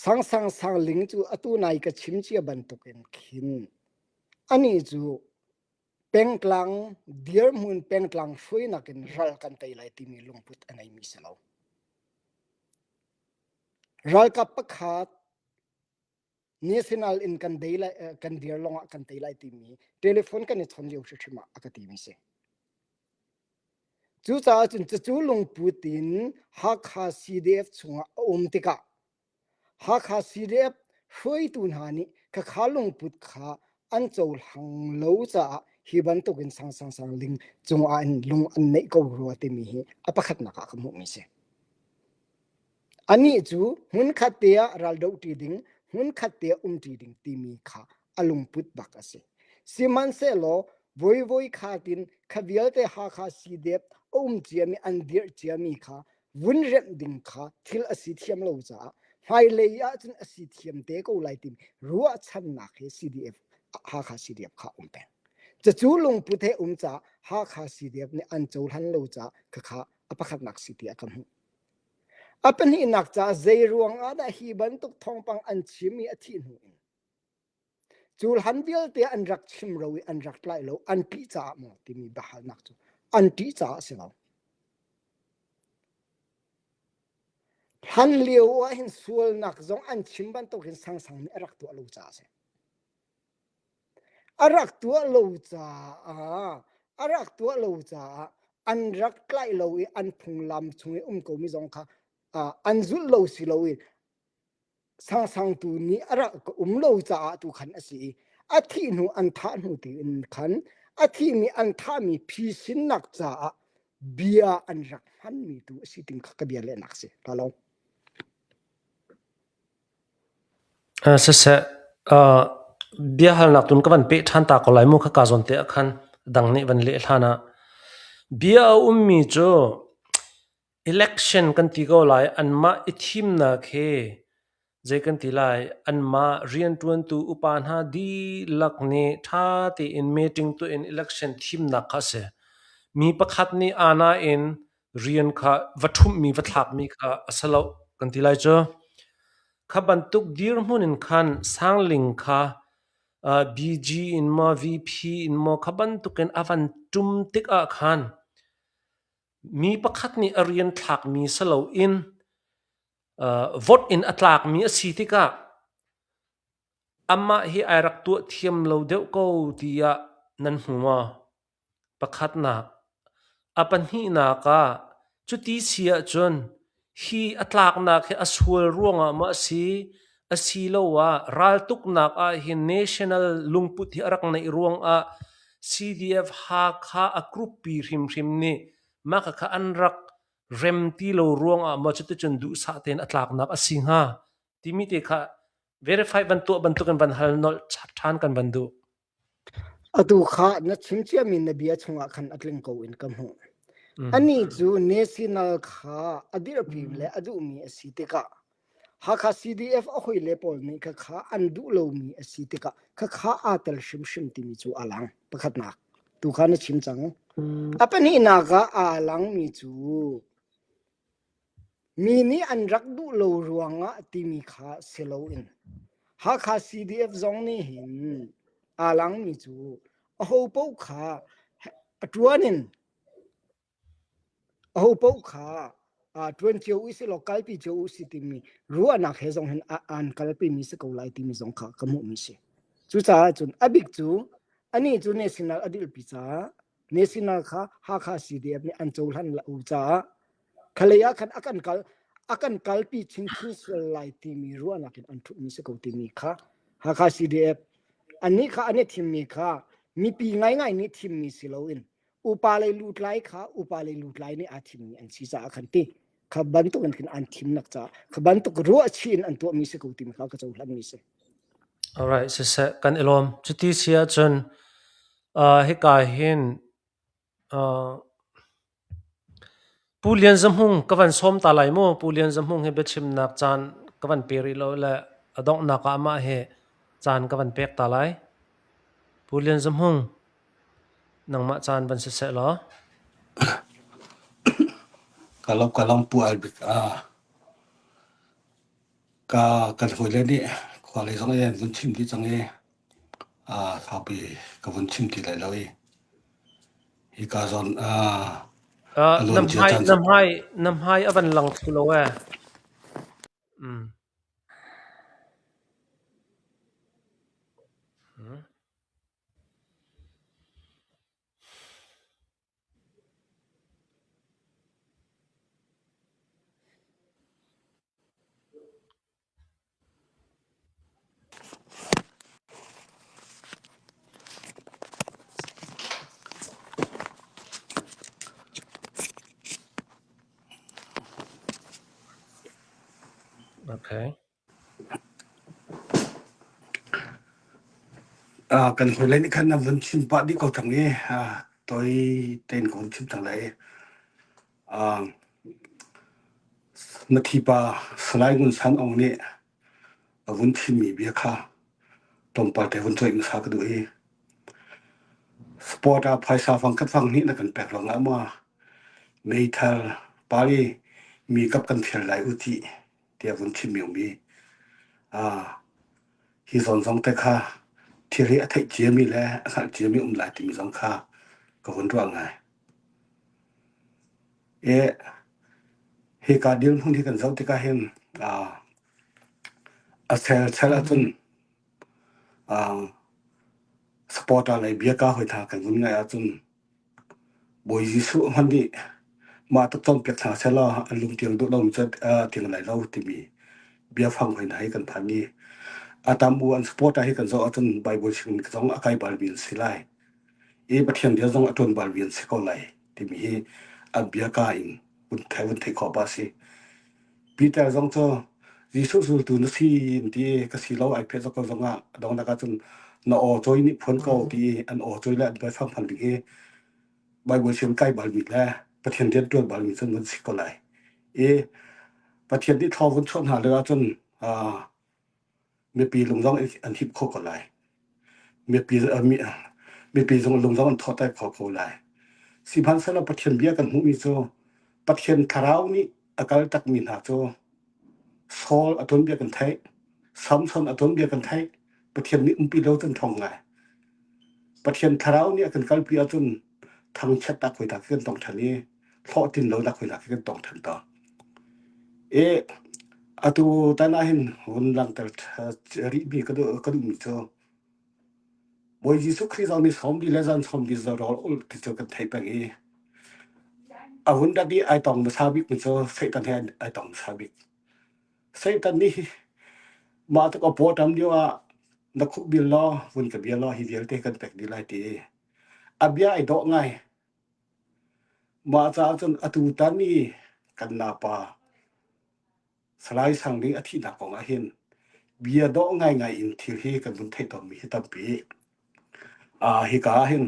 Sangsang Sangling cu atu nai ka chim cia bantukin khin anih cu pengtlang dirhmun pengtlang hruainak in ral kan tei lai timi lungput a ngeimi si lo. Ralkap pakhat national in kan dei lai kan dir lawngah kan tei lai timi telephone kan i chon lio hrimhrim ah a ka timi si. Cucaah cun cucu lungput in Hakha CDF chungah a um tikah Hakha CDF hruaitu hna nih khakha lungput kha an cohlang lo caah hi bantukin sang sang sang ling cungah in lung an neih ko rua timi hi a pakhatnak ah ka hmuhmi si. Anih cu hmunkhat te ah raldohṭi ding, hmunkhat te ah umṭi ding timi kha a lungput bak a si. Sihmanhsehlaw voivoi khatin kha vialte Hakha CDF a um ciami an dirh ciami kha vun remh ding kha thil a si thiam lo caah hmailei ahcun a si thiam te ko lai timi ruahchannak he CDF Hakha CDF kha um peng. Cucu lungput he um caah Hakha CDF nih an cohlan lo caah khakha a pakhatnak si tiah ka hmuh. A pahnihnak caah zei ruang ah dah hi bantuk thawngpang an chim i a thih hnu in cu hlan vialte an rak chim ro i an rak tlaih lo an ṭih caah maw timi biahalnak cu an ṭih caah a si lo. Hlan lio ah hin sualnak zong an chim bantuk hin sangsang nih a rak tuah lo caah a si. A rak tuah lo caah a rak tuah lo caah an rak tlaih lo i an phunglam chung i um komi zong kha an zulh lo si loin sangsangtu nih a rak um lo caah tu khan a si i a thih hnu an thah hnu tiin khan a thihmi an thahmi phisinnak caah bia an rak hmanmi tu a si ting kha ka bia lehnak si ka lo. Siseh, biahalnak tun ka van peh ṭhan ta ko lai mu khaka zawn te ah khan dang nih van leh hlan ah. Bia a ummi cu election kan ti ko lai anmah i thimnak hi zei kan ti lai anmah rianṭuantu upa hna dihlak nih ṭha tein meeting tuah in election thimnak kha a si. Mi pakhat nih aana in rian kha va ṭhumhmi va thlakmi kha a si lo kan ti lai cu. Kha bantuk dirhmun in khan Sangling kha BG in maw VP in maw kha bantukin a van ṭum tik ah khan mi pakhat nih a rian thlakmi si loin vote in a tlakmi a si tikah amah hi ai rak tuah thiam lo deuh ko tiah nan hmu maw? Pakhatnak. A pahnihnak ah cuti si ahcun hi a tlaknak hi a sual ruangah maw a si? Asiloah raltuknak ahhin national lungput hi a rak neih ruangah CDF Hakha a group pi hrimhrim nih mah khakha an rak rem ti lo ruangah maw cuticun duhsah tein a tlaknak a si hnga timi te kha verify van tuah bantukin van hal nolh ṭhan kan van duh. Atu kha na chim ciami na bia chungah khan a tling ko in ka hmuh. Anih cu national kha a dirpi le a duhmi a si tikah Hakha CDF a hawile pawl nih khakha an duh lomi a si tikah khakha aa tel hrimhrim timi cu a lang. Pakhatnak, tu kha na chim cang. A pahnihnak ah aa langmi cu Mi nih an rak duh lo ruangah timi kha si loin Hakha CDF zong nih hin aa langmi cu ahopaoh kha a ṭuan in ahopaoh kha ṭuan cio usih law kalpi cio usih timi ruahnak he zong hin an kalpimi si ko lai timi zong kha ka hmuhmi si. Cucaah cun a bik cu anih cu national a dirpi caah national kha Hakha CDF nih an cohlan lo caah khalei ah khan a kan kal a kan kalpi chinchin sual lai timi ruahnak in an ṭhutmi si ko timi kha Hakha CDF annih kha an i thimmi kha mipi ngaingai nih thimmi si loin upa lei lutlai kha upa lei lutlai nih aa thimmi an si caah khan ti kha bantuk in khin an thimnak caah kha bantuk ruahchih in an tuahmi si ko timi kha ka cohlanmi si. Alright, siseh kan i lawm. Cuti si ahcun uh, hika hin uh, Pu Lian Za Hmung ka van sawm ta lai mu. Pu Lian Za Hmung hi biachimnak caan ka van pe rih lo le a donghnak ah amah hi caan ka van pek ta lai. Pu Lian Za Hmung, nangmah caan van siseh law. Ka lawm ka lawm Pu Albik. Ah, ka kan hawile nih khua lei zong in vun chim dih cang i ah saupi ka vun chim ti lai lo i hika zawn ah Uh, a na luan cia hmai caan na hmai na hmai a van lang thlu lo ee. Mm. Hmm. Okay. Ah, kan hawile nih khan an vun chim pah dih ko cang i ah, toi tein ka vun chim cang lai. Ah, na thipa Salai Ngun San Aung nih a vun chimmi bia kha tlawmpal te vun coih hmasa ka duh i sport ah phaisa fangkhat fanghnih na kan pek lawngah maw meithal pali mi kap kan fial lai u ti tiah vun chim mi ah hi zawn zong te kha thil hi a theih ciami le a hngalh ciami um lai timi zong kha ka vun ruah ngai. E hika dirhmun hi kan zoh tikah hin ah a sel chel ahcun ah supporter lei biaka hoi hna kan vun ngaih ahcun Bawi Jesuh hmanh nih mah tuk cawnpiak hna sehlaw an lungtiang duh lomi cu a tiang lai lo timi biafang hoi hna hi kan phan i a tam u an supporter hi kan zoh ahcun Bible chim zong a kai balmi an si lai i Pathian bia zong a ṭuan balmi an si ko lai timi hi an biaka in vun thei vun theih khawh ba si. Peter zong cu Jesuh zultu na si ti ka si lo ai pheh zok ko zong ah dongnak ah cun na aw cawi nih phuan ko ti an aw cawi le an biafang hman ding hi Bible sim kai balmi le Pathian rian ṭuan balmi cun van si ko lai. I Pathian nih thawng vun chuah hna le ahcun mipi lung zong an hip kho ko lai. Mipi mipi zong lung zong an thawhter kho ko lai. Sihmanhsehlaw Pathian bia kan hmuhmi cu Pathian thlarau nih a kal takmi hna cu Saul a tuanbia kan theih, Samson a tuanbia kan theih, Pathian nih umpi lo cun ṭhawng ngai. Pathian thlarau nih a kan kalpi ahcun thangchiatnak hoi hna khi kan tong ṭhan i hlawhtlin lonak hoi hna khi kan tong ṭhan tawn. I atu tan ah hin vun langhter rihmi ka duh ka duhmi cu Bawi Jesuh Khrih zong nih sawmli le zan sawmli rawl ulh ti cu kan theih peng i a vun rat i ai tong hmasa bikmi cu Satan he ai tong hmasa bik. Satan nih. Mah tuk a paw tam lio ah na khuh bil law vun ka bia law hi vialte kan pek dih lai ti. A bia ai dawh ngai. Mah caah cun atu tan i kan napa Salai Sang Ling a thihnak kong ah hin bia dawh ngaingai in thil hi kan vun theih tawnmi hi tampi. Uh, hika ah hin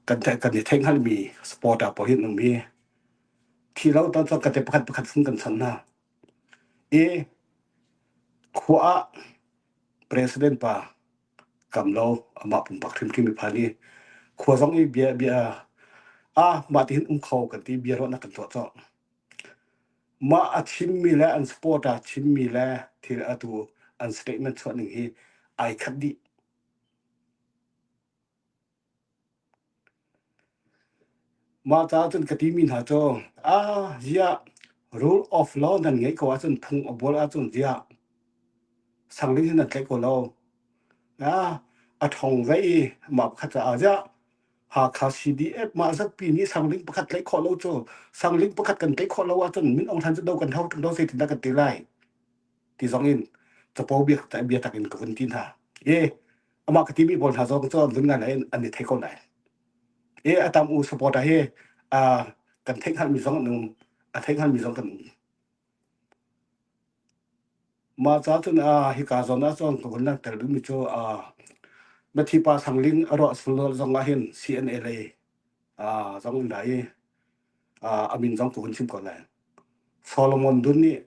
kan kan i theih hngalhmi supporter pawl hin um hi thi lo tan cun ka te pakhat pakhat fung kan chan hna. I khua ah president pa kam lo amah pumpak hrimhrim i phan i khua zong i bia bia ah mah ti hin um kho kan ti bia ruahnak kan tuah cawk. Mah a chimmi le an supporter chimmi le thil atu an statement chuah ning hi ai khat dih. Mah caah cun ka timi hna cu ah ziah rule of law nan ngeih ko ahcun phung a bual ahcun ziah sangling hin nan tlaih ko lo. Ah a ṭhawng ve i mah pakhat caah ziah Hakha CDF mah zatpi nih sangling pakhat tlaih khawh lo cu sangling pakhat kan tlaih khawh lo ahcun Min Aung Hlaing cu do kan hau ṭung lo zeitindah kan ti lai ti zong in capo bia bia tak in ka vun ti hna. E amah ka timi pawl hna zong cu an vun ngai lai an i thei ko lai. E a tam u supporter hi a kan theih hngalhmi zong an um a theih hngalhmi zong kan um. Mah ca cun a hika zawn ah cun ka vun langhter duhmi cu a Mathipa Sangling a ruah sul zong ah hin CNA lei zong an ra i a min zong ka vun chim ko lai. Solomon Dun nih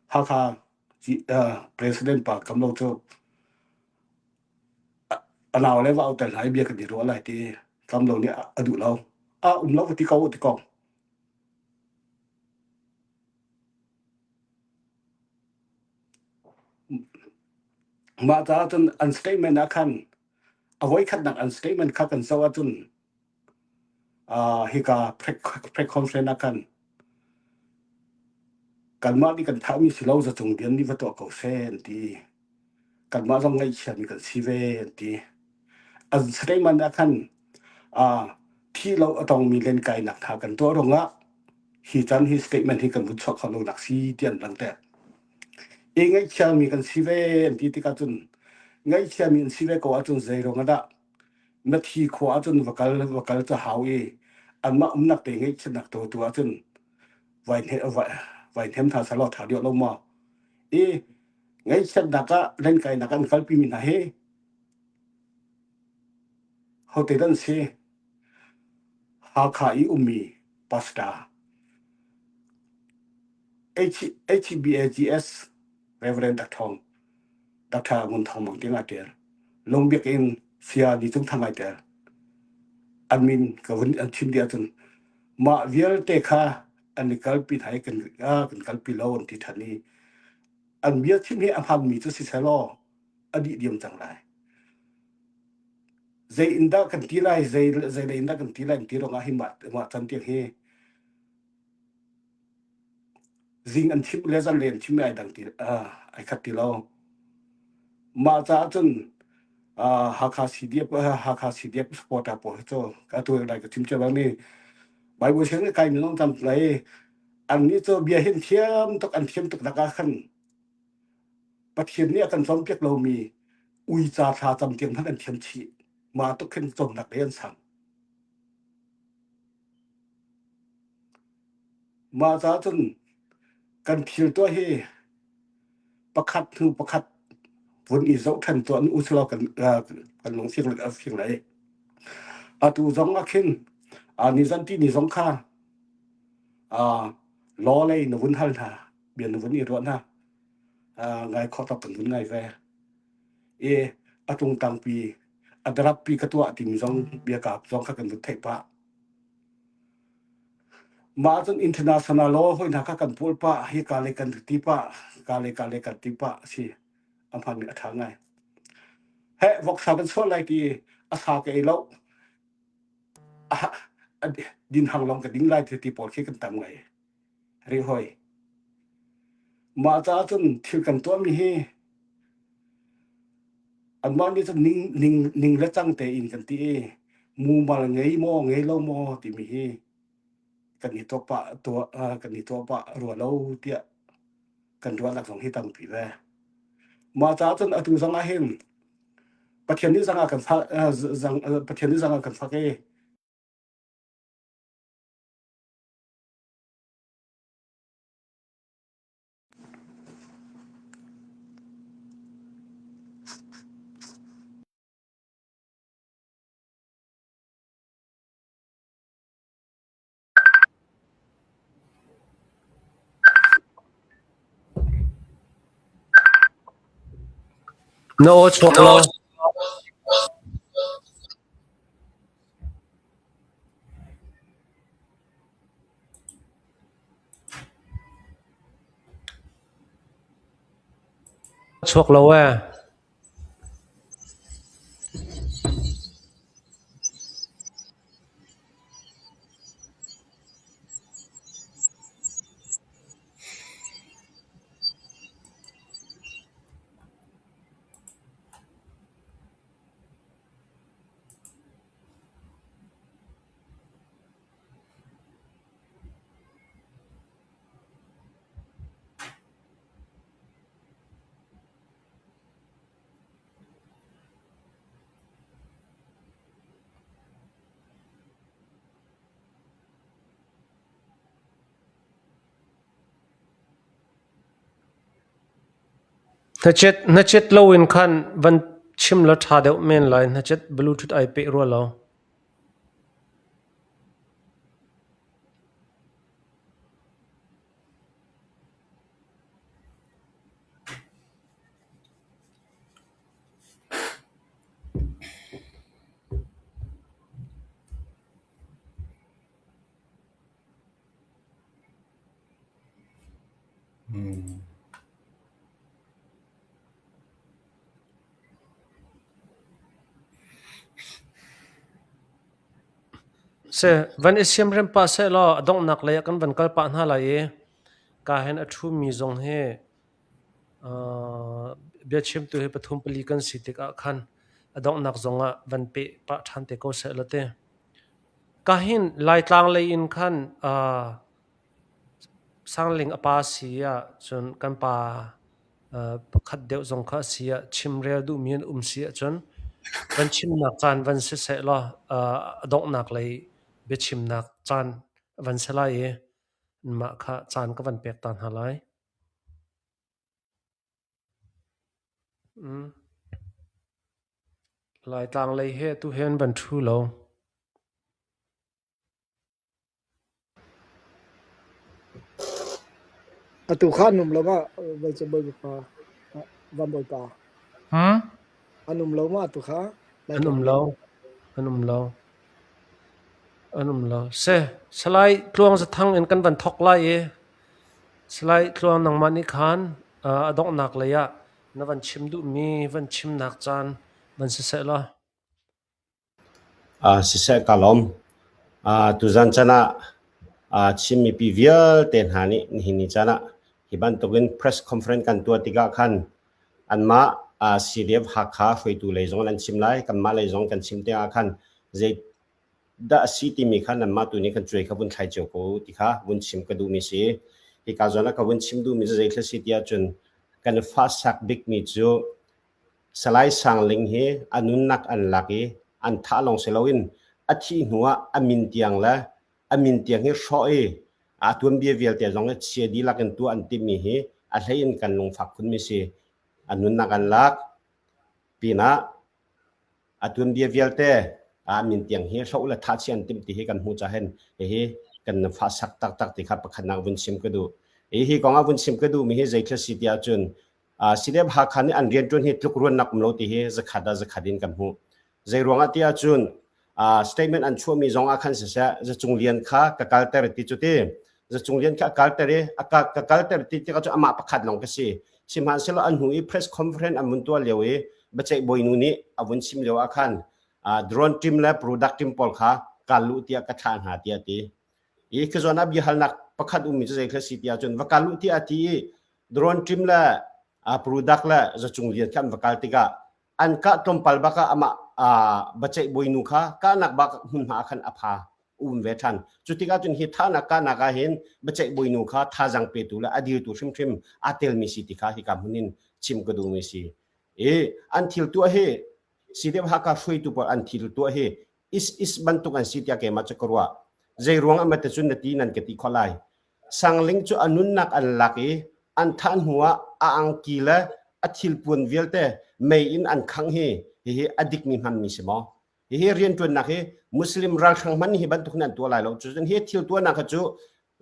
Hakha President pa kam lo cu a nau le va auter hna i bia kan i ruah lai ti kam lo nih a duh lo. A um lo ka ti ko ti ko. Mah caah cun an statement ah khan a voikhatnak an statement kha kan zoh ahcun uh, hika press conference ah khan kanmah nih kan thahmi si lo zacung dian nih va tuah ko seh an ti. Kanmah zong ngaihchiami kan si ve an ti. An statement ah khan uh, thi lo a tongmi lenkainak hna kan tuah ruangah hi caan hi statement hi kan vun chuah kho lo nak si ti an langhter. I ngaihchiami kan si ve an ti tikah cun ngaihchiami an si ve ko ahcun zei ruang ah dah na thi khua ahcun va kal va kal ca hau i anmah umnak te ngaihchiatnak tu tu ahcun vai vai vai hnem tha salo tha deuh lo maw i ngaihchiatnak ah lenkainak an kalpi mi hna hi hote dan si Hakha i ummi pastor HBAGS Reverend Dr. Dr. Ngun Thawng Mang tiang aa ṭial. Lungbiak in Saya Ni Cung Thang ai tel. An min ka vun an chim dih ahcun mah vialte kha an i kalpi hna i kan, kan kalpi lo an ti ṭhan i an bia chim hi a hmanmi cu si selaw a dih diam cang lai. Zei in dah kan ti lai, zei, zei lei in dah kan ti lai ti ruangah hi mah, mah can tiang hi zing an chim le zan le an chim ai dang ti uh, ai khat ti lo. Mah caah cun uh, Hakha CDF uh, Hakha CDF supporter pawl cu ka tu lai ka chim cia bang ni Bible siang kai mi long tam lai an ni cu bia hin thiam tuk an thiam tuk nak ah khan Pathian nih a kan cawnpiak lomi uica thla cam tiang hmanh an thiam chih. Mah tuk khin cawnnak lei an sang. Mah caah cun kan thil tuah hi pakhat hnu pakhat vun i zoh ṭhan tuah nu usulaw kan kan lung fing fing lai. Atu zong ah khin nizan ti ni zong kha law lei na vun hal hna bia na vun i ruah hna. Ngai khawh tak kan vun ngai ve. I a tlungtangpi a darappi ka tuah timi zong biakap zong kha kan vun theih pah. Mah cun international law hoi hna kha kan pawl pah hi ka le kan ti pah ka le ka le kan ti pah si a hman mi a ṭha ngai. He voksa kan chuah lai ti a sa ka ei lo a din hang long ka ding lai ti pawl khi kan tam ngai. Ri hoi. Mah caah cun thil kan tuahmi hi anmah nih cun ning, ning, ning le cang tein kan ti i mumal ngei maw ngei lo maw timi hi kan i tuah pah tuah kan i tuah pah rua lo tiah kan ruahnak zong hi tampi ve. Mah caah cun atu zong ah hin Pathian nih zang a kan fak zang Pathian nih zang a kan fak i Na aw chuak lo. Chuak lo ee. Hnachet hnachet loin khan van chim la ṭha deuh men lai. Hnachet bluetooth ai peh rua lo. Seh, van i siamrem pah sehlaw a donghnak lei ah kan van kal pah hna lai i ka hen a ṭhumi zong hi biachimtu hi pathum pali kan si tikah khan a donghnak zongah van peh pah ṭhan te ko seh law ti. Ka hin Laitlang lei in khan Sangling a pa si ah cun kan pa pakhat deuh zong kha a si ah chimrel duhmi an um si ahcun van chimnak caan van si seh law a donghnak lei biachimnak caan van si lai i mah kha caan ka van pek ta hna lai. Mm. Laitlang lei he tu he an van ṭhu lo. Atu kha an um lo ma voi Bawipa Van Bawipa? Hmm? An um lo ma atu kha? An um lo. An um lo. An um lo. Se, Salai Tluang Zathang in kan van thok lai i Salai Tluang nangmah nih khan a donghnak lei ah na van chim duhmi van chimnak caan van si seh law. Siseh ka lawm. Tuzan chan ah Chin mipi vialte hna nih nihin ni caan ah hi bantukin press conference kan tuah tikah khan anmah CDF Hakha hruaitu lei zong an chim lai, kanmah lei zong kan chim tikah khan zei dah a si timi kha nanmah tu nih kan cuai kha vun thlai cio ko ti kha vun chim ka duhmi si. Hika zawn ah ka vun chim duhmi cu zei thil si ti ahcun kan i fahsak bikmi cu Salai Sang Ling hi a nunnak an lak i an thah lawng si loin a thih hnu ah a min tiang le a min tiang hi hrawh i a tuanbia vialte zong hi chia dihlak in tuah an timhmi hi a hlei in kan lungfak khunmi si. A nunnak an lak pinah a tuanbia vialte a min tiang hi hloh le thah chih an timh ti hi kan hmuh cahin hihi kan fahsak taktak ti kha pakhatnak vun chim ka duh. Hi hi kong ah vun chim ka duhmi hi zeithil si ti ahcun CDF Hakha nih an rianṭuan hi tlukruannak um lo ti hi zakhat ah zakhat in kan hmuh. Zei ruangah ti ahcun statement an chuahmi zong ah khan siseh Zacung Lian kha ka kalter ti cu ti Zacung Lian kha a kalter i ka kalter ti tikah cu amah pakhat lawng ka si. Sihmanhsehlaw an hnu i press conference an vun tuah lio i biaceih bawinu nih a vun chim lio ah khan drone team le product team pawl kha kal luh tiah ka thlah hna tiah a ti. I khi zawn ah biahalnak pakhat ummi cu zei thil si ti ahcun va kal luh tiah a ti i drone team le product le zacung lian kha an va kal tikah an kah tlawmpal bak ah amah biaceih bawinu kha kahnak bak hmunhma ah khan a pha. Um ve ṭhan. Cu tikah cun hi thahnak kahnak ah hin biaceih bawinu kha thazaang petu le a dirtu hrimhrim aa telmi si ti kha hika hmun in chim ka duhmi si. I an thil tuah hi CDF Hakha hruaitu pawl an thil tuah hi is is bantuk an si tiah keimah cu ka ruah. Zei ruang ah mate cun na ti nan ka ti khawh lai. Sangling cu a nunnak an lak i an thah hnu ah a angki le a thilpuan vialte mei in an khangh hi hihi a dikmi hmanmi si maw? Hihi rianṭuannak hi Muslim ralhrang hmanh hi bantuk hin an tuah lai lo. Cucun hi thil tuahnak kha cu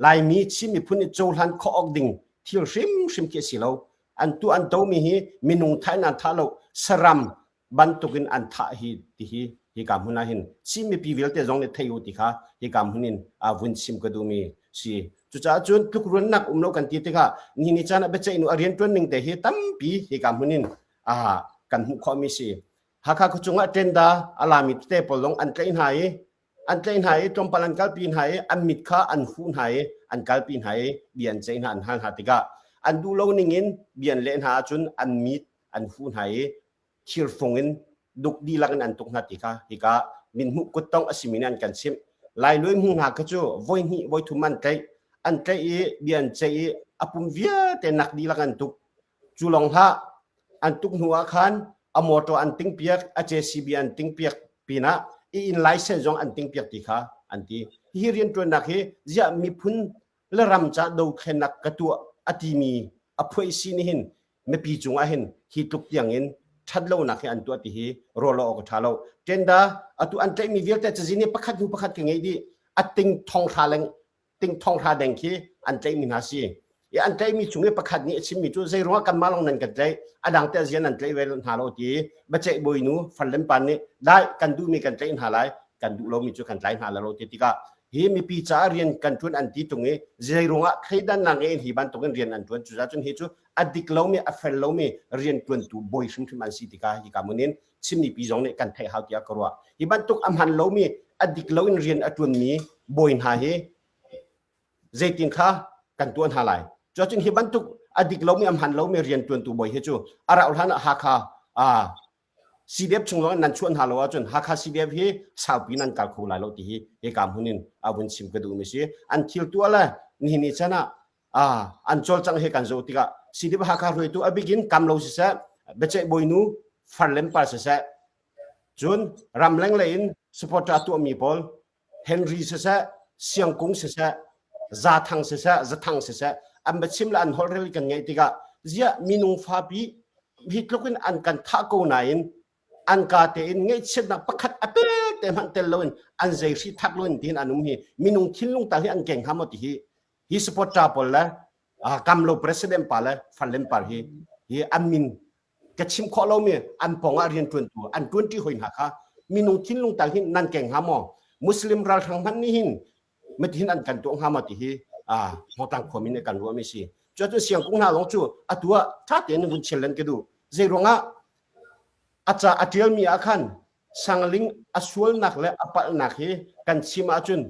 Laimi Chin miphun nih cohlan khawh awk ding thil hrimhrim khi a si lo. An tuah an tomi hi minung thah in an thah lo, saram bantukin an thah hi ti hi hika hmun ah hin Chin mipi vialte zong nih thei u ti kha hika hmun in vun chim ka duhmi si. Cucaah cun tlukruannak um lo kan ti tikah nihin ni caan ah biaceih nu a rianṭuan ning te hi tampi hika hmun in kan hmuh khawhmi si. Hakha khuachung ah tenda a lami tete pawl zong an tlaih hna i an tlaih hna i tlawmpal an kalpi hna i an mit kha an huh hna i an kalpi hna i bia an ceih hna an hal hna tikah an duh lo ning in bia an leh hna ahcun an mit an huh hna i thirfung in duk dihlak in an tuk hna ti kha hika mithmuh kuttongh a simi nih an kan chimh. Lai Luai hmu hna kha cu voi hnih voi thum an tlaih an tlaih i bia an ceih i a pum vialte nak dihlak an tuk. Cu lawng hlah an tuk hnu ah khan a motor an tingpiak a JCB an tingpiak pinah i inn license zong an tingpiak ti kha an ti. Hihi rianṭuannak hi ziah miphun le ram ca dothlennak ka tuah a timi a phuai si nih hin mipi cungah hin hi tluk tiang in ṭhat lonak hi an tuah ti hi ruah lo awk a ṭha lo. Tenda atu an tlaihmi vialte cazin hi pakhat hnu pakhat ka ngei dih. A ting thong hra leng ting thong hra deng khi an tlaihmi hna si. I an tlaihmi chung i pakhat nih a chimmi cu zei ruangah kanmah lawng nan kan tlaih a dang te azian nan tlaih ve hna lo ti biaceih bawinu farlem pa nih dai kan duhmi kan tlaih hna lai kan duh lomi cu kan tlai hna la lo ti tikah hi mipi caah rian kan ṭuan an ti tung i zei ruangah thleidannak ngei in hi bantukin rian an ṭuan cucaah cun hi cu a dik lomi a fel lomi rian ṭuantu bawi hrimhrim an si tikah hika mun in Chin mipi zong nih kan theih hau tiah ka ruah. Hi bantuk a hman lomi a dik loin rian a ṭuanmi bawi hna hi zeitin kha kan tuah hna lai. Cuacun hi bantuk a dik lomi a hman lomi rian ṭuantu bawi hi cu a rauh hlan ah Hakha CDF chung zong in nan chuah hna lo ahcun Hakha CDF hi saupi nan kal kho lai lo ti hi hika hmun in a vun chim ka duhmi si. An thil tuah le nihin ni chan ah an cawlcangh he kan zoh tikah CDF Hakha hruaitu a bik in kam lo siseh biaceih bawinu farlem par siseh cun ramleng lei in supporter tuahmi pawl Henry siseh Siangkung siseh Zathang siseh Zathang siseh an biachim le an holhrel kan ngeih tikah ziah minung fapi hi tluk in an kan thah ko nain an ka tein ngaihchiatnak pakhat a pe te hmanh tel loin an zei hri thak loin tiin an um hi minung thinlung tal hi an keng hnga maw ti hi hi supporter pawl le kam lo president pa le farlem par hi hi an min ka chim khawh lomi an pong ah rian ṭuantu an ṭuanṭi hoi hna kha minung thinlung tal hin nan keng hnga maw muslim ralhrang hmanh nih hin matihin an kan tuah hnga maw ti hi hmawtlang khuami nih kan ruahmi si cuacun siangkung hna lawng cu atu ah ṭha tein vun chel lan ka duh zei ruangah a ca a ṭialmi ah khan sangling a sualnak le a palhnak hi kan chim ahcun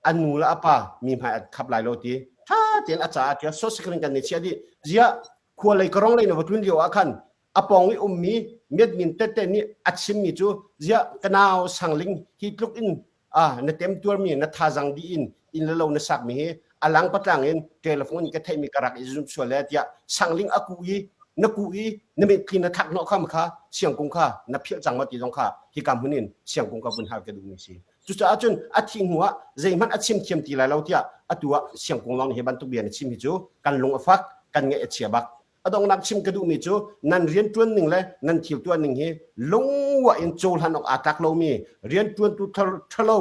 a nu le a pa mi hmai a khap lai lo ti ṭha tein a ca a ṭial sosikring kan ni chiah dih ziah khua lei ka rong lei na va tlun lio ah khan a pawng i ummi miatmin tete nih a chimmi cu ziah ka nau sangling hi tluk in ah na temtuarmi na thazang dih in inn le lo na sakmi hi a lang patlang in telephone in ka theihmi ka rak i zum sual le tiah sangling a kuh i na kuh i na mitthli na thak hnawh kham kha siangkung kha na philh cang ma ti zong kha hika hmun in siangkung ka vun hal ka duhmi si cucaah cun a thih hnu ah zeihmanh a chim thiam ti lai lo tiah atu ah siangkung lawng hi bantuk bia na chim hi cu kan lung a fak kan ngaih a chia bak a donghnak chim ka duhmi cu nan rianṭuan ning le nan thil tuah ning hi lungwa in cohlan awk aa tlak lomi rianṭuantu ṭhalo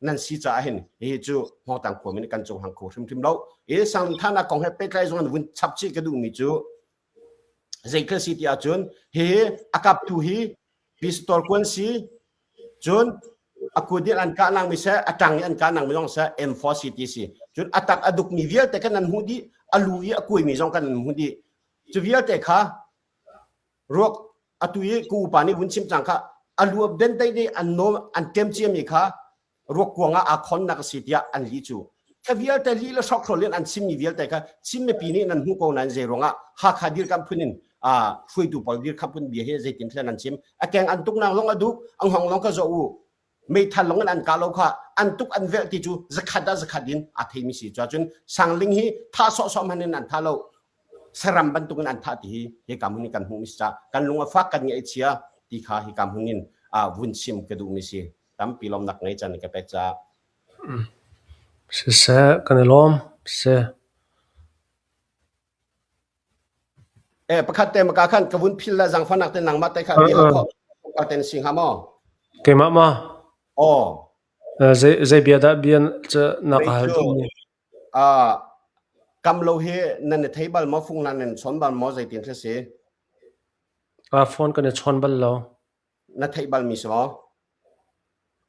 nan si caah hin hihi cu Hmawtang khuami nih kan cohlang kho hrimhrim lo. Hi sangthahnak kong he pehtlai zong in vun chap chih ka duhmi cu zeikhel si ti ahcun hihi a kaptu hi pistol kuan si Cun a kut in an kah nang mi seh, a ṭang i an kah nang mi zong seh, M4 ti si. Cun a tak a dukmi vialte kan an hmuh dih, a lu i a kuaimi zong kan an hmuh dih. Cu vialte kha ruak atu i ku upa nih vun chim cang kha a lu a bentei nih an nawm an ṭem ciami kha ruak kuang ah aa khonnak a si tiah an lih cu. Kha vialte lih le hrokhrawl in an chimmi vialte kha Chin mipi nih nan hmuh ko nain zei ruangah Hakha dirkamh phun in hruaitu pawl dirkamh phun bia hi zeitin thlen an chim. A keng an tuknak zong a duk, a hngong zong ka zoh u. Meithal lawng in an kah lo kha an tuk an velh ti cu zakhat ah zakhat in aa theimi si. Cuahcun Sangling hi thah sawhsawh hmanh in an thah lo. Saram bantuk in an thah ti hi hika hmun in kan hmuhmi si caah kan lung a fak kan ngaih a chia ti kha hika hmun in vun chim ka duhmi si. Tampi lawmnak ngei caan ka pek caah. Siseh, kan i lawm. Si. Eh pakhat te maka khan ka vun phil la zangfanak te nangmah te kha bia khawh ka ten sing ha maw? Keimah ma? Aw. Zei zei bia dah bia ca na ka hal duh mi? Ah kam lo hi nan i thei bal maw fung nan in chawn bal maw zeitin thil si? Ah phone kan i chawn bal lo. Na theih bal mi si maw?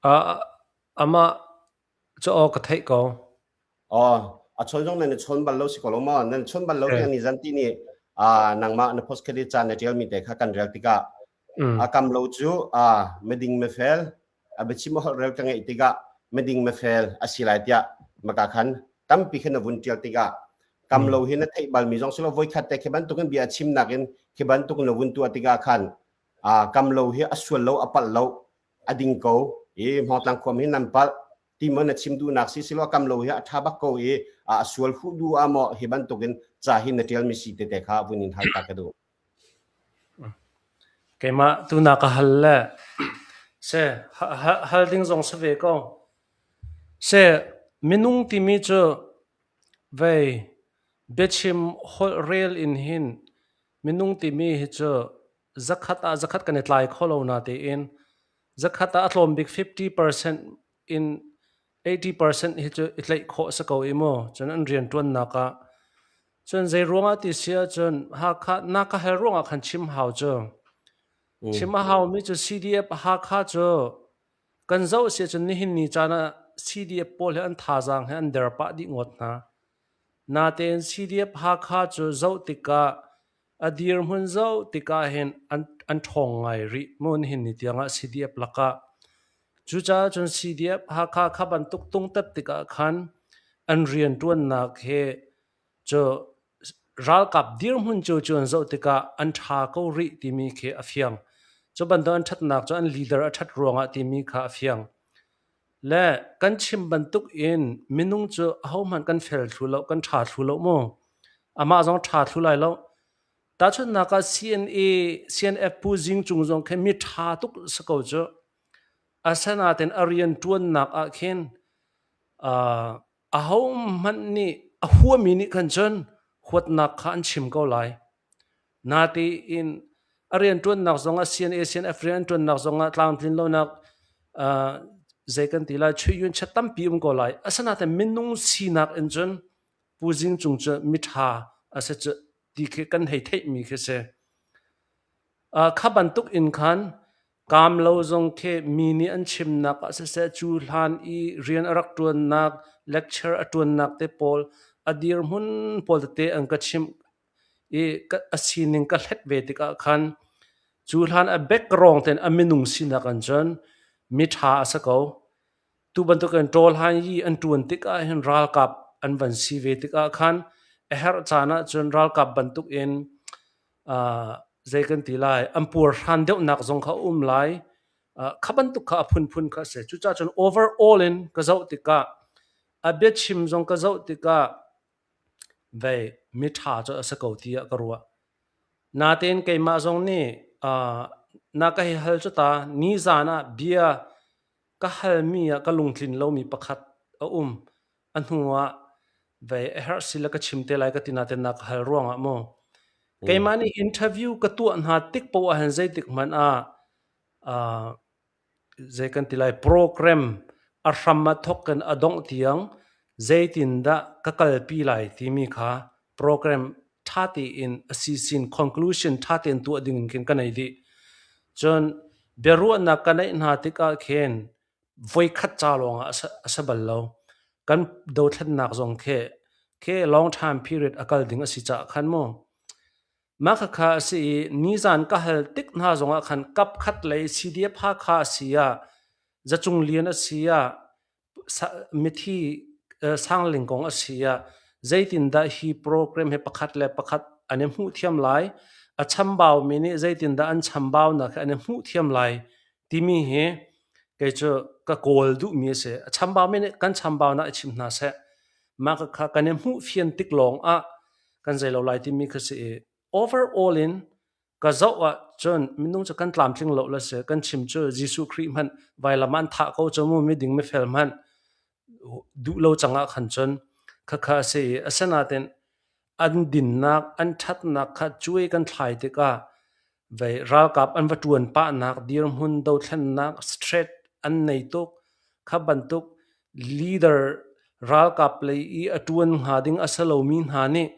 Ah amah cu aw ka theih ko. Aw, a chawn zong nan i chawn bal lo si ko lo maw? Nan chawn bal lo tiang ni zan ti nih ah nangmah na post credit ca na tial mi te kha kan rel tikah a kam lo cu a miding mifel a biachim a holh rel ka ngeih tikah miding mifel a si lai tiah maka khan tampi khin na vun tial tikah kam lo hi na theih bal mi zong si lo voikhat te khi bantukin bia chim nakin khi bantukin na vun tuah tikah khan kam lo hi a sual lo a palh lo a ding ko i Hmawngtlang khuam hi nan palh ti maw na chim duhnak si silo kam lo hi a ṭha bak ko i a sual huh du ah maw hi bantukin ca hi na ṭialmi si tete kha vun in hal ta ka duh. Keimah tu na ka hal le se hal ding zong si ve ko. Se minung timi cu vei biachim holh rel in hin minung timi hi cu zakhat ah zakhat kan i tlai kho lo na tein zakhat ah a tlawm bik 50% in 80% hi cu i tlaih khawh si ko i mu cun an rian ṭuannak ah cun zei ruangah ti si ahcun Hakha na ka hal ruangah khan chim hau cu chim a haumi cu CDF Hakha cu kan zoh si ahcun nihin ni caan ah CDF pawl hi an thazaang hi an der pah dih ngawt hna natein CDF Hakha cu zoh tikah A dirhmun zoh tikah hin an, an ṭhawng ngai rih mu nihin ni tiangah CDF lakah. Cucaah cun CDF Hakha kha bantuk tungtat tikah khan an rianṭuannak hi cu ralkap dirhmun cu cu an zoh tikah an ṭha ko rih timi khi a fiang. Cu bantuk an ṭhatnak cu an leader a ṭhat ruangah timi kha a fiang. Le kan chim bantuk in minung cu ahohmanh kan fel thlu lo, kan ṭha thlu lo mu. Amah zong ṭha thlu lai lo. Tahchunhnak ah CNA, CNF Pu Zing Cung zong khi mi ṭha tuk si ko cu. Asinain a rian ṭuannak ah khin uh, ahohmanh nih a huami nih khan cun huatnak kha an chim ko lai. Natein a rianṭuannak zongah CNA CNF rian an ṭuannak zongah tlamtlin lonak uh, zei kan ti lai chuiyun chat tampi um ko lai. Asinain minung sinak in cun Pu Zing Cung cu miṭha a si cu ti khi kan hei theihmi khi si. Uh, kha bantuk in khan kaam lo zong khi mi nih an chimnak ah siseh cu hlan i rian a rak ṭuannak lecture a ṭuannak te pawl a dirhmun pawl tete an ka chimh i a sining ka hlet ve tikah khan cu hlan a background ten a minung sinak an cun miṭha a si ko. Tu bantukin ṭawl han i an ṭuan tikah hin ralkap an van si ve tikah khan a herh caan ahcun ralkap bantukin uh, zei kan ti lai an puarhran deuhnak zong kha a um lai. Uh, kha bantuk kha a phunphun kha a si. Cucaah cun overall in ka zoh tikah a biachim zong ka zoh tikah vei miṭha cu a si ko tiah ka ruah. Natein keimah zong nih uh, na ka hei hal cu ta nizan ah bia ka halmi ah ka lungtlin lomi pakhat a um. A hnu ah vei a herh si le ka chim te lai ka ti nain na ka hal ruangah mu. Keimah nih interview ka tuah hna tik poah ah hin zeitik hmanh ah uh, zei kan ti lai program a hram a thawk in a dongh tiang zeitindah ka kalpi lai timi kha program ṭha tein a sisin conclusion ṭha tein tuah ding in khin ka nei dih. Cun biaruahnak ka neih hna tikah khin voikhat ca lawngah a si bal lo. Kan dothlennak zong khi khi long time period a kal ding a si caah khan mu. Mah khakha a si i nizan ka hal tik hna zongah khan kap khat lei CDF Hakha a si ah Zacung Lian a si ah mithi Sangling kong a si ah zeitindah hi program hi pakhat le pakhat an i hmuh thiam lai a chambaumi nih zeitindah an chambaunak hi an i hmuh thiam lai timi hi. Kei cu ka kawl duhmi a si. A chambau mi nih kan chambaunak i chim hna seh. Mah kha kan i hmuh fian tik lawng ah kan zei lo lai timi kha si i overall in ka zoh ahcun minung cu kan tlamtling lo la si. Kan chim cu Jesuh Khrih hmanh vailam ah an thah ko cu mu miding mifel hmanh duh lo cang ah khan cun khakha a si i asinain an dinnak an ṭhatnak kha cuai kan thlai tikah vei ralkap an va ṭuan pahnak dirhmun dothlennak strat an nei tuk. Kha bantuk leader ralkap lei i a ṭuan hnga ding a si lomi hna nih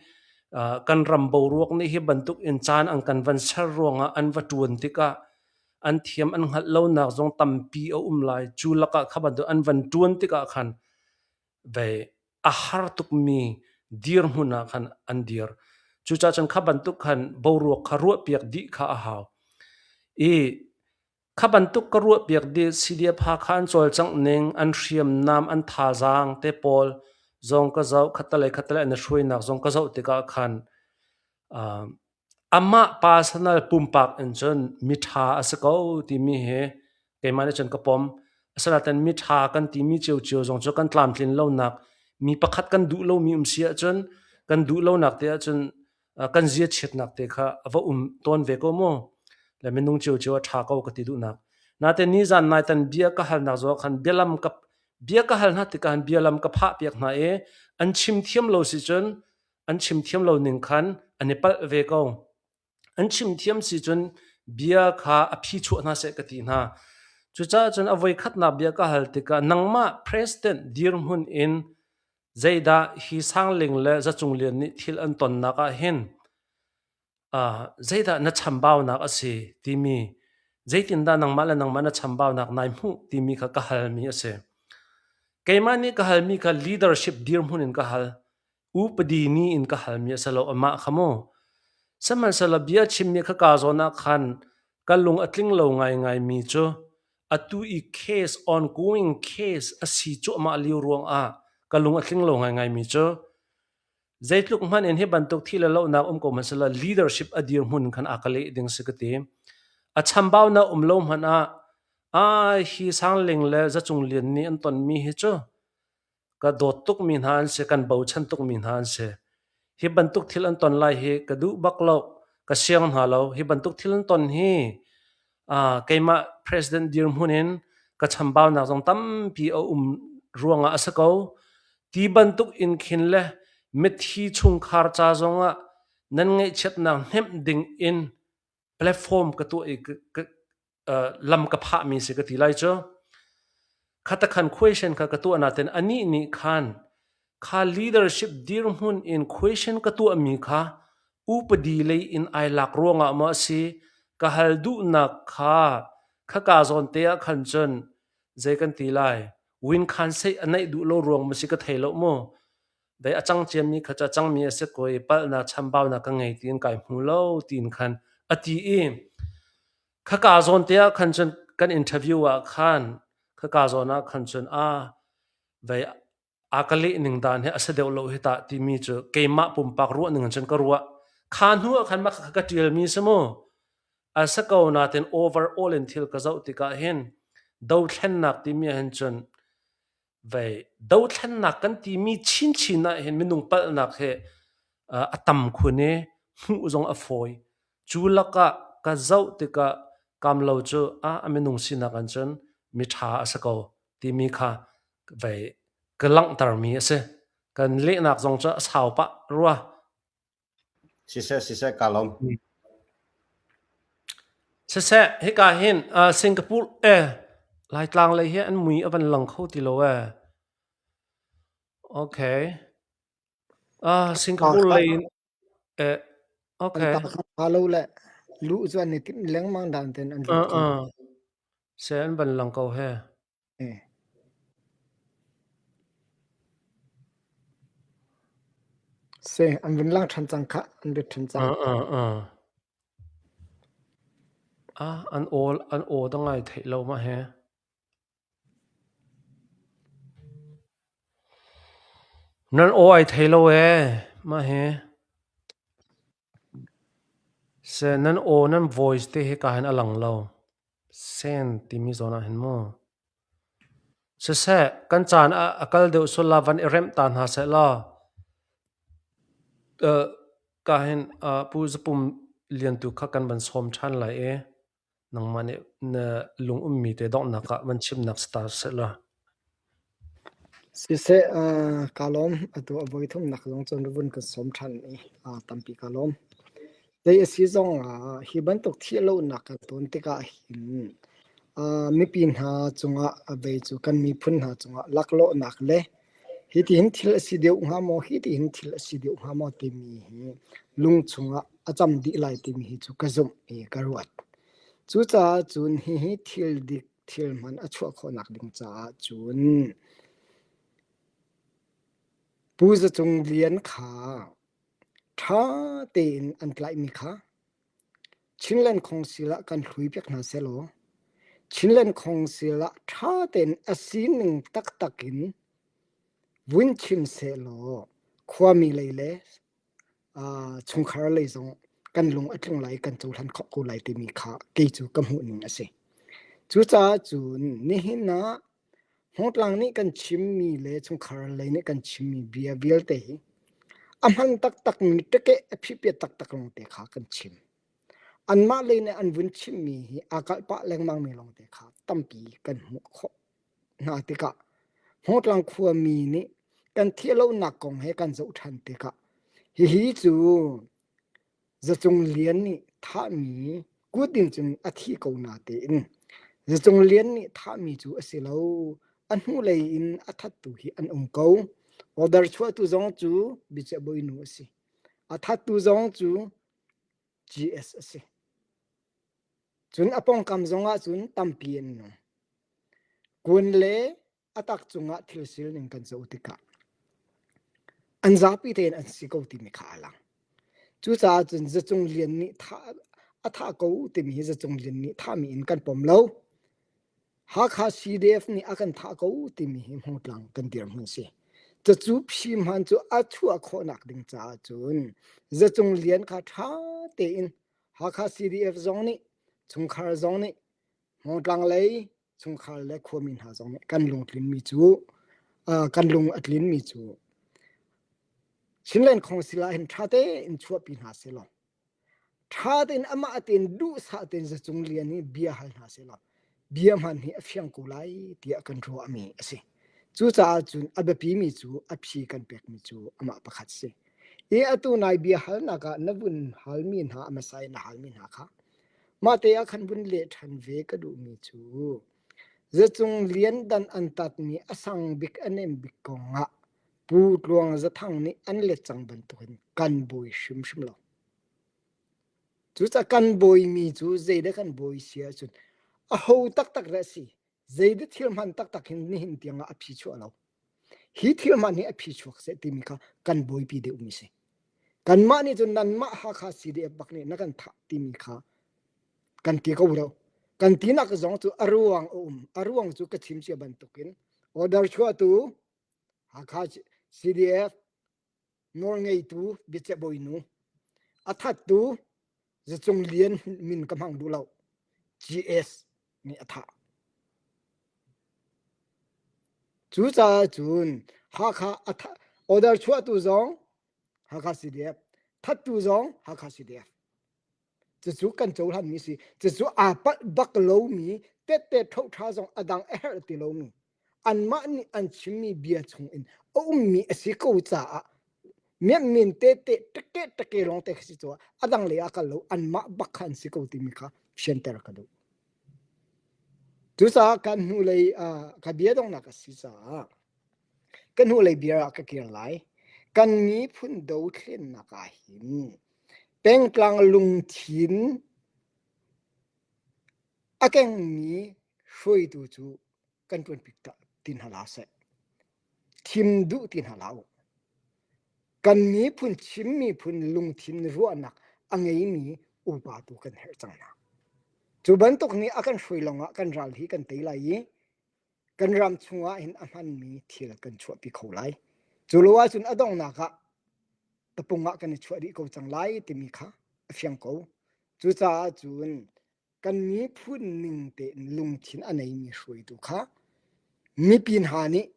kan ram boruak nih hi bantuk in caan an kan van ser ruangah an va ṭuan tikah an thiam an hngalh lonak zong tampi a um lai. Cu lakah kha bantuk an van ṭuan tikah khan vei a har tukmi dirhmun ah khan an dir. Cucaah cun kha bantuk khan boruak kha ruahpiak dih kha a hau. I kha bantuk ka ruahpiak dih CDF Hakha an cawlcangh ning, an hriamnam, an thazaang te pawl zong ka zoh, khattelei khattelei an i hruainak zong ka zoh tikah khan uh, Amah personal pumpak in cun miṭha a si ko timi hi keimah nih cun ka pom. Asinain miṭha kan timi ciocio zong cu kan tlamtlin lonak mi pakhat kan duh lomi um si ahcun kan duh lonak te ahcun kan ziachiatnak te kha a va um tawn ve ko mu. Le minung ciocio a ṭha ko ka ti duhnak. Nain nizan nai tan bia ka halnak zong khan bialam ka bia ka hal hna tikah bialam ka phah piak hna i an chim thiam lo si cun an chim thiam lo ning khan an i palh ve ko. An chim thiam si cun bia kha a phi chuah hna seh ka ti hna. Cucaah cun a voi khatnak bia ka hal tikah nangmah president dirhmun in zeidah hi Sangling le Zacung Lian nih thil an tonnak ah hin uh, zeidah na chambaunak a si timi zeitindah nangmah le nangmah na chambaunak nai hmuh timi kha ka halmi a si. Keimah nih ka halmi kha leadership dirhmun in ka hal. Upadi ni in ka halmi a si lo amah kha mu. Sihmanhsehlaw bia chimmi kha ka zawn ah khan ka lung a tling lo ngaingaimi cu atu i case ongoing case a si cuahmah lio ruangah ka lung a tling lo ngaingaimi cu zeitluk hmanh in hi bantuk thi le lohnak um ko hmanh selaw leadership a dirhmun khan a ka leh ding si ka ti. A chambaunak um lo hmanh ah ah hi Sangling le Zacung Lian nih an tonmi hi cu Ka dawt tukmi hna an si, kan bochan tukmi hna an si. Hi bantuk thil an ton lai hi ka duh bak lo, ka siang hna lo. Hi bantuk thil an ton hi uh, keimah president dirhmun in ka chambaunak zong tampi a um ruangah a si ko. Ti bantuk in khin le mithi chungkhar ca zongah nan ngaihchiatnak hnemh ding in platform ka tuah i ka, uh, lam ka phahmi si ka ti lai cu. Khatakhan question kha ka tuah natin anih nih khan kha leadership dirhmun in question ka tuahmi kha upadi lei in ai lak ruangah maw a si ka hal duhnak kha khaka zawn te ah khan cun zei kan ti lai win khan sei a neih duh lo ruang ma si ka thei lo mu dei a cang ciami kha cu a cangmi a si ko i palhnak chambaunak ka ngei tiin kai hmu lo tiin khan a ti i khaka zawn te ah khan cun kan interview ah khan khaka zawn ah khan cun a vei a ka leh ning dan hi a si deuh lo hi tah timi cu keimah pumpak ruah ning in cun ka ruah kha hnu ah khan mah kha ka ṭialmi si mu a si ko natin overall in thil ka zoh tikah hin dothlennak timi ah hin cun Vei dothlennak kan timi chinchin ah hin minung palhnak hi a tam khun i hmuh zong a fawi. Cu lakah ka zoh tikah kamlo cu a a minung sinak an cun miṭha a si ko timi kha vei ka langhtermi a si. Kan lehnak zong cu a sau pah rua. Siseh siseh kaa lawm. Siseh hika hin uh, Singapore eh Laitlang lei hi an mui a van lang kho ti lo eh. Okay. Uh, Singapore lei in eh okay. An ta lo le lu cu an i timh lengmang dan ten an lut Uh, kho. uh. Se an van lang ko he. Eh. Se an vun lang ṭhan cang khah, an rit ṭhan cang. Uh, uh, uh. Ah, an aw an aw da ngai theih lo ma he. Nan aw ai thei lo ee, mah hi. Se nan aw nan voice te hi ka hin a lang lo. Sen timi zawn ah hin mu. Siseh, kan caan a kal deuh sual la van i remh ta hna seh law ka hin Pu Zapum Lian tu kha kan van sawm ṭhan lai i nangmah nih na lung ummi te donghnak ah van chimnak si ta seh law. Siseh, kaa lawm. Atu a voi thumnak zong cun vun kan sawm ṭhan i tampi kaa lawm. Zei a si zongah hi bantuk thih lonak kan ton tikah hin mipi hna cungah vei cu kan miphun hna cungah laklawhnak le hitihin thil a si deuh hnga maw, hitihin thil a si deuh hnga maw timi hi lung chungah a cam dih lai timi hi cu ka zumh i ka ruat. Cucaah cun hihi thil dik thil hman a chuah khawhnak ding caah cun Pu Za Cung Lian kha Ṭha tein an tlaihmi kha Chinland Council ah kan hluipiak hna sehlaw Chinland Council ah ṭha tein a sining taktak in vun chim sehlaw khuami lei le chungkhar lei zong kan lung a tlung lai i kan cohlan khawh ko lai timi kha kei cu ka hmuhning a si. Cucaah cun nihin ah Hmawtlang nih kan chimmi le chungkhar lei nih kan chimmi bia vialte hi a hman taktakmi ṭekeh a phipiat taktak lawngte kha kan chim. Anmah lei nih an vun chimmi hi aa kalh pah lengmangmi lawngte kha tampi kan hmuh khawh hna tikah Hmawtlang khuami nih kan thiehlonak kong he kan zoh ṭhan tikah hihi cu Zacung Lian nih thahmi kut in cun a thi ko natein Zacung Lian nih thahmi cu a si lo. A hnulei in a thattu hi an um ko. Order chuahtu zong cu biachia bawinu a si. A thattu zong cu GS a si. Cun a pawngkam zong ah cun tampi an nung. Kun le a tak cungah thil silning kan zoh tikah an zapi tein an si ko timi kha a lang. Cucaah cun Zacung Lian nih thah a thah ko timi hi Zacung Lian nih thahmi in kan pom lo. Hakha CDF nih a kan thah ko timi hi hmungtlang kan dirhmun si. Cucu phi hman cu a chuah khawhnak ding caah cun Zacung Lian kha ṭha tein Hakha CDF zong nih chungkhar zong nih Hmawngtlang lei chungkhar le khuami hna zong nih kan lungtlinmi cu kan lung a tlinmi cu Chinland Council ah hin ṭha tein chuahpi hna sehlaw ṭha tein amah tein duhsah tein Zacung Lian hi bia hal hna sehlaw bia hman hi a fiang ko lai tiah kan ruahmi a si. Cucaah cun a biapimi cu a phi kan pekmi cu amah pakhat si. I atu nai bia halnak ah na vun halmi hna a hmasa in na halmi hna kha Mah te ah khan vun leh ṭhan ve ka duhmi cu Zacung Lian dan an tatmi a sang bik a nem bik kongah Pu Tluang Zathang nih an let cang bantukin kan bawi hrimhrim lo. Cucaah kan bawimi cu zeidah kan bawi si ahcun aho taktak dah a si, zeidah thil hman taktak hin nihin tiangah a phi chuah lo. Hi thil hman hi a phi chuak seh timi kha kan buaipi deuhmi si. Kanmah nih cun nanmah Hakha CDF bak nih na kan thah timi kha kan ti ko lo. Kan tinak zong cu a ruang a um. A ruang cu ka chim cia bantukin order chuahtu Hakha CDF nawlngeitu biachia bawinu a thattu Zacung Lian min ka hmang duh lo GS nih a thah. Cucaah cun Hakha a order chuahtu zong Hakha CDF thattu zong Hakha CDF Cucu kan cohlanmi si. Cucu aa palh bak lomi, tette ṭhoṭha zong a dang a herh ti lomi, anmah nih an chimmi bia chungin a ummi a si ko caah miammin tete ṭeke ṭeke lawng te khi si caah a dang lei ah kal lo anmah bak kha an si ko timi kha fianter ka duh. Cucaah kan hnulei ka bia donghnak a si caah ka hnulei bia ah ka kir lai. Kan miphun dothlennak ah hin Pengtlang lungthin a kengmi hruaitu cu kan ṭuanpi ti hna hlah seh. Thim duh ti hna hlah u. Kan miphun Chin miphun lungthin ruahnak a ngeimi upa tu kan herh cang hna. Cu bantuk nih a kan hruai lawngah kan ral hi kan tei lai i kan ram chungah hin a hmanmi thil kan chuahpi kho lai. Cu lo ahcun a donghnak ah tapung ah kan i chuah dih ko cang lai timi kha a fiang ko. Cucaah cun kan miphun ning tein lungthin a neimi hruaitu kha Mipi hna nih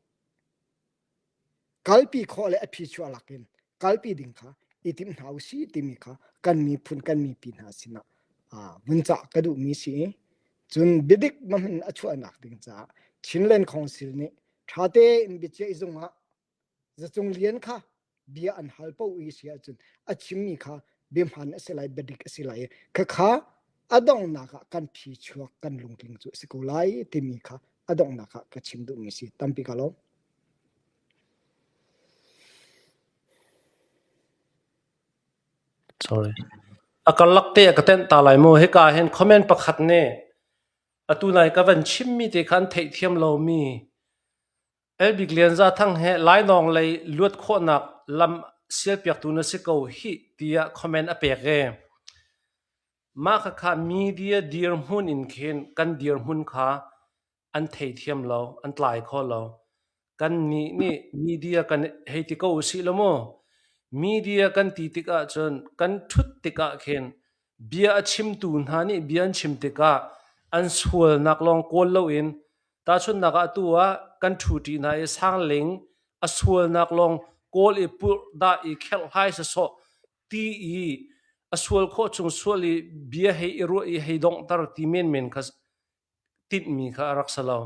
kalpi khawh le a phichuah lakin kalpi ding kha i timh hna usih timi kha kan miphun kan mipi hna sinah vun cah ka duhmi si i cun biadik mahmin a chuahnak ding caah Chinland Council nih ṭha tein biaceih zung ah Zacung Lian kha bia an hal paoh i si ahcun a chimmi kha bia hmaan a si lai biadik a si lai i khakha a donghnak ah kan phi chuak kan lungtling cu a si ko lai timi kha a donghnak ah ka chim duhmi si tampi ka lawm. Sorry. A karlak te a ka tenh ta lai mu. Hika hin comment pakhat nih atu nai ka van chimmi te kha an theihthiam lomi Elbik Lian Za Thang he Lainawng lei luat khawhnak lam sialpiaktu na si ko hih tiah comment a pek i mah khakha media dirhmun in khin kan dirhmun kha an theithiam lo, an tlai kho lo. Kannih nih media kan hei ti ko usih law mu. Media kan ti tik ahcun kan ṭhut tikah khin bia a chimtu hna nih bia an chim tikah an sualnak lawng kawl loin Tahchunhnak ah atu ah kan ṭhuṭi hna i sangling a sualnak lawng kawl i purhdah i kherhhlai sawsawh ti i a sual khawh chung sual i bia hei i ruah i hei donghter ti menmen kha tinhmi kha a rak si lo.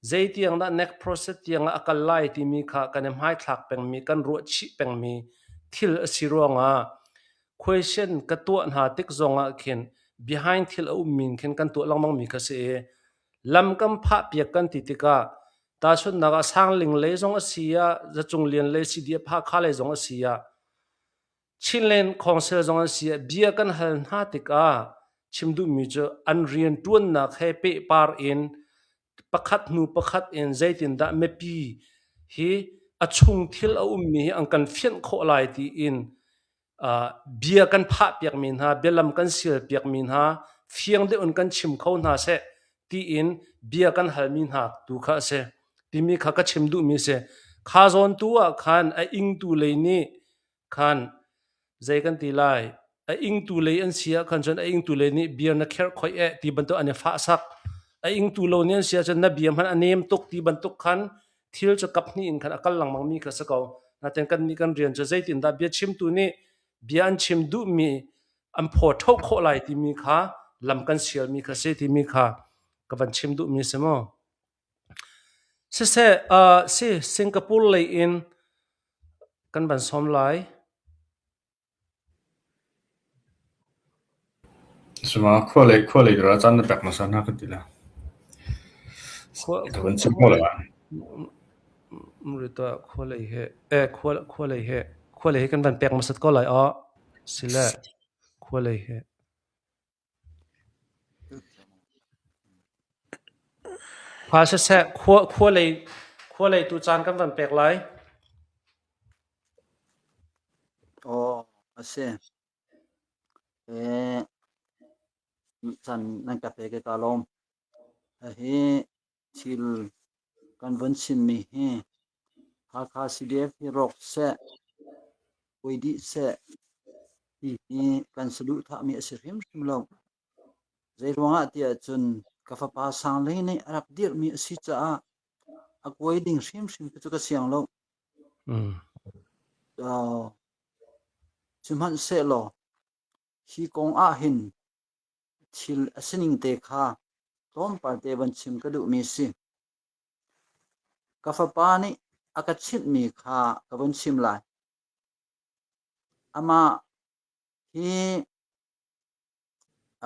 Zeitiang dah neck process tiang ah a kal lai timi kha kan i hmaithlak pengmi, kan ruah chih pengmi thil a si ruangah question ka tuah hna tik zongah khin behind thil a ummi in khin kan tuah lengmangmi kha si i Lam kan phahpiak kan ti tikah tahchunhnak ah Sangling lei zong a si ah, Zacung Lian lei CDF Hakha lei zong a si ah, Chinland Council zong an si ah bia kan hal hna tikah chim duhmi cu an rianṭuannak he pehpar in pakhat hnu pakhat in zeitindah mipi hi a chung thil a ummi hi an kan fianh khawh lai tiin bia kan phahpiakmi hna, bialam kan sialpiakmi hna, fiang deuh in kan chim kho hna seh tiin bia kan halmi hna tu kha a si. Timi kha ka chim duhmi a si. Kha zawn tu ah khan a ingtu lei nih khan zei kan ti lai, a ingtu lei an si ah khan cun a ingtu lei nih beer na kherh khoi eh ti bantuk an i fahsak. A ingtu lo nih an si ahcun na bia hmanh a nem tuk ti bantuk khan thil cu kap hnih in khan a kal lengmang mi kha si ko. Nain kan nih kan rian cu zeitindah biachimtu nih bia an chim duhmi an phaw ṭho khawh lai timi kha lam kan sialmi kha si timi kha ka van chim duhmi si mu. Siseh, uh, si Singapore lei in kan van sawm lai. Suma khua lei khua lei ra caan na pek hmasa hna ka ti la. Khua Ka van chim ko la. Murita khua lei he eh khua khua lei he khua lei he kan van pek hmasat ko lai aw. Sile khua lei he. Khua siseh khua khua lei khua lei tu caan kan van pek lai. Aw, a si. Eh, chan nan ka pek i ka lawm. Hihi thil kan von chimmi hi Hakha CDF hi rawk seh, kuai dih seh ti hi kan saduhthahmi a si hrimhrim lo. Zeiruangah tiah cun ka fapa Sang Ling nih a rak dirhmi a si caah a kuai ding hrimhrim cu ka siang lo. Mm. Uh, sihmanhsehlaw hi kong ah hin thil a sining te kha tlawmpal te van chim ka duhmi si. Ka fapa nih a ka chimhmi kha ka vun chim lai. Amah hi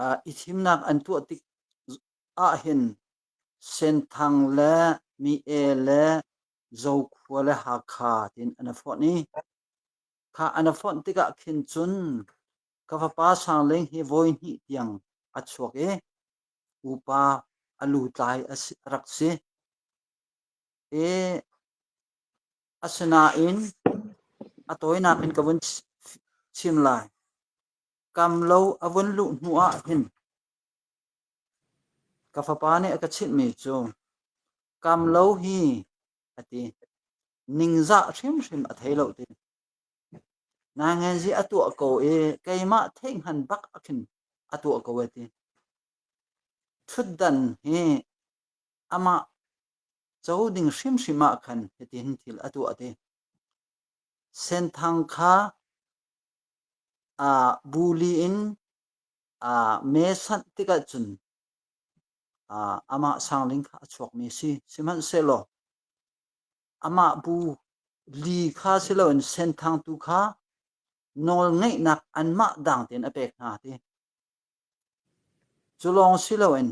uh, i thimnak an tuah tik ahhin Senthang le Mi-e le Zokhua le Hakha tiin an i fonh i kha an i fonh tikah khin cun ka fapa Sang Ling hi vawi hnih tiang a chuak i upa a lutlai a si, a rak si. I asinain a tawinak in ka vun chim lai. Kamlo a vun luh hnu ah hin ka fapa nih a ka chimhmi cu Kamlo hi a ti. Ningzah hrimhrim a thei lo ti. Nainganzi a tuah ko i keimah theihhngan bak ah khin a tuah ko a ti. Ṭhutdan hi amah. Co ding hrimhrim ah khan hitin thil a tuah ti. Senthang kha aa buli in aa me sanh tikah cun aa amah Sangling kha a chuakmi a si. Sihmanhsehlaw amah bu li kha si loin Senthang tu kha nawlngeihnak anmah dang tein a pek hna ti. Cu lawng si loin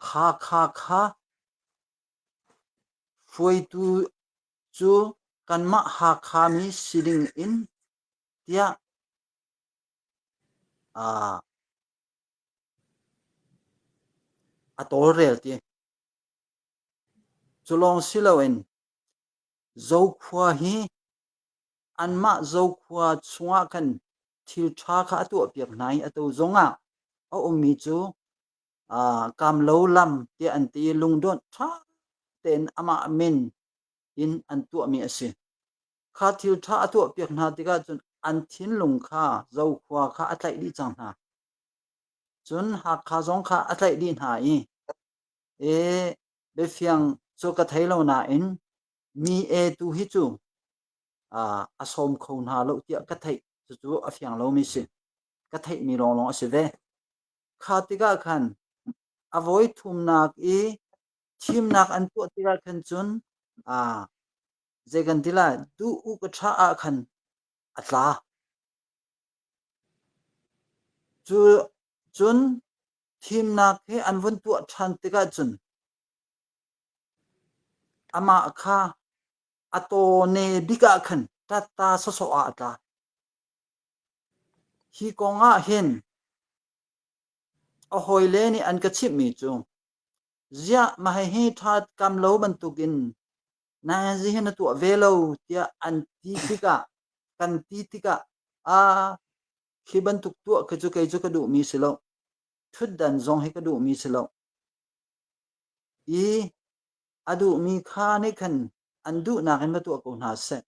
Hakha kha hruaitu cu kanmah Hakha mi si ding in tiah aa a tawlrel ti. Cu lawng si loin Zokhua hi anmah Zokhua chungah khan thil ṭha kha a tuahpiak hna i atu zongah a ummi cu Kamlo lam tiah an ti i lungdawnh ṭha tein amah min in an tuahmi a si. Kha thil ṭha a tuahpiak hna tikah cun an thinlung kha Zokhua kha a tlaih dih cang hna. Cun Hakha zong kha a tlaih dih hna i e biafiang cu ka thei lo nain mi e tu hi cu a sawm kho hna lo tiah ka theih. Cucu a fiang lomi si. Ka theihmi lawnglawng a si ve. Kha tikah khan a voi thumnak i thimnak an tuah tikah khan cun aa zei kan ti lai duh u ka ṭha ah khan a tla. Cu cun thimnak hi an vun tuah ṭhan tikah cun amah kha a tawne bik ah khan ṭatta sawsawh ah a tla. Hi kong ah hin a hawile nih an ka chimhmi cu ziah mah hihi ṭha kam lo bantukin nazi hi na tuah ve lo tiah an ti tikah kan ti tikah aa khi bantuk tuah khi cu kei cu ka duhmi si lo ṭhutdan zong hi ka duhmi si lo i a duhmi kha nih khan an duhnak in va tuah ko hna seh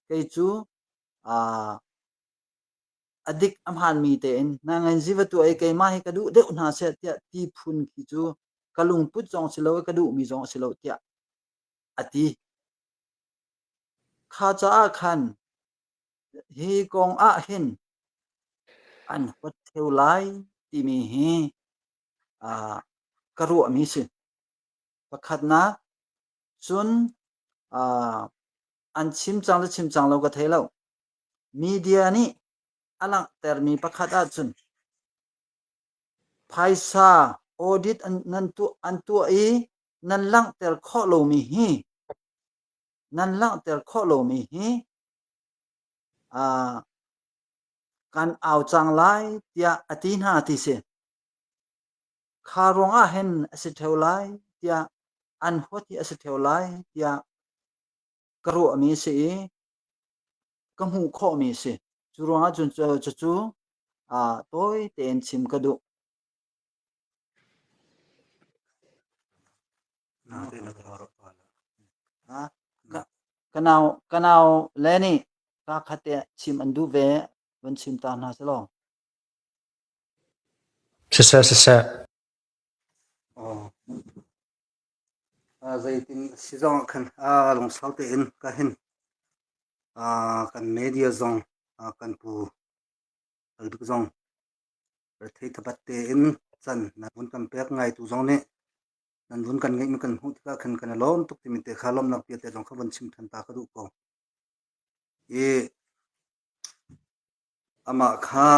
kei cu aa a dik a hmaanmi tein na nganzi va tuah i keimah hi ka duh deuh hna seh tiah ti phun khi cu ka lungput zong si lo i ka duhmi zong a si lo tiah a ti. Kha caah khan hi kong ah hin an huat theu lai timi hi uh, ka ruahmi si. Pakhatnak, cun uh, an chim cang le chim cang lo ka thei lo. Media nih a langhtermi pakhat ahcun phaisa audit an, nan tuah, an tuah i nan langhter khawh lomi hi nan langhter khawh lomi hi uh, kan au cang lai tiah a ti hna ti si. Kha ruangah hin a si ṭheo lai tiah an huat hi a si ṭheo lai tiah ka ruahmi a si i ka hmuh khawhmi a si. Cu ruangah cun cucu uh, tawi tein chim ka duh. Ka nau, ka nau le nih ka khat te chim an duh ve, van chim ta hna selaw. Siseh, siseh. Oh. Zeitin si zong ah khan aa lungsau tein ka hin kan media zong kan pu Albik zong rethei thabat tein can nan vun kan pek ngaitu zong nih nan vun kan ngeihmi kan hmuh tikah khan kan i lawm tuk timi te kha lawmhnak bia te zong kha vun chim than ta ka duh ko. I amah kha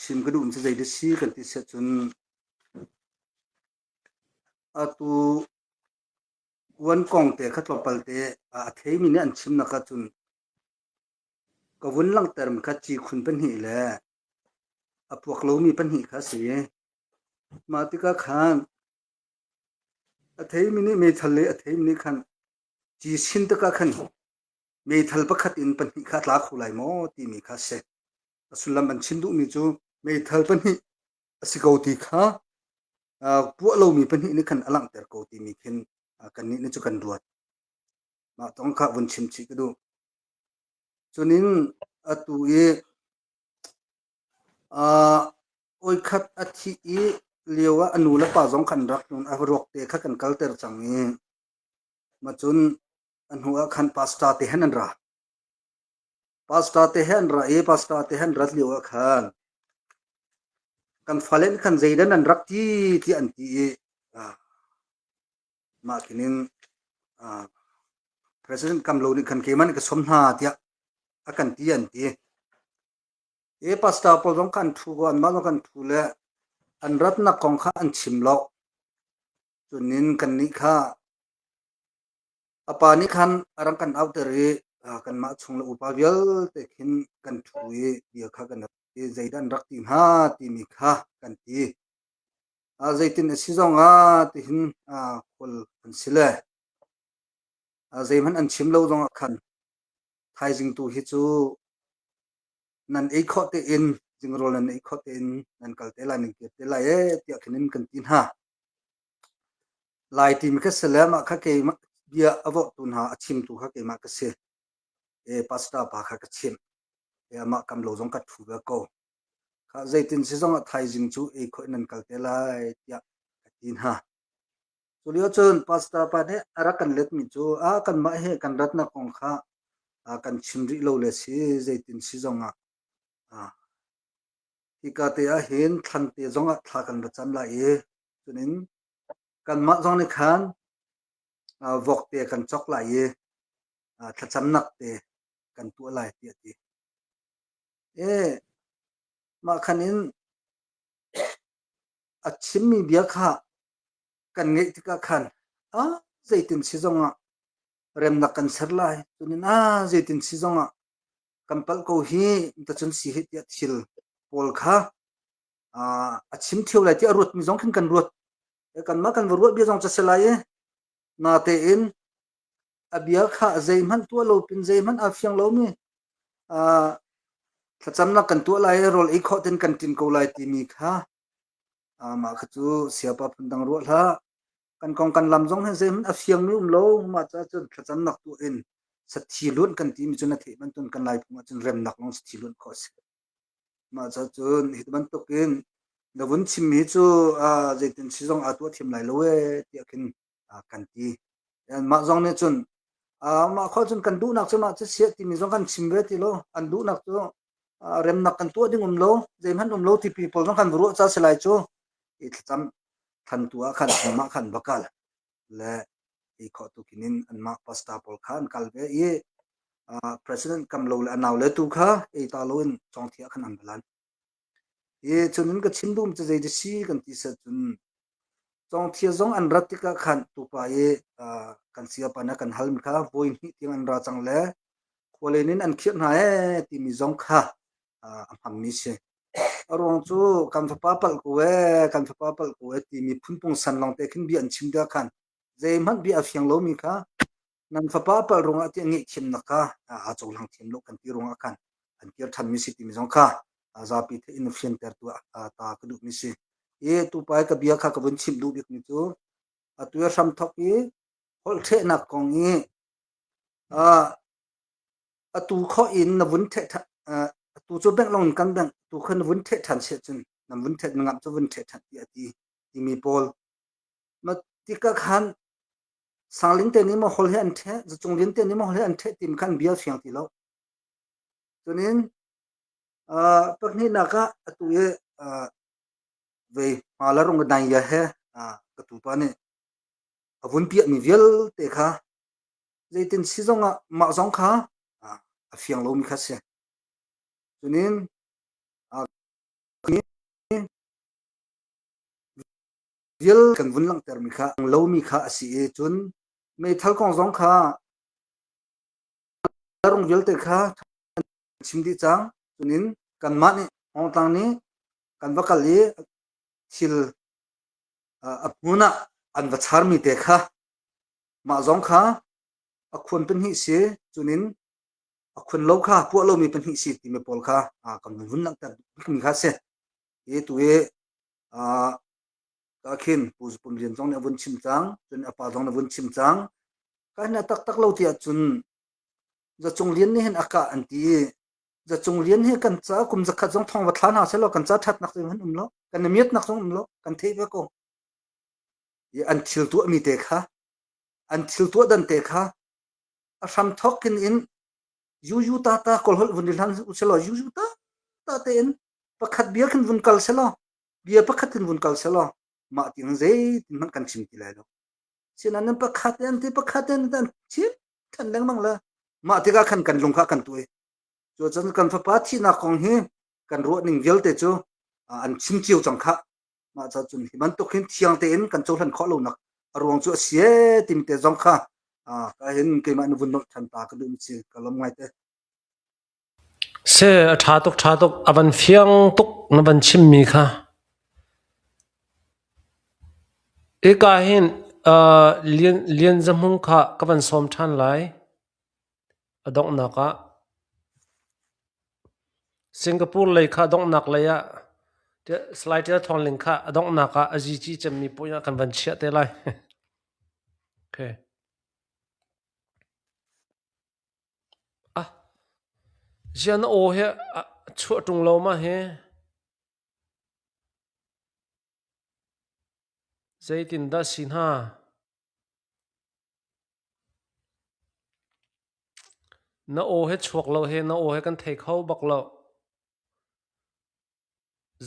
chim ka duh cu zei dah si kan ti siah cun atu kuan kong te kha tlawmpal te a theimi nih an chimnak ahcun ka vun langhtermi kha cikhun pahnih le a puak lomi pahnih kha a si. Mah tikah khan a theimi nih meithal le a theimi nih khan ci sin tikah khan meithal pakhat in pahnih kha a tla kho lai maw timi kha a si. A sullam an chim duhmi cu meithal pahnih a si ko ti kha puah lomi pahnih nih khan a langhter ko timi khin kannih nih cu kan ruat. Mah tong kha vun chim chih ka duh. Cunin atu i oi khat a thih i lio ah a nu le pa zong khan rak a ruak te kha kan kalter cang i ma cun a hnu ah khan pastor te hen an ra. Pastor te he an ra i pastor te he an rat lio ah khan kan fale nih khan zeidah nan rak ti tiah an ti i mah khin in President Kamlo nih khan keimah nih ka sawm hna tiah a kan ti an ti. I pastor pawl zong kha an ṭhu ko, anmah zong kan ṭhu le an ratnak kong kha an chim lo. Cunin kannih kha A pa nih khan a rak kan auhter i kanmah chung le upa vialte khin kan ṭhu i bia kha kan i zeidah an rak ti hnga timi kha kan ti. Zeitin a si zongah tihin khual an si le zeihmanh an chim lo zongah khan thaizing tu hi cu nan ei khawh tein zingrawl nan ei khawh tein nan kal te lai nan kir te lai ee tiah khin in kan ti hna. Lai timi kha si le mah kha keimah bia a vorhtu hna a chimtu kha keimah ka si. E pastor pa kha ka chimh. E amah kam lo zong ka ṭhu ve ko. Kha zeitin si zong ah thaizing cu ei khawh in nan kal te lai tiah ka ti hna. Cu lio cun pastor pa nih a rak kan letmi cu a kanmah he kan ratnak kong kha kan chim rih lo le si zeitin si zong ah hika te ah hin thlan te zong ah thla kan va cam lai i Cunin kanmah zong nih khan vok te kan cawk lai i thlacamnak te kan tuah lai tiah a ti. E mah khan in a chimmi bia kha kan ngeih tikah khan a zeitin si zongah remnak kan ser lai cunin a zeitin si zongah kan palh ko hi tacun si hi tiah thil pawl kha a chim ṭheo lai tiah a ruatmi zong khin kan ruat. Kanmah kan va ruah bia zong cu a si lai i natein a bia kha zeihmanh tuah lo pin zeihmanh aa fiang lomi thlacamnak kan tuah lai i rawl ei khawh ten kan ṭin ko lai timi kha mah kha cu siapa phundang ruah hlah. Kan kong kan lam zong hi zeihmanh a fiangmi um lo. Mah caah cun thlacamnak tuah in sathi luan kan timi cu na theih bantukin kan Laiphung ahcun remnak lawng sathi luan khawh a si. Mah cun hi bantukin na vun chimmi cu zeitin si zong aa tuah thiam lai lo ee tiah khin kan ti. Mah zong nih cun mah khawh cun kan duhnak cu mah cu siah timi zong kan chim ve ti lo. An duhnak cu remnak kan tuah ding um lo, zeihmanh um lo tipi pawl zong kan va ruah ca si lai cu. I thlacam than tu ah khan anmah khan va kal le i khawh tu khin in anmah pastor pawl kha an kal ve i President kam lo le a nau le tu kha ei ta lo in cawngthia khan an balan. I cun in ka chim dum cu zei si kan ti set cun cawngthia zong an rat tikah khan tupa i kan siapa na kan hal mi kha voi hnih tiang an ra cang le khualen in an khirh hna ee timi zong kha a hmangmi si. A ruang cu kan fapa palh ko ee kan fapa palh ko ee timi phunpung san lawng te khin bia an chim tikah khan zeihmanh bia a fiang lomi kha nan fapa palh ruangah tiah ngaihthiamnak kha aa cohlang thiam lo kan ti ruangah khan an kir ṭhanmi si timi zong kha zapi theih in fiantertu ah ta ka duhmi si. I tupa i ka bia kha ka vun chimh duh bikmi cu atu i hramthok i holhṭhehnak kong i atu khawh in na vun ṭheh atu cu bengh lawng in kan bengh tu kha na vun ṭheh ṭhan siah cun na vun ṭheh na ngamh cu vun ṭheh ṭhan tiah a ti timi pawl ma tikah khan Sangling te nih maw hol hi an ṭheh, Zacung Lian te nih maw hol hi an ṭheh timi kha an bia fiang ti lo. Cunin uh, pakhnihnak ah atu i uh, vei hma la rung dai ya he uh, ka tupa nih a vun piahmi vialte kha zeitin si zong ah mah zong kha uh, a fiang lomi kha si. Cunin uh, vial kan vun langhtermi kha lomi kha a si i cun meithal kong zong kha rung vialte kha chim dih cang cunin kanmah nih Hongtlang nih kan va kal i thil a hmun ah an va charmi te kha mah zong kha a khuan pahnih si cunin a khun lo kha puah lomi pahnih si timi pawl kha kan vun langhter bikmi kha si hi tu i Ka khin Pu Zupum Lian zong nih a vun chim cang, cun a pa zong nih a vun chim cang. Ka hin a taktak lo tiah cun Zacung Lian nih hin a kah an ti i. Zacung Lian hi kan ca kum zakhat zong thong va thla hna selaw kan ca ṭhatnak zong han um lo, kan i miatnak zong um lo, kan theih ve ko. I an thil tuahmi te kha, an thil tuah dan te kha, a hram thawk in in yuyu ta ta kawlholh vun i hlan u selaw yuyu ta ta tein pakhat bia khin vun kal selaw bia pakhat in vun kal selaw mah tiang zeitin hmanh kan chim ti lai lo. Sinain nan pakhat an ti pakhat an an chim than lengmang le mah tikah khan kan lung kha kan tuai. Cucun kan fapa thihnak kong hi kan ruah ning vialte cu an chim cio cang khah. Mah ca cun hi bantuk hin thiang tein kan cohlan khawh lonak a ruang cu a si ee timi te zong kha ka hin keimah na vun nolh than ta ka duh si ka lawm ngai te. Se a ṭha tuk ṭha tuk a van fiang tuk na van chimmi kha. Hika hin uh, Lian, Lian Za Hmung kha ka van sawm ṭhan lai. A donghnak ah. Singapore lei kha donghnak lei ah Salai Ṭial Thawng Ling kha a donghnak ah a zici cemmi point ah kan van chiah te lai. okay. Ah, ziah na aw hi a chuah ṭung lo ma hi? Zeitindah si hna? Na aw hi chuak lo hi na aw hi kan thei kho bak lo.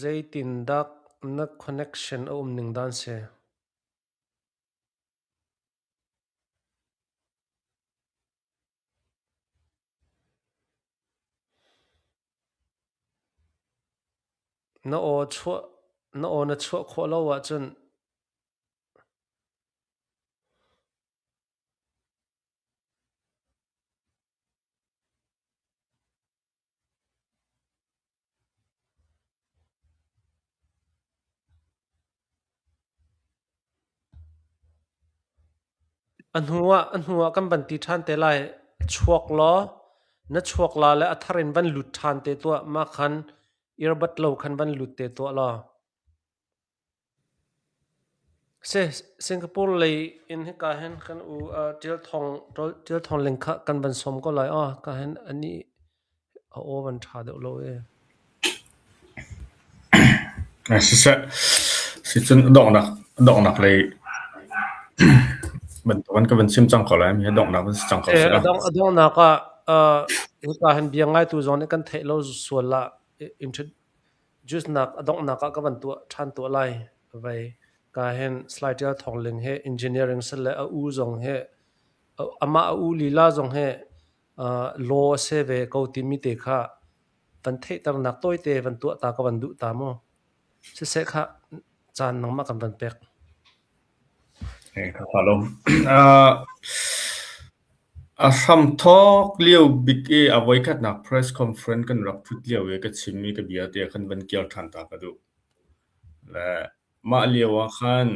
Zeitindah na connection a um ning dan si? Na aw chuah na aw na chuah khawh lo ahcun A hnuah a hnuah kan van ti ṭhan te lai. Chuak law na chuak la le a thar in van lut ṭhan te tuah. Mah khan earbud lo khan van lut te tuah law. Singapore lei in hika hin kan u Ṭial Thawng Ṭial Thawng Ling kha kan van sawm ko lai aw. Ka hin anih a aw van ṭha deuh lo ee. Siseh, sicun a donghnak a donghnak lei bantukin ka van chim cang ko lai. Mi a donghnak van si cang ko Eh, seh. a dongh a donghnak ah uh, hika hin bia ngaitu zong nih kan theih lo sual ah Introduce-nak a donghnak ah ka van tuah ṭhan tuah lai. Vei ka hin Salai Ṭial Thawng Ling he engineering si le a u zong he amah a u lila zong he uh, law a si ve ko timi te kha van theihternak tawite van tuah ta ka van duh ta mu. Siseh kha caan nangmah kan van pek. Eh, ka fa lom. Uh, A hramthawk lio bik i a voikhatnak press conference kan rak ṭhut lio i ka chimmi ka bia te khan van kir ṭhan ta ka duh. Le mah lio ah khan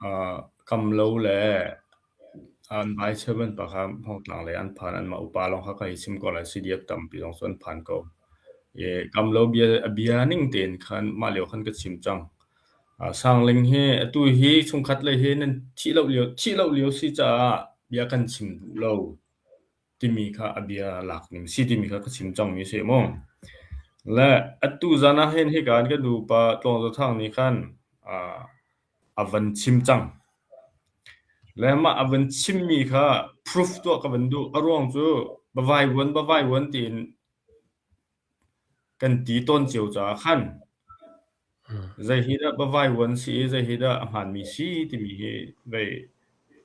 uh, Kamlo le an vai chairman pa kha Hmawngtlang lei an phan, anmah upa lawng kha ka hei chim ko lai, CDF tampi zong cu an phan ko. I Kamlo bia, a bia ning tein khan mah lio khan ka chim cang. Sangling hi atu hi chungkhat lei hi nan thih lo lio thih lo lio si caah bia kan chim duh lo timi kha a bia lak ning si timi kha ka chim cangmi a si mu. Le atu zan ah hin hika in kan nupa Tluang Za Thang nih khan a van chim cang. Le mah a van chimmi kha proof tuah ka van duh. A ruang cu bavaivuan bavaivuan tiin kan ti tawn cio caah khan zei hi dah bavaivuan si i zei hi dah a hmaanmi si timi hi vei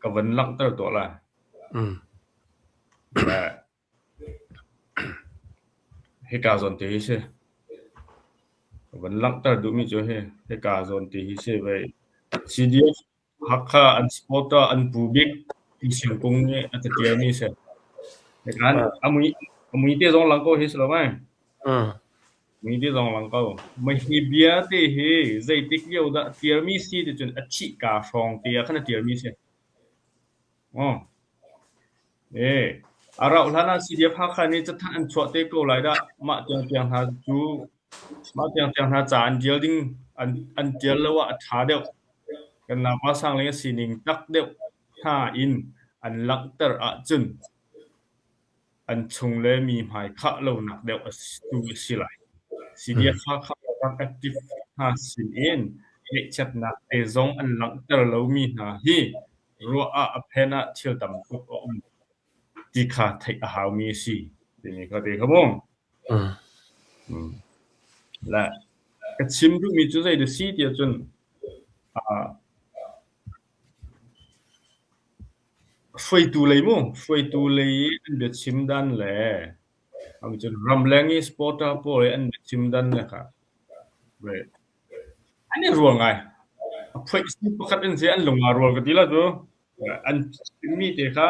ka van langhter tuah lai. Le hika zawn te hi si. Ka van langhter duhmi cu hi hika zawn te hi si vei CDF Hakha an supporter an pu bik Pu Siang Kung nih a catialmi a si. Hika a mui a mui te zong lang ko hi si lo mei? Mui te zong lang ko. Mah hi bia te hi zeitik lio dah tialmi si ti cun a thih ka hrawng te ah khan a tialmi si. Aw. Ee, a rauh hlan ah CDF Hakha nih cathanh an chuah te ko lai dah. Mah tiangtiang hna cu mah tiangtiang hna ca an ṭial ding an an ṭial lo ah a ṭha deuh. Kan naupa Sangling a sining tak deuh hna in an langhter ahcun a. an chung le mi hmai khah lonak deuh tu a si lai. CDF Hakha rak active hna sin in ngeihchiatnak te zong an langhter lomi hna hi ruah ah a phen ah thil tam tuk a um ti kha theih a haumi a si timi kha te kha mu. Le ka chim duhmi cu zei dah si tiah cun hruaitu lei mu, hruaitu lei i an biachim dan le cun ramleng i supporter pawl i an biachim dan le kha an i rual ngai. A phoih pakhat in si an lung aa rual ka ti la cu. An chimmi te kha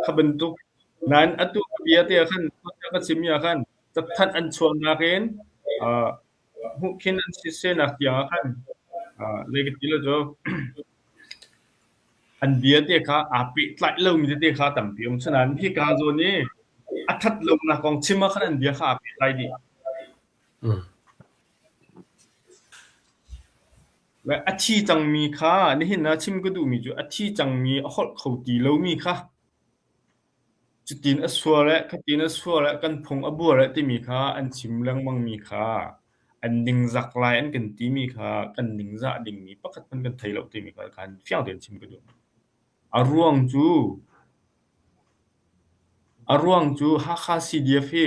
kha bantuk nain atu bia te ah khan ka chimmi ah khan cathanh an chuahnak in hmuhkhin an sisenak tiang ah khan zei ka ti lo cu an bia te kha aa pehtlaih lomi tete kha tampi um. Sinain hika zawn i a ṭhat lonak kong chim ah khan an bia kha aa pehtlai dih. A thi cangmi kha nihin ah chim ka duhmi cu a thi cangmi a holh kho ti lomi kha cutin a sual eh, khatin a sual eh, kan phung a buar eh timi kha an chim lengmangmi kha an ningzak lai an kan timi kha kan ningzah dingmi pakhat hmanh kan thei lo timi kha khan fiang tein chim ka duh. A ruang cu A ruang cu Hakha CDF hi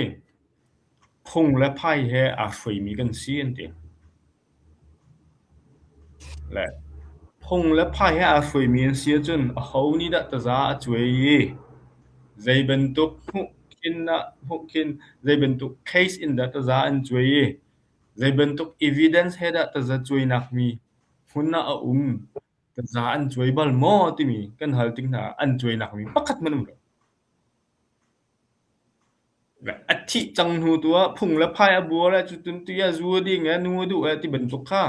phung le phai he aa hruaimi kan si an ti. Le phung le phai he aa hruaimi an si ahcun aho nih dah taza a cuai i zei bantuk hmuhkhin ah hmuhkhin zei bantuk case in dah taza an cuai i zei bantuk evidence he dah taza cuainak mi hmun ah a um Taza an cuai bal maw timi kan hal tik hna ah an cuainak mi pakhat hmanh um lo. A thih cang hnu tu ah phung le phai a buar eh cutun ti ah zu a ding eh nu a duh eh ti bantuk kha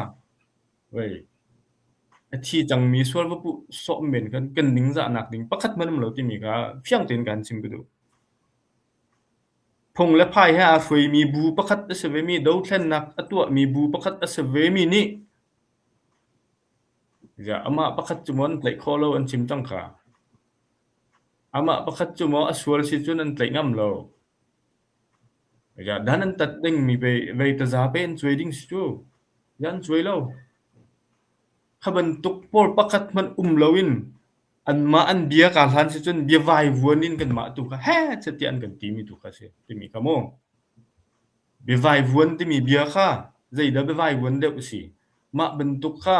vei a thi cangmi sual va puh sawh men khan kan ningzahnak ding pakhat hmanh um lo timi kha fiang tein kan chim ka duh. Phung le phai he aa hruaimi bu pakhat a si vemi dothlennak a tuahmi bu pakhat a si vemi nih Amah pakhat cu maw an tlaih khawh lo an chim cang kha. Amah pakhat cu maw a sual si cun an tlaih ngam lo. Dan an tat dingmi vei taza pe an cuai ding si cu. An cuai lo. Kha bantuk pawl pakhat hmanh um loin anmah an bia kaa hlan si cun bia vaivuan in kanmah tu kha heh tiah an kan timi tu kha a si timi kha mu. Biavaivuan timi bia kha zeidah biavaivuan deuh a si? Mah bantuk kha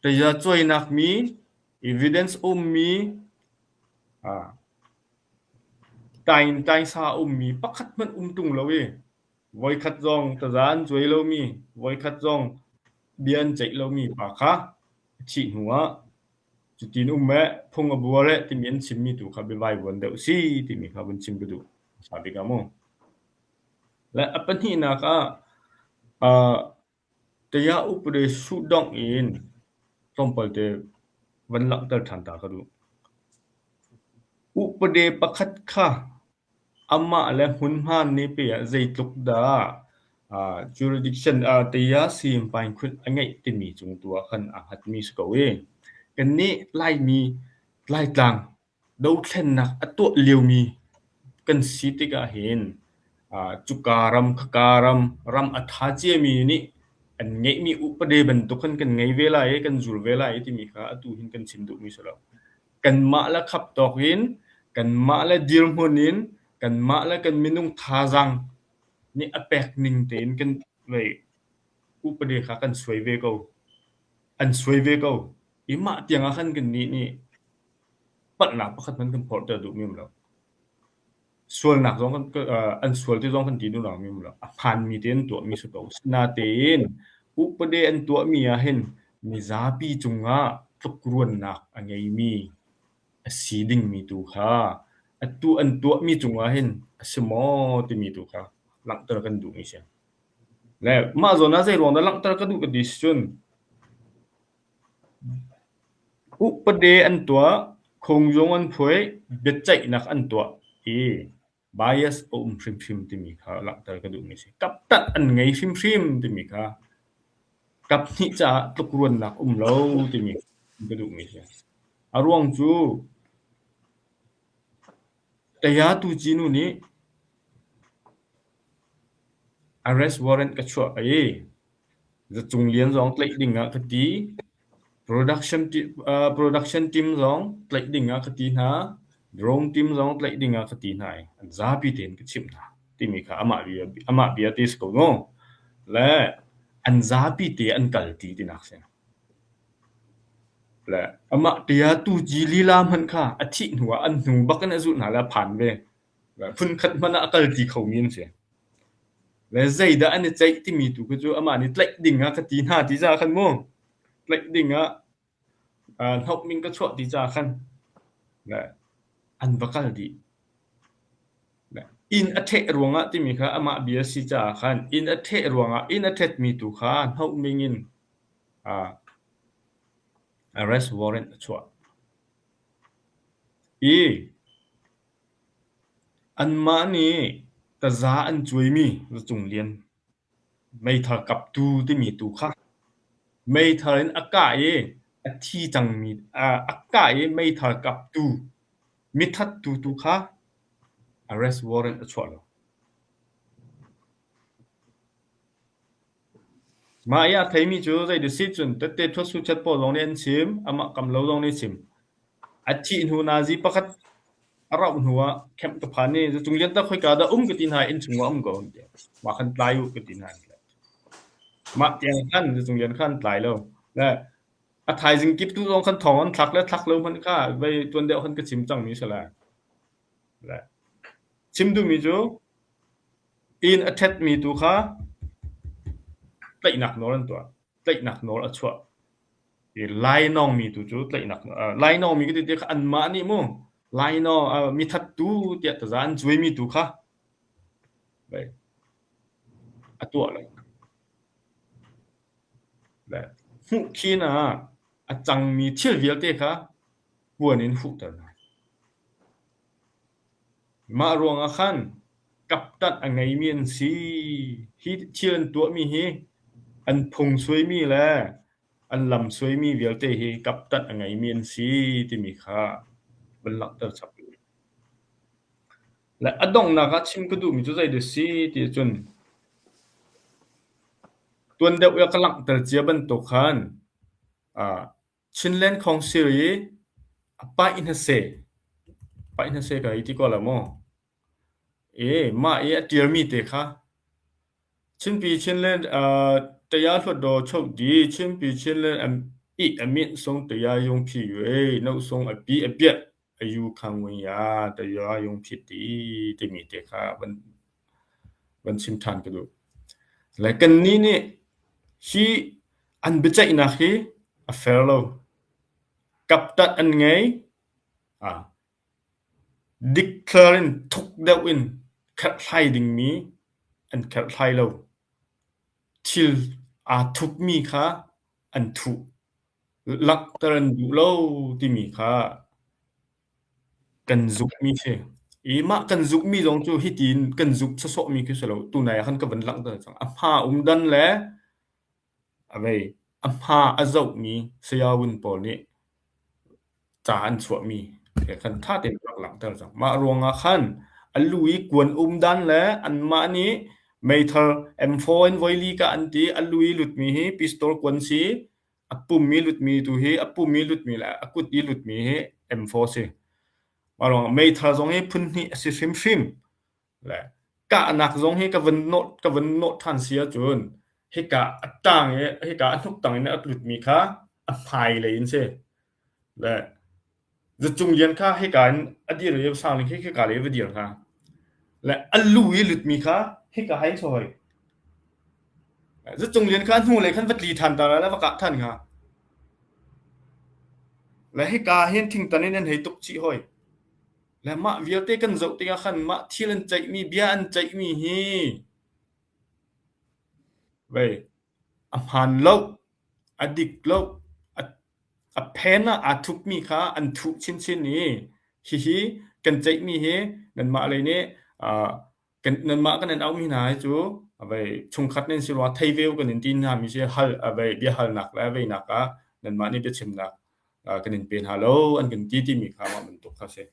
tazacuainak mi, evidence a ummi, taingtaingsa a ummi pakhat hmanh um ṭung lo i voikhat zong taza an cuai lomi, voikhat zong bia an ceih lomi pa kha a thih hnu ah cutin um eh, phung a buar eh timi an chimmi tu kha biavaivuan deuh a si timi kha vun chim ka duh. Hmasa bik ah mu. Le a pahnihnak ah Taya upade suhdongh in tlawmpal te van langhter ṭhan ta ka duh. Upade pakhat kha amah le hmunhma nih pe ah zeitluk dah jurisdiction taya simpainkhun a ngeih timi cung tu ah khan aa hngatmi si ko i kannih Laimi Laitlang Dothlennak a tuah liomi kan si tikah hin cuka ram khaka ram, ram a ṭha ciami nih an ngeihmi upade bantuk khan kan ngei ve lai i kan zul ve lai timi kha atu hin kan chim duhmi si lo. Kanmah le khap tawk in, kanmah le dirhmun in, kanmah le kan minung thazaang nih a pek ning tein kan upade kha kan suai ve ko. An suai ve ko. I mah tiang ah khan kannih nih palhnak pakhat hmanh kan phorhter duhmi um lo. Sualnak zong kan an sual ti zong kan ti duh mi um lo. A hmaanmi te an tuahmi si ko. Sinatein upade an tuahmi ah hin mizapi cungah tlukruannak a ngeimi a si dingmi tu kha atu an tuahmi cungah hin a si maw timi tu kha langhter kan duhmi si. Le mah zawn ah zei ruang dah langhter ka duh ka ti si cun Upade an tuah, khungzung an phuai, biaceihnak an tuah i bias a um hrimhrim timi kha langhter ka duhmi a si. Kaptanh an ngei hrimhrim timi kha kaphnih caah tlukruannak um lo timi ka duhmi a si. A ruang cu. Tayatu Cinu nih arrest warrant ka chuah i Zacung Lian zong tlaih ding ah ka ti. Production production team zong tlaih ding ah ka ti hna. Drone team zong tlaih ding ah ka ti hna i an zapi tein ka chimh hna timi kha amah bia amah bia te si ko mu. Le an zapi te an kal ti tinak si. Le amah tia tuci lila hmanh kha a thih hnu ah an hnu bak in a zulh hna le a phan ve. Phunkhat hmanh ah a kal ti khomi an si. Le zeidah an i ceih timi tu khi cu amah nih tlaih ding ah ka ti hna ti caah khan mu tlaih ding ah hnokming ka chuah ti caah khan le an va kal dih. Inn a ṭheh ruangah timi kha amah bia a si caah khan inn a ṭheh ruangah inn a ṭhetmi tu kha hnokming in arrest warrant a chuah. I Anmah nih taza an cuaimi Zacung Lian meithal kaptu timi tu kha meithal in a kah i a thi cangmi a kah i meithal kaptu mithattu tu kha arrest warrant a chuah lo. Mah i a theimi cu zei cun tette ṭhuat suchat pawl zong nih an chim, amah kam lo zong nih a chim. A thih hnu nazi pakhat a rauh hnu ah camp ka phan i zacung lian tak khoika dah um ka ti hna i innchung ah um ko an ti. Mah khan tlai u ka ti hna. Mah tiang khan zacung lian khan tlai lo. Le a thaizing kip tu zong khan thong an thlak le thlak lo hmanh kha vei tuan deuh khan ka chim cangmi si lai. Le chim duhmi cu Inn a ṭhetmi tu kha tlaihnak nawl an tuah. Tlaihnak nawl a chuah. I lainawngmi tu cu tlaihnak lainawngmi ka ti ti kha anmah nih mu lainawng mithattu tiah taza an cuaimi tu kha a tuah lo. Hmuhkhin ah a cangmi thil vialte kha puan in huhter hna. Mah ruangah khan kaptanh a ngeimi an si. Hi thil an tuahmi hi an phung suaimi le an lam suaimi vialte hi kaptanh a ngeimi an si timi kha van langhter chap duh. Le a donghnak ah chim ka duhmi cu zei dah si ti ahcun tuan deuh i ka langhter cia bantuk khan Chinland Council i a paih hnaseh, paih hnaseh ka hei ti ko la maw? E, mah i a ṭialmi te kha Chinpi Chinland Taya Hluttaw Chokdi Chinpi Chinland i a minh sung Taya Yung Phi Yue No sung a pi a piah a yu khang win ya Taya Yung Phi ti timi te kha van van chim ṭhan ka duh. Le kannih nih hi an biaceihnak hi a fair lo. Kaptat an ngei. Ah, dikthlar in thuk deuh in kherhhlai dingmi an kherhhlai lo. Thil aa thupmi kha an thuh. Langhter an duh lo timi kha Kan zukmi si. I mah kan zukmi zong cu hitin kan zuk sawsawhmi khi si lo. Tunai ah khan ka van langhter cang. A hma um dan le a vei a hma a zohmi sayawun pawl nih ca an chuahmi he khan ṭha tein rak langhter cang. Mah ruangah khan a lu i kuan um dan le anmah nih meithal M4 in voili ka an ti a lu i lutmi hi pistol kuan si A pum i lutmi tu hi a pum i lutmi le a kut i lutmi hi M4 si. Mah ruangah meithal zong hi phun hnih a si hrimhrim. Le kahnak zong hi ka van nawh ka van nawh ṭhan si ahcun hika a ṭang i hika a hnuk tang in a lutmi kha a hmailei in si. Le zacung lian kha hika in a dir i sangling khi hika lei va dir hnga. Le a lu i lutmi kha hika hai in hoi. Zacung lian kha hnulei khan va tli ṭhan ta lai va kah ṭhan hnga. Le hika hin thingtan in an hei tuk chih hoi. Le mah vialte kan zoh tikah khan mah thil an ceihmi bia an ceihmi hi vei a hmaan lo, a dik lo, a a phen ah aa thupmi kha an thuh chinchin i hihi kan ceihmi hi nanmah lei nih uh, kan nanmah kan in auhmi hna hi cu vei chungkhat nan si rua thei ve kan in ti hna mi si hal vei bia halnak le veinak ah nanmah nih biachimnak kan in pe hna lo an kan ti timi kha mah bantuk kha si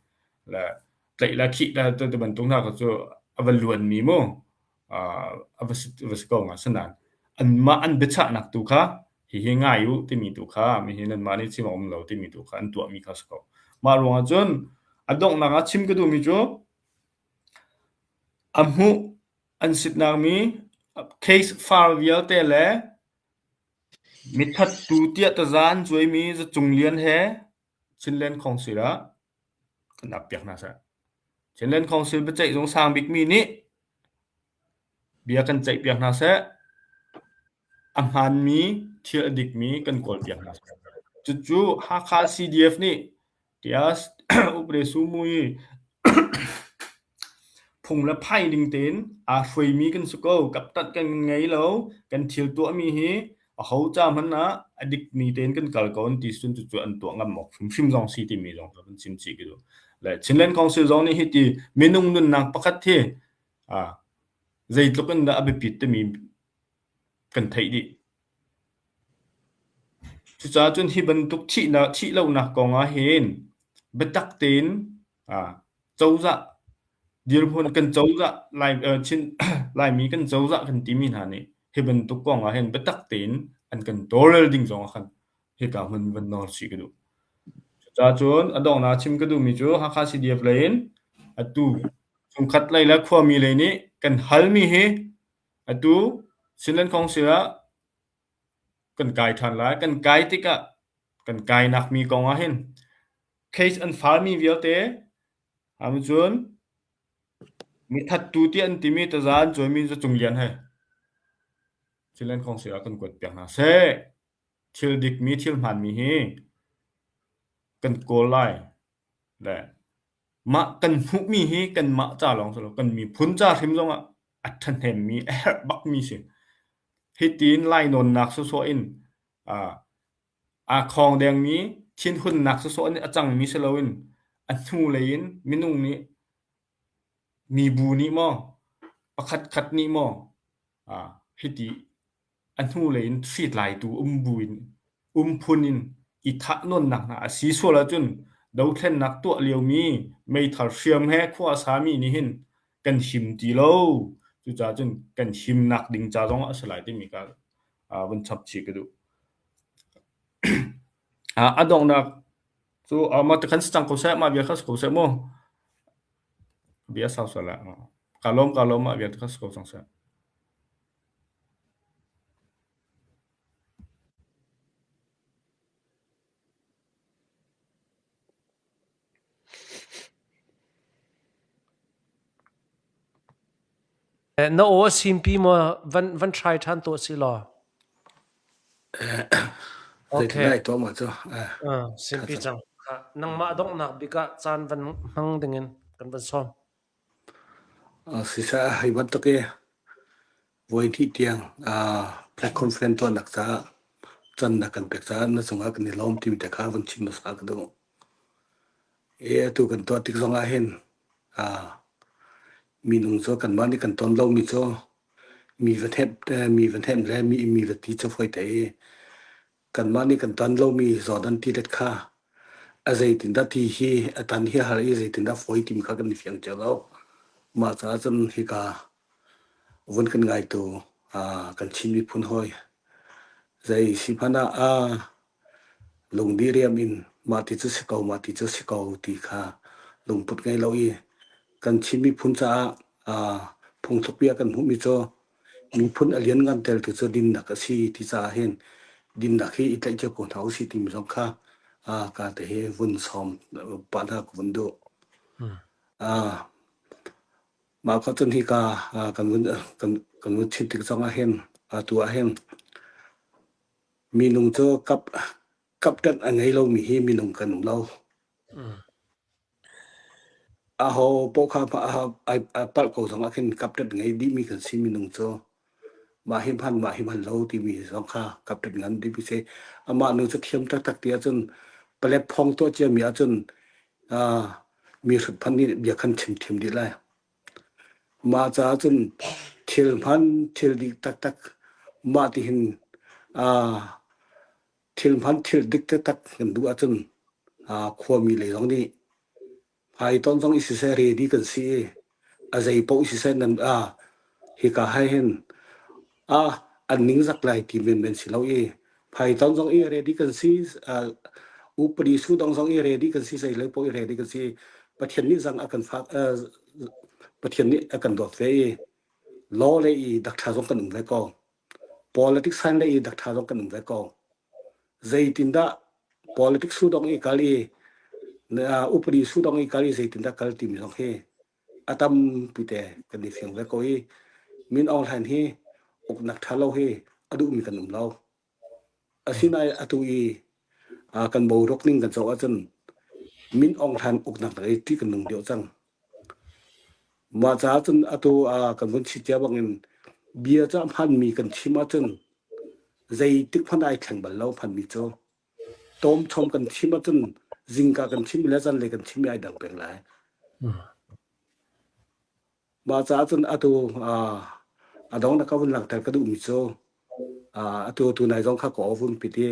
le. Tlaih le khih le ti bantuk hna kha cu a va luanmi mu a va si, va si ko hnga. Asinain anmah an biachahnak tu kha hihi ngai u timi tu kha mihi nanmah nih chim a um lo timi tu kha an tuahmi kha a si ko. Mah ruangah cun a donghnak ah chim ka duhmi cu a hmuh an sitnak mi case file vialte le mithattu tiah taza an cuaimi Zacung Lian he Chinland Council ah kan ap piak hna seh. Chinland Council biaceih zung sang bikmi nih bia kan ceih piak hna seh. A hmaanmi thil a dikmi kan kawl piak hna seh. Cucu Hakha CDF nih tiah upade sumui phung le phai ning tein aa hruaimi kan si ko. Kaptat kan ngei lo. Kan thil tuahmi hi aho ca hmanh ah a dikmi tein kan kal ko an ti cun cucu an tuah ngam awk hrimhrim zong si timi zong ka van chim chih ka duh. Le Chinland Council zong nih hiti minung nunnak pakhat hi ah zeitluk in dah a biapit timi kan theih dih. Cucaah cun hi bantuk thihnak thihlohnak kong ah hin biatak tein ah cozah dirhmun kan cozah Lai Chin Laimi kan cozah kan timi hna nih hi bantuk kong ah hin biatak tein an kan tawlrel ding zong ah khan hika hmun van nawl chih ka duh. Cucaah cun a donghnak chim ka duhmi cu Hakha CDF lei in atu chungkhat lei le khuami lei nih kan halmi hi atu Chinland Council ah kan kai ṭhan lai. Kan kai tikah kan kainak mi kong ah hin case an file mi vialte cun mithattu tiah an timi taza an cuaimi Zacung Lian he Chinland Council ah kan kuat piak hna seh. Thil dikmi thil hmaanmi hi kan kawl lai le mah kan hmuhmi hi kanmah ca lawng si lo kan miphun ca hrim zongah a ṭhahnemmi a herh bakmi si. Hitin lainawnnak sawsawh in aa khawng dengmi thinhunnak sawsawh in a cangmi si loin a hnulei in minung nih mibu nih maw pakhatkhat nih maw hiti a hnulei in hritlaitu um buin um phun in i thahnawnnak hna a si sual ahcun dothlennak tuah liomi meithal hriam he khua a sami nih hin kan him ti lo. Cucaah cun kan himnak ding ca zong ah a si lai timi ka vun chap chih ka duh. A donghnak cu mah ti khan si cang ko seh, mah bia kha si ko seh mu. Bia sau sual ah. Ka lawm ka lawm mah bia ti kha si ko cang seh. Na aw a simpi maw van van try ṭhan tuah si law. Okay. Zeitin tuah ma cu? Uh, simpi cang. Nangmah donghnak bik ah caan van hmang dingin kan van sawm. Siseh hei bantuk i voihnih tiang press conference tuahnak caah cannak kan pek caah na cungah kan i lawm timi te kha vun chim hmasa ka duh. I atu kan tuah tik zong ah hin minung cu kanmah nih kan ton lomi cu mi va hnemh mi va hnemh le mi mi va ti cu fawi te i kanmah nih kan ton lomi Jordan tilet kha a zeitindah ti hi a tan hi a har i zeitindah fawi timi kha kan i fiang cio lo. Mah caah cun hika vun kan ngaitu kan Chin miphun hawi zei si hmanh ah lungdi riam in mah ti cu si ko mah ti cu si ko ti kha lungput ngei lo i kan Chin miphun caah phungthluk bia kan hmuhmi cu miphun a lianngan teltu cu dinnak a si ti caah hin dinnak hi i tlaih cio ko hna usih timi zong kha ka te hi vun sawm pah hna ka vun duh. Mah kha cun hika kan vun kan kan vun chim tik zong ah hin atu ah hin minung cu kap kapṭanh a ngei lomi hi minung kan um lo. Aho paoh kha a palh ko zong ah khin kapṭanh ngei dihmi kan si minung cu. Mah hi hman mah hi hman lo timi zong kha kapṭanh ngan dihmi si. Amah nu cu thiam taktak ti ahcun palek phong tuah ciami ahcun mi hrut nih bia khan chim thiam dih lai. Mah caah cun thil hman thil dik taktak mah ti hin thil hman thil dik taktak kan duh ahcun khuami lei zong nih. Hmaiton zong i siseh ready kan si i a zei paoh siseh nan ah hika hai hin ah an ningzak lai ti menmen si lo i Python zong i ready kan si upadi su dong zong i ready kan si zei lei paoh i ready kan si Pathian nih zang a kan fak Pathian nih a kan dawt ve i law le i dakṭha zong kan um ve ko politics science le i dakṭha zong kan um ve ko zeitindah politics su dong i kal i upadi su dong i kal i zeitindah kal timi zong hi a tampi te kan i fiang ve ko i Min Aung Hlaing hi uknak ṭha lo hi a duhmi kan um lo. Asinain atu i kan boruak ning kan zoh ahcun Min Aung Hlaing uknak nak i ṭih kan nung deuh cang. Mah caah cun atu kan vun chit cia bangin bia cu a hmanmi kan chim ahcun zeitik hmanh ai thleng bal lo hmanmi cu. Tawmchom kan chim ahcun zingka kan chim le zanlei kan chim i ai dang peng lai. Mah caah cun atu a dong na ka vun langhter ka duhmi cu atu tunai zong kha ka aw vun pit i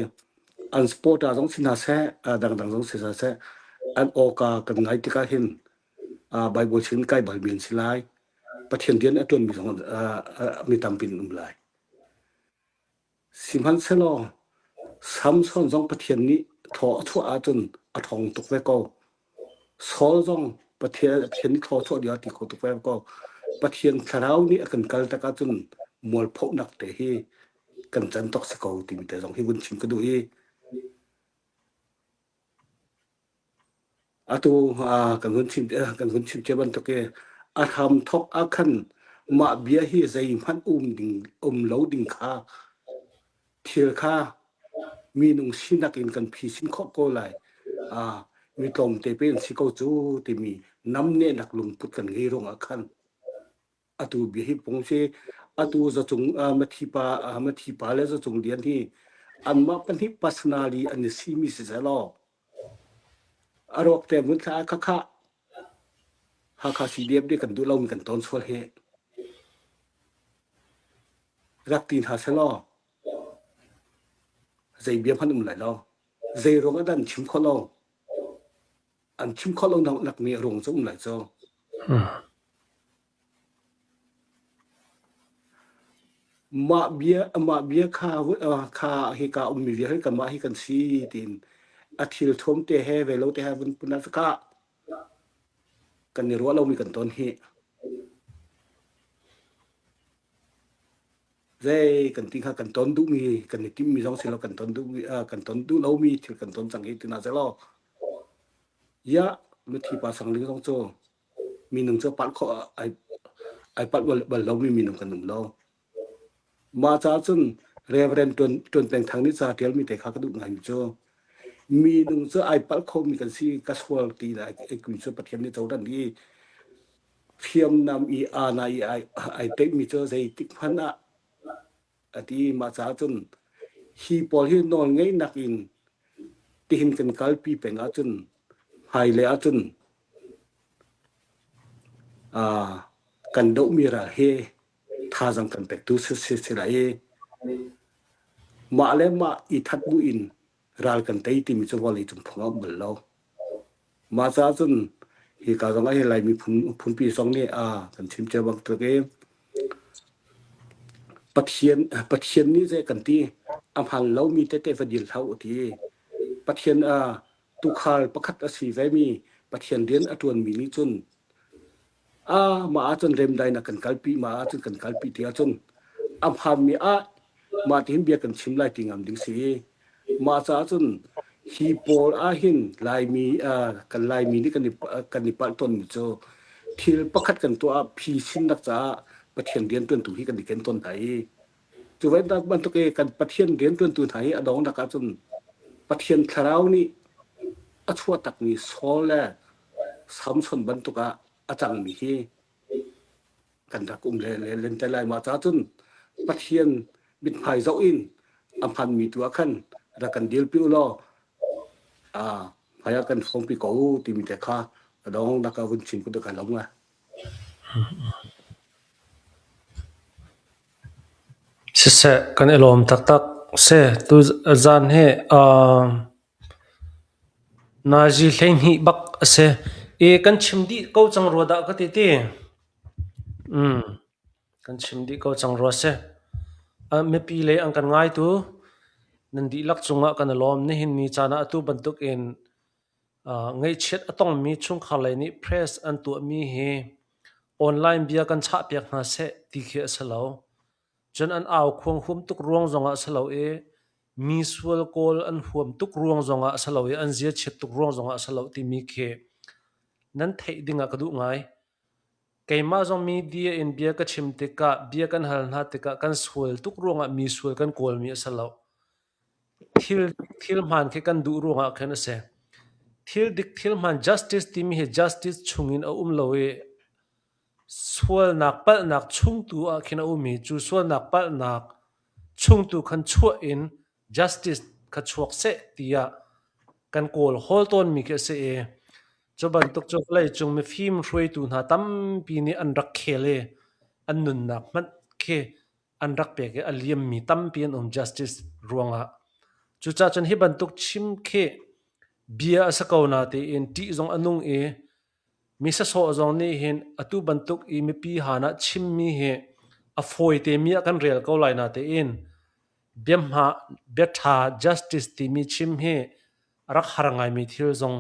an supporter zong si hna seh, dangdang zong si hna seh, an awka kan ngai tikah hin Bible sin kai balmi an si lai. Pathian rian a ṭuanmi zong mi tampi an um lai. Sihmanhsehlaw Samson zong Pathian nih thaw a chuah ahcun a ṭhawng tuk ve ko. Saul zong Pathian, Pathian nih thaw a chuah dih ah ti kho tuk ve ko. Pathian thlarau nih a kan kal tak ahcun mualphohnak te hi kan can tawk si ko timi te zong hi vun chim ka duh i Atu kan hun chim kan hun chim cia bantuk i a hramthawk ah khan mah bia hi zeihmanh um ding um lo ding kha thil kha minung sinak in kan phisin khawh ko lai. Mi tlawmte pe an si ko cu timi namnehnak lungput kan ngei ruangah khan atu bia hi pung si atu zacung mathi pa mathi pa le zacung lian hi anmah pahnih personally an i simi si selaw A ruak te mun thla khakha Hakha CDF nih kan duh lomi kan tawn sual hi rak ti hna selaw zei bia hmanh um lai lo. Zei ruang ah dah an chim khawh lo? An chim khawh lo nak mi a ruang cu um lai cu. Mah bia mah bia kha kha hika ummi vialte kanmah hi kan si tiin a thil thuam te he ve lo te he vun pun ah ka kan i ruah lomi kan ton hi. Zei kan ti kha kan ton duhmi kan i timhmi zong si lo kan ton duhmi kan ton duh lomi thil kan ton cang hi tina selaw ya mithi pa sangling zong cu Minung cu palh khawh ai, ai palh bal, bal lomi minung kan um lo. Mah caah cun Reverend Tuan, Tuan Peng Thang nih ca ṭialmi te kha ka duh ngaimi cu minung cu ai palh khomi kan si ka sual ti le ai kui cu Pathian nih cohlan i hriamnam i aana i ai, ai teihmi cu zeitik hmanh ah a ti. Mah caah cun hi pawl hi nawlngeihnak in tihin kan kalpi peng ahcun hmailei ahcun Kan dohmi ral hi thazaang kan pektu si si lai i mah le mah i that buin ral kan tei timi cu vawleicung phung a um bal lo. Mah caah cun hika zong ah hin Laimi phun phunpi zong nih a kan chim cia bantuk i Pathian Pathian nih zei kan ti a hmaan lomi tete va dil hlah u ti. Pathian tuukhal pakhat a si vemi Pathian rian a ṭuanmi nih cun ah mah ahcun remdainak kan kalpi mah ahcun kan kalpi ti ahcun a hmaanmi ah mah tihin bia kan chim lai ti ngam ding si mah caah cun hi pawl ahhin Laimi kan Laimi nih kan i kan i palh tawnmi cu thil pakhat kan tuah ah phisinnak caah Pathian rianṭuantu hi kan i ken tawn hna i Cu bantuk i kan Pathian rianṭuantu hna hi a donghnak ahcun Pathian thlarau nih a chuah takmi Saul le Samson bantuk ah a cangmi hi kan rak um le len te lai. Mah caah cun Pathian mithmai zoh in a hmanmi tu ah khan rak kan dirpi u law hmai ah kan hrawmpi ko u timi te kha a donghnak ah vun chim ka duh ka lawm ngai. Siseh, kan i lawm taktak. Si, tuzaan hi nazi 12 bak a si. I kan chim dih ko cang rua dah ka ti ti. Mm. Kan chim dih ko cang rua si. Mipi lei an kan ngaitu nan dihlak cungah kan i lawm. Nihin ni caan ah atu bantukin ngaihchiat a tongmi chungkhar lei nih press an tuahmi hi online bia kan chahpiak hna seh ti khi a si lo. Cun an aukhuang huam tuk ruang zongah a si lo i mi sual kawl an huam tuk ruang zongah a si lo i an ziachiat tuk ruang zongah a si lo timi khi nan theih ding ah ka duh ngai. Keimah zong media in bia ka chim tikah, bia kan hal hna tikah kan sual tuk ruangah mi sual kan kawlmi a si lo. Thil, thil hmaan khi kan duh ruangah khin a si. Thil dik thil hmaan justice timi hi justice chungin a um lo i sualnak palhnak chungtu ah khin a um i cu sualnak palhnak chungtu khan chuah in justice kha chuak seh tiah kan kawl hawl tawnmi khi a si i cu bantuk cu vawleicung mifim hruaitu hna tampi nih an rak khel i an nunnak hmanh khi an rak pek i a liammi tampi an um justice ruangah. Cucaah cun hi bantuk chim khi bia a si ko na tiin ṭih zong a nung i mi sasawh zong nih hin atu bantuk i mipi han ah chimmi hi a fawi temi ah kan rel ko lai na tiin biahma biaṭha justice timi chim hi a rak har ngaimi thil zong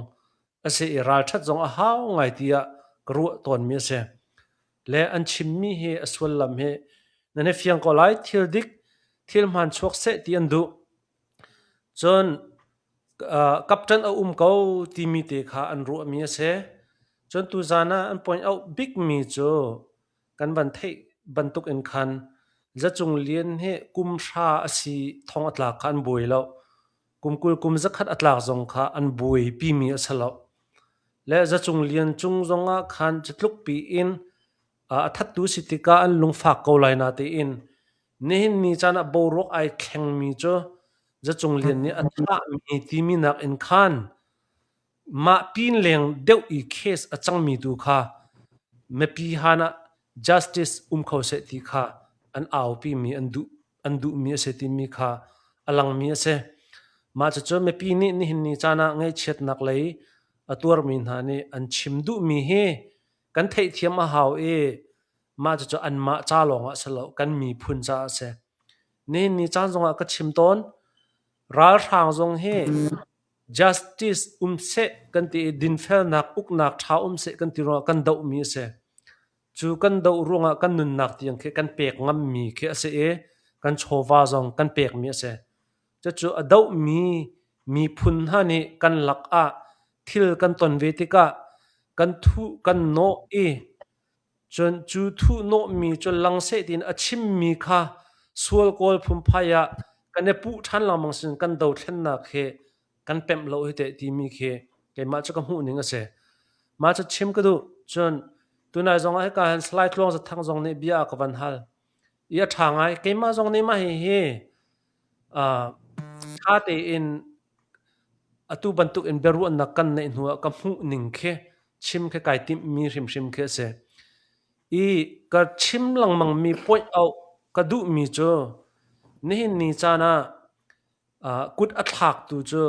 a si i ralṭhat zong a hau ngai tiah ka ruah tawnmi a si. Le an chimmi hi a sullam hi nan i fiang ko lai thil dik thil hmaan chuak seh ti an duh. Cun uh, kapṭan a um ko timi te kha an ruahmi a si. Cun tuzan ah an point out bikmi cu kan van theih bantuk in khan Zacung Lian hi kum hra a si thong a tlak kha an buai lo. Kum 20 kum 100 a tlak zong kha an buaipimi a si lo. Le Zacung Lian cung zongah khan cutluk piin a thattu si tikah an lungfak ko lai na tiin nihin ni caan ah boruak ai thlengmi cu Zacung Lian nih a thahmi timi nak in khan Mah pin leng deuh i case a cangmi tu kha mipi han ah justice um kho seh ti kha an aupimi an duh an duhmi a si timi kha a langmi a si. Mah cucu mipi nih nihin ni caan ah ngaihchiatnak lei a tuarmi hna nih an chim duhmi hi kan theihthiam a hau i mah cucu anmah ca lawng ah si lo kan miphun caah a si. Nihin ni caan zongah ka chim tawn ralhrang zong hi Justice um seh kan ti i dinfelnak uknak ṭha um seh kan ti ruangah kan dohmi a si. Cu kan doh ruangah kan nunnak tiang khi kan pek ngammi khi a si i kan chawva zong kan pekmi a si. Cucu a dohmi miphun hna nih kan lakah thil kan ton ve tikah kan thuh kan nawh i Cun cu thuhnawhmi cu lang seh tiin a chimmi kha sual kawl phunphai ah kan i puh ṭhan lengmang sin kan dothlennak hi kan pemh lo hi teh timi khi keimah cu ka hmuh ning a si. Mah cu chim ka duh. Cun tunai zong ah hika hin Salai Tluang Zathang zong nih bia a ka van hal. I a ṭha ngai. Keimah zong nih mah hihi uh, ṭha tein atu bantuk in biaruahnak kan neih hnu ah ka hmuh ning khi chim khi kai timhmi hrimhrim khi a si. I ka chim lengmangmi point out ka duhmi cu nihin ni caan ah uh, kut a thlaktu cu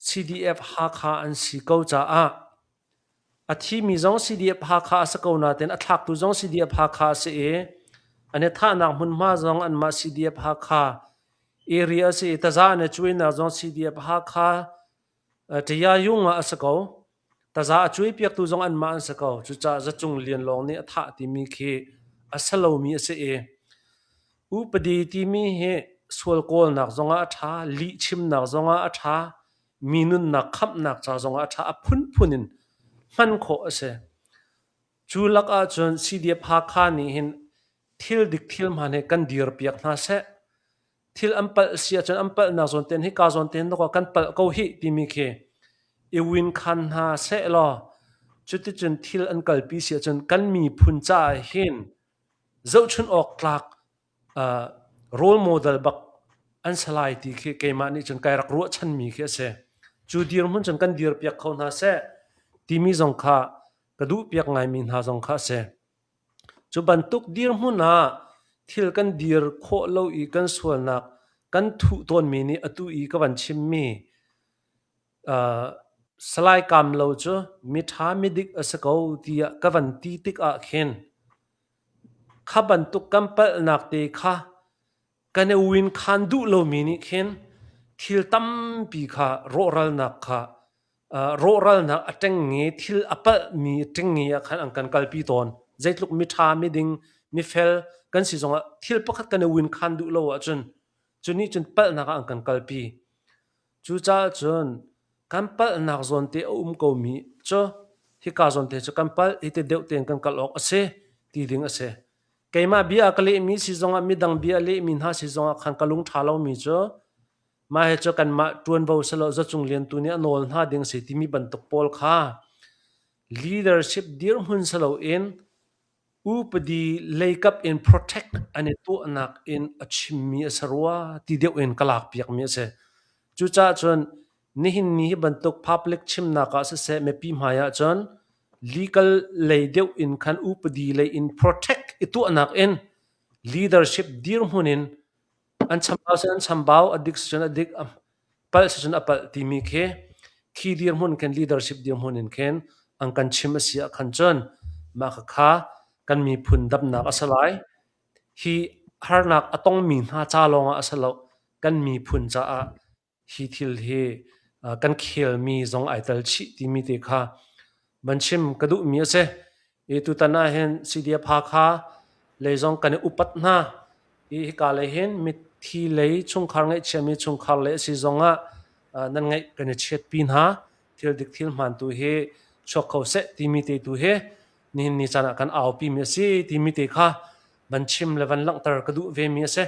CDF Hakha an si ko caah a thimi zong CDF Hakha a si ko nain a thlaktu zong CDF Hakha a si i an i thahnak hmunhma zong anmah CDF Hakha area a si i taza an i cuainak zong CDF Hakha Ṭayayung ah a si ko. Taza a cuaipiaktu zong anmah an si ko. Cucaah Zacung Lian lawng nih a thah timi khi a si lomi a si i upadi timi hi sual kawlnak zongah a ṭha, lihchimnak zongah a ṭha, mi nunnak khamhnak ca zongah a ṭha, a phunphun in hman khawh a si. Cu lakah cun CDF Hakha nih hin thil dik thil hmaan hi kan dirpiak hna seh. Thil an palh si ahcun an palhnak zawn tein hika zawn tein dawk kan palh ko hih timi khi i win khan hna seh law cuticun thil an kalpi si ahcun kan miphun caah hin zohchun awk tlak uh, role model bak an si lai ti khi keimah nih cun kai rak ruahchanmi khi a si. Cu dirhmun cun kan dirpiak kho hna seh timi zong kha ka duhpiak ngaimi hna zong kha a si. Cu bantuk dirhmun ah thil kan dir khawh lo i kan sualnak kan thuh tawnmi nih atu i ka van chimmi uh, Salai Kamlo cu miṭha midik a si ko tiah ka van ti tikah khin kha bantuk kan palhnak te kha kan i winkhan duh lomi nih khin thil tampi kha rawhralnak kha rawhralnak a ṭengnge thil a palhmi ṭengnge ah khan an kan kalpi tawn. Zeitluk miṭha miding mifel kan si zongah thil pakhat kan i winkhan duh lo ahcun cu nih cun palhnak ah an kan kalpi. Cucaah cun kan palhnak zawnte a um komi cu hika zawnte cu kan palh, hiti deuh tein kan kal awk a si ti ding a si. Keimah bia ka lehmi si zongah midang bia lehmi hna si zongah khan ka lung ṭha lomi cu mah hi cu kanmah ṭuanvo silo Zacung Lian tu nih a nawl hna ding si timi bantuk pawl kha leadership dirhmun si loin upadi leikap in protect an i tuahnak in a chimmi a si rua ti deuh in ka lakpiakmi a si. Cucaah cun nihin ni hi bantuk public chimnak ah siseh mipi hmai ah cun legal lei deuh in khan upadi lei in protect i tuahnak in leadership dirhmun in An chambau si an chambau, a dik si cun a dik, a palh si cun a palh timi khi khi dirhmun khin leadership dirhmun in khin an kan chim a si ah khan cun mah khakha kan miphun damnak a si lai. Hi harnak a tongmi hna ca lawngah a si lo, kan miphun caah hi thil hi kan khelmi zong ai tel chih timi te kha van chim ka duhmi a si. I tutan ah hin CDF Hakha lei zong kan i upat hna. I hika lei hin mithi lei chungkhar ngaihchiami chungkhar lei a si zong ah nan ngaih kan i chiatpi hna. Thil dik thil hmaan tu hi chuak kho seh timi te tu hi nihin ni caan ah kan aupi mi a si timi te kha van chim le van langhter ka duh ve mi a si.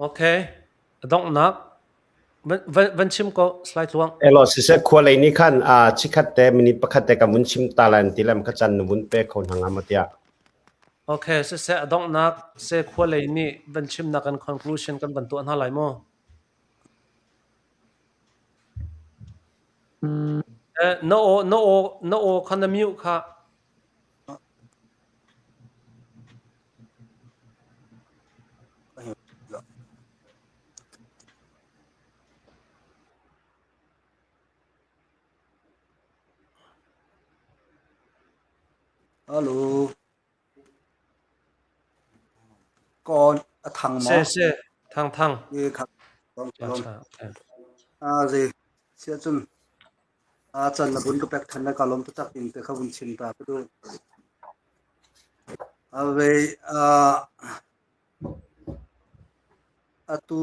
Okay. A donghnak van, van chim ko slide tluang. Elo siseh khua lei nih khan a chikhat te minute pakhat te ka vun chim ta lan ti lam ka chan na vun pe kho hna nga ma tiah. Okay, siseh a donghnak se khua lei nih van chimnak kan conclusion kan van tuah hna lai mu. Eh, na aw na aw na aw kha na mute kha. Hello. Kawn a thang Se maw? se thang thang. E kha lawm Cha lawm. cha. Okay. A zi sia cun a chan na bun ka pek than na ka lawm taktak in te kha vun chim ta ka du. A ve a atu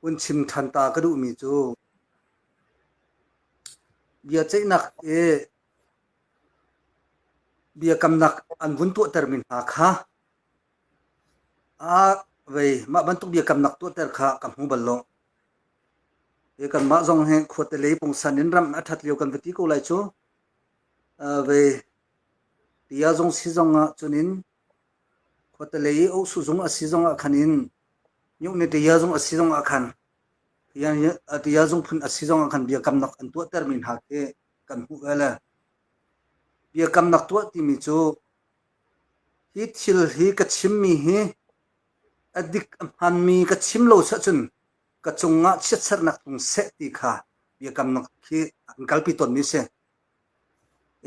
vun chim than ta ka duhmi cu biaceihnak i biakamnak an vun tuahtermi hna kha a vei mah bantuk biakamnak tuahter kha ka hmu bal lo. Hi kanmah zong hi khuate lei pungsan in ram a ṭhat lio kan va ti ko lai cu. Vei tia zong si zong ah cunin khuate lei i ohsu zung a si zong ah khan in nyukni tia zung a si zong ah khan tia zung phun a si zong ah khan biakamnak an tuahtermi hna khi kan hmuh ve le biakamnak tuah timi cu hi thil hi ka chimmi hi a dik a hmanmi ka chim lo cun ka cungah chiatserhnak tlung seh ti kha biakamnak khi an kalpi tawnmi si.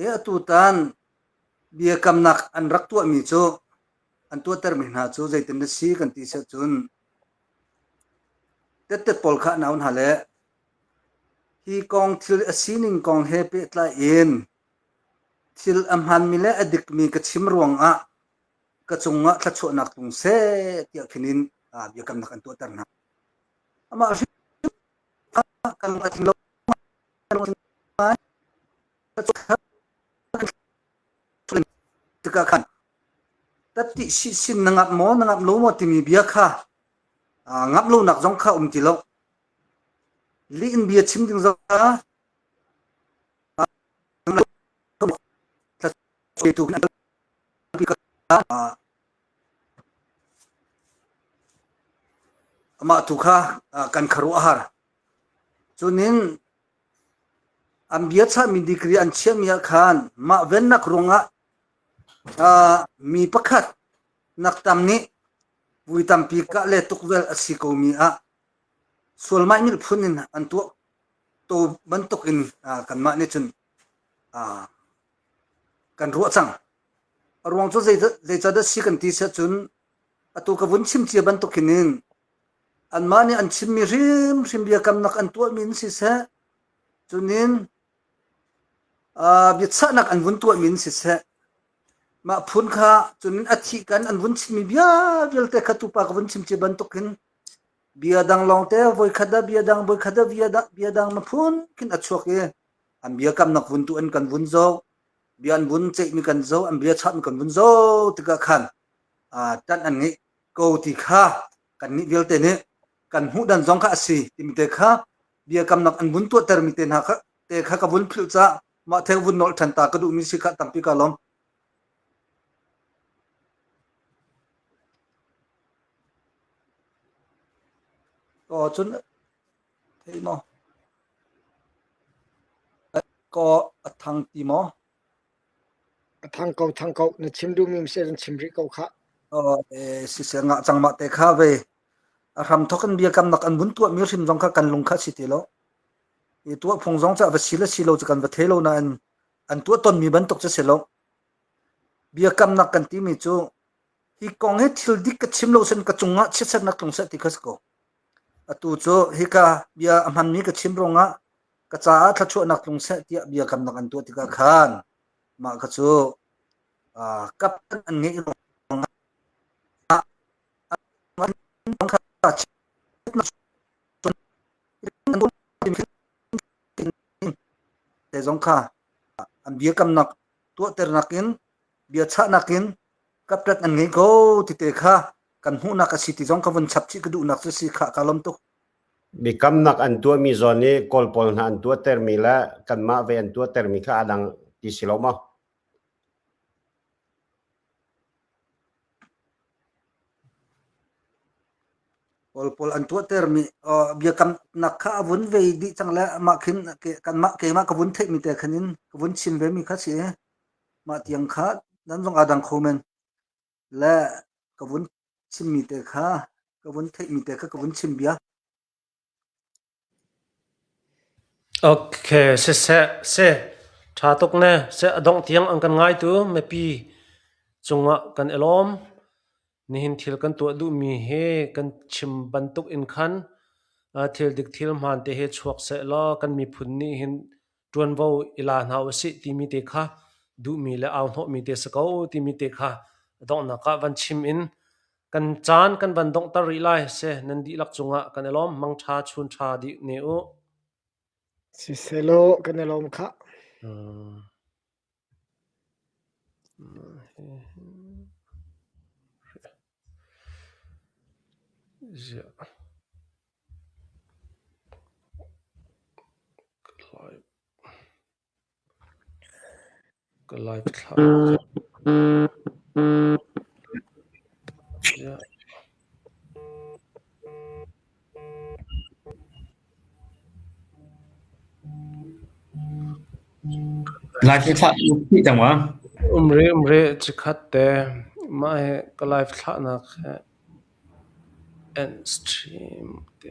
E atutan biakamnak an rak tuahmi cu an tuahtermi hna cu zeitin na si kan ti seh cun tettet pawl kha an au hna le hi kong thil a sining kong he pehtlai in thil a hmanmi le a dikmi ka chim ruangah ka cungah thluachuahnak tlung seh tiah khin in biakamnak an tuahter hna. Amah hrim kan a tling lo tikah khan tatti si sin na ngap maw na ngap lo maw timi bia kha ngap lonak zong kha um ti lo lih in bia chim ding zong kha Amah tu kha kan khuaruah a har. Cunin an bia chahmi degree an chiahmi ah khan mah vennak ruangah mi pakhat nak tam nih Vui tampi kah le tukvelh a si komi ah sual maihmilh phun in an tuah to bantuk in kanmah nih cun kan ruah cang. A ruang cu zeicahdah si kan ti siah cun atu ka vun chim cia bantuk hin in anmah nih an chimmi hrimhrim biakamnak an tuahmi in siseh, cunin biachahnak an vun tuahmi in siseh, mah phun kha cunin a thih kan an vun chimmi bia vialte kha tupa ka vun chim cia bantuk hin bia dang lawngte voikhat ah bia dang voikhat ah bia dang bia dang na phun khin a chuak i an biakamnak vun tu an kan vun zoh bia an vun ceihmi kan zoh an bia chahmi kan vun zoh tikah khan ṭanh an ngeih ko ti kha kannih vialte nih kan hmuh dan zong kha a si timi te kha biakamnak an vun tuahtermi te hna kha te kha ka vun philh caah mah theng vun nolh ṭhan ta ka duhmi si kha tampi ka lawm. Aw cun thei maw? Kaw a thang ti maw? A thang ko thang ko na chim duhmi si cun chim rih ko khah. Aw siseh ngah cang mah te kha ve. A hram thok in biakamnak an vun tuahmi hrim zong kha kan lung kha si ti lo. I tuah phung zong cu a va si le si lo cu kan va thei lo nain an tuah tonmi bantuk cu si lo. Biakamnak kan timi cu hi kong hi thil dik ka chim lo sin ka cungah chiatsernak tlung seh ti kha si ko. Atu cu hika bia a hmanmi ka chim ruangah ka caah thluachuahnak tlung seh tiah biakamnak an tuah tikah khan mah kha cu kaptan an ngeih ruangah te zong kha an biakamnak tuahternak in biachahnak in kaptat an ngei ko ti te kha kan hmuhnak a si ti zong ka vun chap chih ka duhnak cu si kha ka lawm tuk. Biakamnak an tuahmi zawn i Kawl pawl hna an tuahtermi le kanmah ve an tuahtermi kha aa dang ti si lo maw? Kawl pawl an tuahtermi biakamnak kha a vun ve dih cang le mah khin kanmah keimah ka vun theihmi te khan in ka vun chim ve mi kha si. Mah tiang kha nan zong aa dang kho men. Le ka vun chimmi te kha ka vun theihmi te kha ka vun chim bia. Okay, siseh, si. Ṭha tuk ne. Seh a dongh tiang an kan ngaitu mipi cungah kan i lawm. Nihin thil kan tuah duhmi hi kan chim bantuk in khan thil dik thil hmaan te hi chuak sehlaw kan miphun nih hin ṭuanvo i la hna usih timi te kha duhmi le au hnawhmi te si ko timi te kha a donghnak ah van chim in kan caan kan van donghter rih lai. Seh nan dihlak cungah kan i lawm. Mangṭha chun ṭha dih ne u. Siselaw kan i lawm khah. Um. Ziah. Ka live thlah. Ziah. Live thlah thih cang ma? Um rih um rih cikhat te mah hi ka live thlahnak hi end stream te.